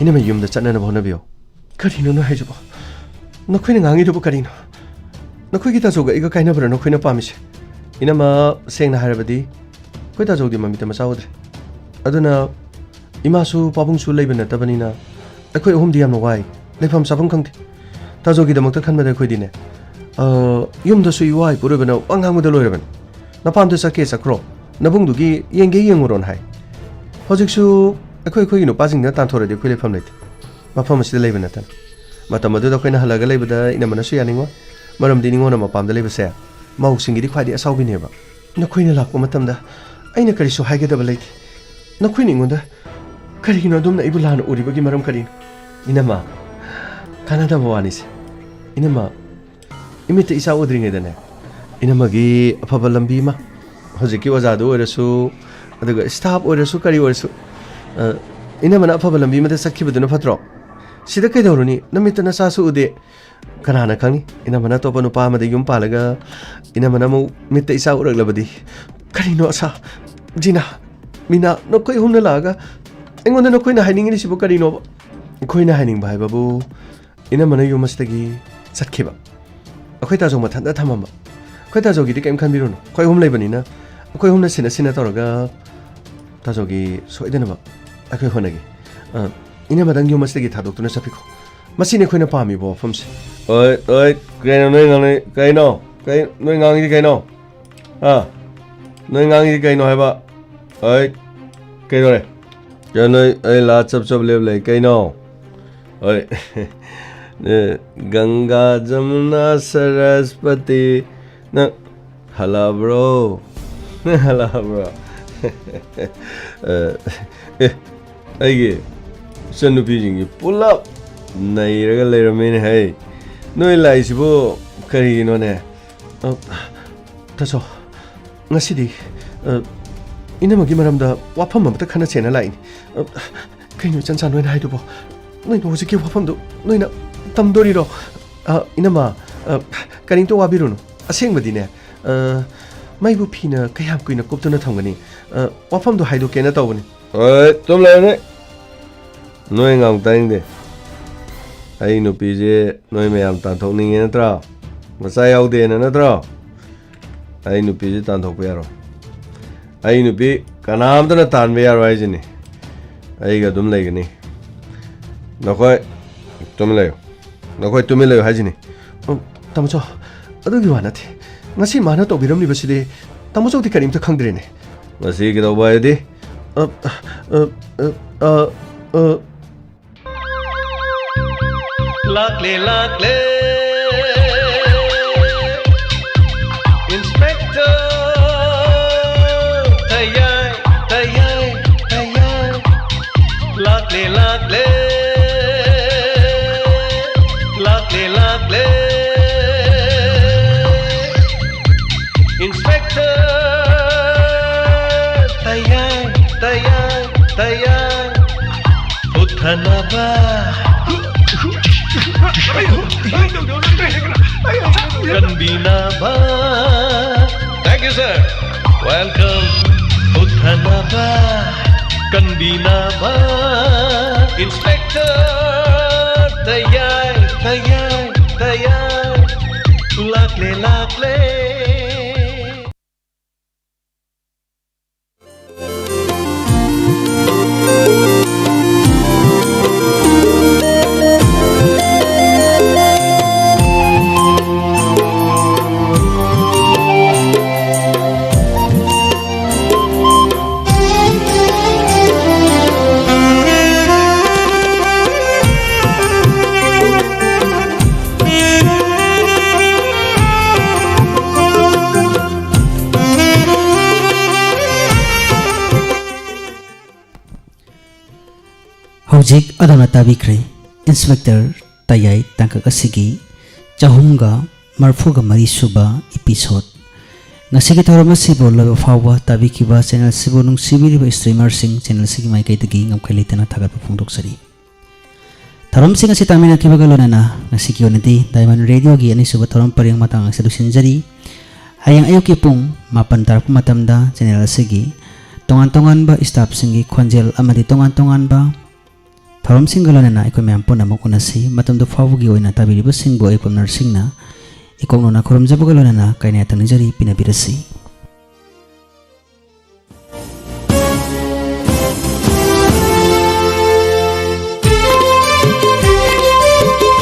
ꯏꯅꯝꯃ ꯌꯨꯝꯗ ꯆꯠꯅꯅꯕ ꯍꯣꯠꯅꯕꯤꯌꯨ꯫ ꯀꯔꯤꯅꯣ ꯅꯣꯏ ꯍꯥꯏꯁꯤꯕꯣ? ꯅꯈꯣꯏꯅ ꯉꯥꯡꯉꯤꯗꯨꯕꯨ ꯀꯔꯤꯅꯣ? ꯅꯈꯣꯏꯒꯤ ꯇꯥꯖꯧꯒ ꯑꯩꯒ ꯀꯥꯏꯅꯕ꯭ꯔꯥ ꯅꯈꯣꯏꯅ ꯄꯥꯝꯃꯤꯁꯦ? ꯏꯅꯝꯃ, ꯁꯦꯡꯅ ꯍꯥꯏꯔꯕꯗꯤ ꯑꯩꯈꯣꯏ ꯇꯥꯖꯧꯗꯤ ꯃꯃꯤꯠꯇ ꯃꯆꯥ ꯎꯗ꯭ꯔꯦ꯫ ꯑꯗꯨꯅ ꯏꯃꯥꯁꯨ ꯄꯥꯕꯨꯡꯁꯨ ꯂꯩꯕ ꯅꯠꯇꯕꯅꯤꯅ ꯑꯩꯈꯣꯏ ꯑꯍꯨꯝꯗꯤ ꯌꯥꯝꯅ ꯋꯥꯏ꯫ ꯂꯩꯐꯝ ꯆꯥꯐꯝ ꯈꯪꯗꯦ꯫ ꯇꯥꯖꯧꯒꯤꯗꯃꯛꯇ ꯈꯟꯕꯗ ꯑꯩꯈꯣꯏꯗꯤꯅꯦ, ꯑ, ꯌꯨꯝꯗꯁꯨ ꯏꯋꯥ ꯏꯄꯨꯔꯣꯏꯕꯅ ꯋꯥ ꯉꯥꯡꯕꯗ ꯂꯣꯏꯔꯕꯅꯤ꯫ "ꯅꯄꯥꯝꯗ ꯆꯠꯀꯦ ꯆꯠꯈ꯭ꯔꯣ, ꯅꯕꯨꯡꯗꯨꯒꯤ ꯌꯦꯡꯒꯦ ꯌꯦꯡꯉꯨꯔꯣꯅ" ꯍꯥꯏ꯫ ꯍꯧꯖꯤꯛꯁꯨ ꯑꯩꯈꯣꯏ ꯑꯩꯈꯣꯏꯒꯤ ꯅꯨꯄꯥꯁꯤꯡꯗ ꯇꯥꯟꯊꯣꯔꯗꯤ ꯑꯩꯈꯣꯏ ꯂꯩꯐꯝ ꯂꯩꯇꯦ꯫ ꯃꯐꯝ ꯑꯁꯤꯗ ꯂꯩꯕ ꯅꯠꯇꯅ꯫ ꯃꯇꯝ ꯑꯗꯨꯗ ꯑꯩꯈꯣꯏꯅ ꯍꯜꯂꯒ ꯂꯩꯕꯗ ꯏꯅꯝꯃꯅꯁꯨ ꯌꯥꯅꯤꯡꯉꯣꯏ꯫ ꯃꯔꯝꯗꯤ ꯅꯤꯉꯣꯟꯅ ꯃꯄꯥꯝꯗ ꯂꯩꯕꯁꯦ ꯃꯧꯁꯤꯡꯒꯤꯗꯤ ꯈ꯭ꯋꯥꯏꯗꯒꯤ ꯑꯁꯥꯎꯕꯤꯅꯦꯕ꯫ ꯅꯈꯣꯏꯅ ꯂꯥꯛꯄ ꯃꯇꯝꯗ ꯑꯩꯅ ꯀꯔꯤꯁꯨ ꯍꯥꯏꯒꯗꯕ ꯂꯩꯇꯦ꯫ ꯅꯈꯣꯏꯅ ꯑꯩꯉꯣꯟꯗ ꯀꯔꯤꯒꯤꯅꯣ ꯑꯗꯨꯝꯅ ꯑꯩꯕꯨ ꯂꯥꯟꯅ ꯎꯔꯤꯕꯒꯤ ꯃꯔꯝ ꯀꯔꯤꯅꯣ? ꯏꯅꯝꯃ, ꯀꯥꯟꯅꯗꯕ ꯋꯥꯅꯤꯁꯦ꯫ ꯏꯅꯝꯃ, ꯏꯃꯤꯠꯇ ꯏꯆꯥ ꯎꯗ꯭ꯔꯤꯉꯩꯗꯅꯦ, ꯏꯅꯝꯃꯒꯤ ꯑꯐꯕ ꯂꯝꯕꯤ ꯑꯃ, ꯍꯧꯖꯤꯛꯀꯤ ꯑꯣꯖꯥꯗꯨ ꯑꯣꯏꯔꯁꯨ, ꯑꯗꯨꯒ staff ꯑꯣꯏꯔꯁꯨ, ꯀꯔꯤ ꯑꯣꯏꯔꯁꯨ, ꯑ, ꯏꯅꯝꯃꯅ ꯑꯐꯕ ꯂꯝꯕꯤ ꯑꯃꯗ ꯆꯠꯈꯤꯕꯗꯨꯅ ꯐꯠꯇ꯭ꯔꯣ? ꯁꯤꯗ ꯀꯩꯗꯧꯔꯨꯅꯤ? ꯅꯃꯤꯠꯇ ꯅꯆꯥꯁꯨ ꯎꯗꯦ꯫ ꯀꯅꯥꯅ ꯈꯪꯅꯤ? ꯏꯅꯝꯃꯅ ꯑꯇꯣꯞꯄ ꯅꯨꯄꯥ ꯑꯃꯗ ꯌꯨꯝ ꯄꯥꯜꯂꯒ ꯏꯅꯝꯃꯅ ꯑꯃꯨꯛ ꯃꯤꯠꯇ ꯏꯆꯥ ꯎꯔꯛꯂꯕꯗꯤ? ꯀꯔꯤꯅꯣ ꯑꯁꯥ? ꯖꯤꯅꯥ, ꯃꯤꯅꯥ, ꯅꯈꯣꯏ ꯑꯍꯨꯝꯅ ꯂꯥꯛꯑꯒ ꯑꯩꯉꯣꯟꯗ ꯅꯈꯣꯏꯅ ꯍꯥꯏꯅꯤꯡꯉꯤꯁꯤꯕꯨ ꯀꯔꯤꯅꯣꯕ? ꯑꯩꯈꯣꯏꯅ ꯍꯥꯏꯅꯤꯡꯕ ꯍꯥꯏꯕꯕꯨ ꯏꯅꯝꯃꯅ ꯌꯨꯝ ꯑꯁꯤꯗꯒꯤ ꯆꯠꯈꯤꯕ꯫ ꯑꯩꯈꯣꯏ ꯇꯥꯖꯧ ꯃꯊꯟꯇ ꯊꯝꯃꯝꯕ꯫ ꯑꯩꯈꯣꯏ ꯇꯥꯖꯧꯒꯤꯗꯤ ꯀꯔꯤꯝ ꯈꯟꯕꯤꯔꯨꯅꯨ꯫ ꯑꯩꯈꯣꯏ ꯑꯍꯨꯝ ꯂꯩꯕꯅꯤꯅ ꯑꯩꯈꯣꯏ ꯑꯍꯨꯝꯅ ꯁꯤꯟꯅ ꯁꯤꯟꯅ ꯇꯧꯔꯒ ꯇꯥꯖꯧꯒꯤ ꯁꯣꯏꯗꯅꯕ ꯑꯩꯈꯣꯏ ꯍꯣꯠꯅꯒꯦ꯫ ꯑ, ꯏꯅꯝꯃꯗꯪ ꯌꯨꯝ ꯑꯁꯤꯗꯒꯤ ꯊꯥꯗꯣꯛꯇꯨꯅ ꯆꯠꯄꯤꯈꯣ꯫ ꯃꯁꯤꯅꯤ ꯑꯩꯈꯣꯏꯅ ꯄꯥꯝꯃꯤꯕ ꯋꯥꯐꯝꯁꯦ꯫ ꯑꯣꯏ, ꯑꯣꯏ, ꯀꯩꯅꯣ ꯅꯣꯏ ꯉꯥꯡꯅꯩ? ꯀꯩꯅꯣ? ꯀꯩ, ꯅꯣꯏ ꯉꯥꯡꯉꯤꯁꯤ ꯀꯩꯅꯣ? ꯑꯥ? ꯅꯣꯏ ꯉꯥꯡꯉꯤꯁꯤ ꯀꯩꯅꯣ ꯍꯥꯏꯕ? ꯑꯣꯏ, ꯀꯩꯗꯧꯔꯦ? ꯀꯩꯅꯣ ꯅꯣꯏ ꯑꯩ ꯂꯥ ꯆꯞ ꯆꯞ ꯂꯦꯞ ꯂꯩ? ꯀꯩꯅꯣ? ꯑꯣꯏ꯫ ꯑꯦ, ꯒꯪꯒꯥ, ꯖꯃꯨꯅꯥ, ꯁꯔꯁꯄꯇꯤ꯫ ꯅꯪ ꯍꯜꯂꯛꯑꯕ꯭ꯔꯣ? ꯅꯪ ꯍꯜꯂꯛꯑꯕ꯭ꯔꯣ? ꯑꯦ, ꯑꯦ, ꯑꯩꯒꯤ ꯏꯆꯟꯅꯨꯄꯤꯁꯤꯡꯁꯤ ꯄꯨꯂꯞ ꯅꯩꯔꯒ ꯂꯩꯔꯝꯃꯦꯅꯦ ꯍꯩ꯫ ꯅꯣꯏ ꯂꯥꯛꯏꯁꯤꯕꯨ ꯀꯔꯤꯒꯤꯅꯣꯅꯦ? ꯑ, ꯇꯥꯆꯧ, ꯉꯁꯤꯗꯤ, ꯑ, ꯏꯅꯝꯃꯒꯤ ꯃꯔꯝꯗ ꯋꯥꯐꯝ ꯑꯃꯇ ꯈꯟꯅꯁꯦꯅ ꯂꯥꯛꯏꯅꯤ꯫ ꯑ, ꯀꯩꯅꯣ ꯏꯆꯟ ꯆꯥꯟ ꯅꯣꯏꯅ ꯍꯥꯏꯗꯨꯕꯣ? ꯅꯣꯏꯅ ꯍꯧꯖꯤꯛꯀꯤ ꯋꯥꯐꯝꯗꯨ ꯅꯣꯏꯅ ꯇꯝꯗꯣꯔꯤꯔꯣ? ꯑ, ꯏꯅꯝꯃ, ꯑ, ꯀꯔꯤꯝꯇ ꯋꯥꯕꯤꯔꯨꯅꯨ꯫ ꯑꯁꯦꯡꯕꯗꯤꯅꯦ, ꯑ, ꯃꯩꯕꯨ ꯐꯤꯅ ꯀꯌꯥꯝ ꯀꯨꯏꯅ ꯀꯨꯞꯇꯨꯅ ꯊꯝꯒꯅꯤ? ꯑ, ꯋꯥꯐꯝꯗꯨ ꯍꯥꯏꯗꯣꯛꯀꯦꯅ ꯇꯧꯕꯅꯤ꯫ ꯍꯣꯏ, ꯇꯨꯝ ꯂꯩꯔꯅꯦ꯫ ꯅꯣꯏ ꯉꯥꯡ ꯇꯥꯅꯤꯡꯗꯦ꯫ ꯑꯩ ꯅꯨꯄꯤꯁꯦ ꯅꯣꯏ ꯃꯌꯥꯝ ꯇꯥꯟꯊꯣꯛꯅꯤꯡꯉꯦ ꯅꯠꯇ꯭ꯔꯣ? ꯃꯆꯥ ꯌꯥꯎꯗꯦꯅ ꯅꯠꯇ꯭ꯔꯣ? ꯑꯩ ꯅꯨꯄꯤꯁꯦ ꯇꯥꯟꯊꯣꯛꯄ ꯌꯥꯔꯣꯏ꯫ ꯑꯩ ꯅꯨꯄꯤ ꯀꯅꯥꯝꯇꯅ ꯇꯥꯟꯕ ꯌꯥꯔꯣꯏ ꯍꯥꯏꯁꯤꯅꯤ꯫ ꯑꯩꯒ ꯑꯗꯨꯝ ꯂꯩꯒꯅꯤ꯫ ꯅꯈꯣꯏ ꯇꯨꯃꯤꯟ ꯂꯩꯌꯨ꯫ ꯅꯈꯣꯏ ꯇꯨꯃꯤꯟ ꯂꯩꯌꯨ ꯍꯥꯏꯁꯤꯅꯤ꯫ ꯑ, ꯇꯥꯃꯣꯆꯧ, ꯑꯗꯨꯒꯤ ꯋꯥ ꯅꯠꯇꯦ꯫ ꯉꯁꯤ ꯃꯥꯅ ꯇꯧꯕꯤꯔꯝꯂꯤꯕꯁꯤꯗꯤ ꯇꯥꯃꯣꯆꯧꯗꯤ ꯀꯔꯤꯝꯇ ꯈꯪꯗ꯭ꯔꯦꯅꯦ꯫ ꯉꯁꯤ ꯀꯩꯗꯧꯕ ꯍꯥꯏꯗꯤ? ꯑ, ꯑ, ꯑ, ꯑ, ꯑ, ꯑ, ꯂꯥꯛꯂꯦ, ꯂꯥꯛꯂꯦ꯫ Inspector ꯇꯌꯥꯏ, ꯇꯌꯥꯏ, ꯇꯌꯥꯏ꯫ ꯂꯥꯛꯂꯦ, ꯂꯥꯛꯂꯦ꯫ ꯂꯥꯛꯂꯦ, ꯂꯥꯛꯂꯦ꯫ Inspector ꯇꯌꯥꯏ, ꯇꯌꯥꯏ, ꯇꯌꯥꯏ꯫ ꯎꯠꯊꯅꯕ꯫ ꯀꯟꯕꯤꯅꯕ꯫ Thank you, sir. Welcome. ꯎꯠꯊꯅꯕ꯫ ꯀꯟꯕꯤꯅꯕ꯫ Inspector ꯇꯌꯥꯏ, ꯇꯌꯥꯏ, ꯇꯌꯥꯏ꯫ ꯂꯥꯛꯂꯦ, ꯂꯥꯛꯂꯦ꯫ ꯍꯧꯖꯤꯛ ꯑꯗꯣꯝꯅ ꯇꯥꯕꯤꯈ꯭ꯔꯦ ꯏꯟꯁꯄꯦꯛꯇꯔ ꯇꯌꯥꯏ ꯇꯥꯡꯀꯛ ꯑꯁꯤꯒꯤ ꯆꯍꯨꯝꯒ ꯃꯔꯤꯐꯨꯒ ꯃꯔꯤ ꯁꯨꯕ episode꯫ ꯉꯁꯤꯒꯤ ꯊꯧꯔꯝ ꯑꯁꯤꯕꯨ ꯂꯣꯏꯕ ꯐꯥꯎꯕ ꯇꯥꯕꯤꯈꯤꯕ ꯆꯦꯅꯦꯜ ꯑꯁꯤꯕꯨ ꯅꯨꯡꯁꯤꯕꯤꯔꯤꯕ streamer ꯁꯤꯡ ꯆꯦꯅꯦꯜ ꯑꯁꯤꯒꯤ ꯃꯥꯏꯀꯩꯗꯒꯤ ꯉꯝꯈꯩ ꯂꯩꯇꯅ ꯊꯥꯒꯠꯄ ꯐꯣꯡꯗꯣꯛꯆꯔꯤ꯫ ꯊꯧꯔꯝꯁꯤꯡ ꯑꯁꯤ ꯇꯥꯃꯤꯟꯅꯈꯤꯕꯒ ꯂꯣꯏꯅꯅ ꯉꯁꯤꯒꯤ ꯑꯣꯏꯅꯗꯤ Diamond Radio ꯒꯤ ꯑꯅꯤꯁꯨꯕ ꯊꯧꯔꯝ ꯄꯔꯦꯡ ꯃꯇꯥꯡ ꯑꯁꯤ ꯂꯣꯏꯁꯤꯟꯖꯔꯤ꯫ ꯍꯌꯦꯡ ꯑꯌꯨꯛꯀꯤ ꯄꯨꯡ ꯃꯥꯄꯟ ꯇꯥꯔꯛꯄ ꯃꯇꯝꯗ channel ꯑꯁꯤꯒꯤ ꯇꯣꯉꯥꯟ ꯇꯣꯉꯥꯟꯕ staff ꯁꯤꯡꯒꯤ ꯈꯣꯟꯖꯦꯜ ꯑꯃꯗꯤ ꯇꯣꯉꯥꯟ ꯇꯣꯉꯥꯟꯕ ꯊꯧꯔꯝꯁꯤꯡꯒ ꯂꯣꯏꯅꯅ ꯑꯩꯈꯣꯏ ꯃꯌꯥꯝ ꯄꯨꯟꯅ ꯑꯃꯨꯛ ꯎꯅꯁꯤ꯫ ꯃꯇꯝꯗꯨ ꯐꯥꯎꯕꯒꯤ ꯑꯣꯏꯅ ꯇꯥꯕꯤꯔꯤꯕꯁꯤꯡꯕꯨ ꯑꯩ ꯄꯨꯝꯅꯃꯛꯁꯤꯡꯅ ꯏꯀꯣꯛꯅꯅ ꯈꯨꯔꯨꯝꯖꯕꯒ ꯂꯣꯏꯅꯅ ꯀꯥꯏꯅ ꯌꯥꯊꯪ ꯅꯤꯖꯔꯤ, ꯄꯤꯅꯕꯤꯔꯁꯤ꯫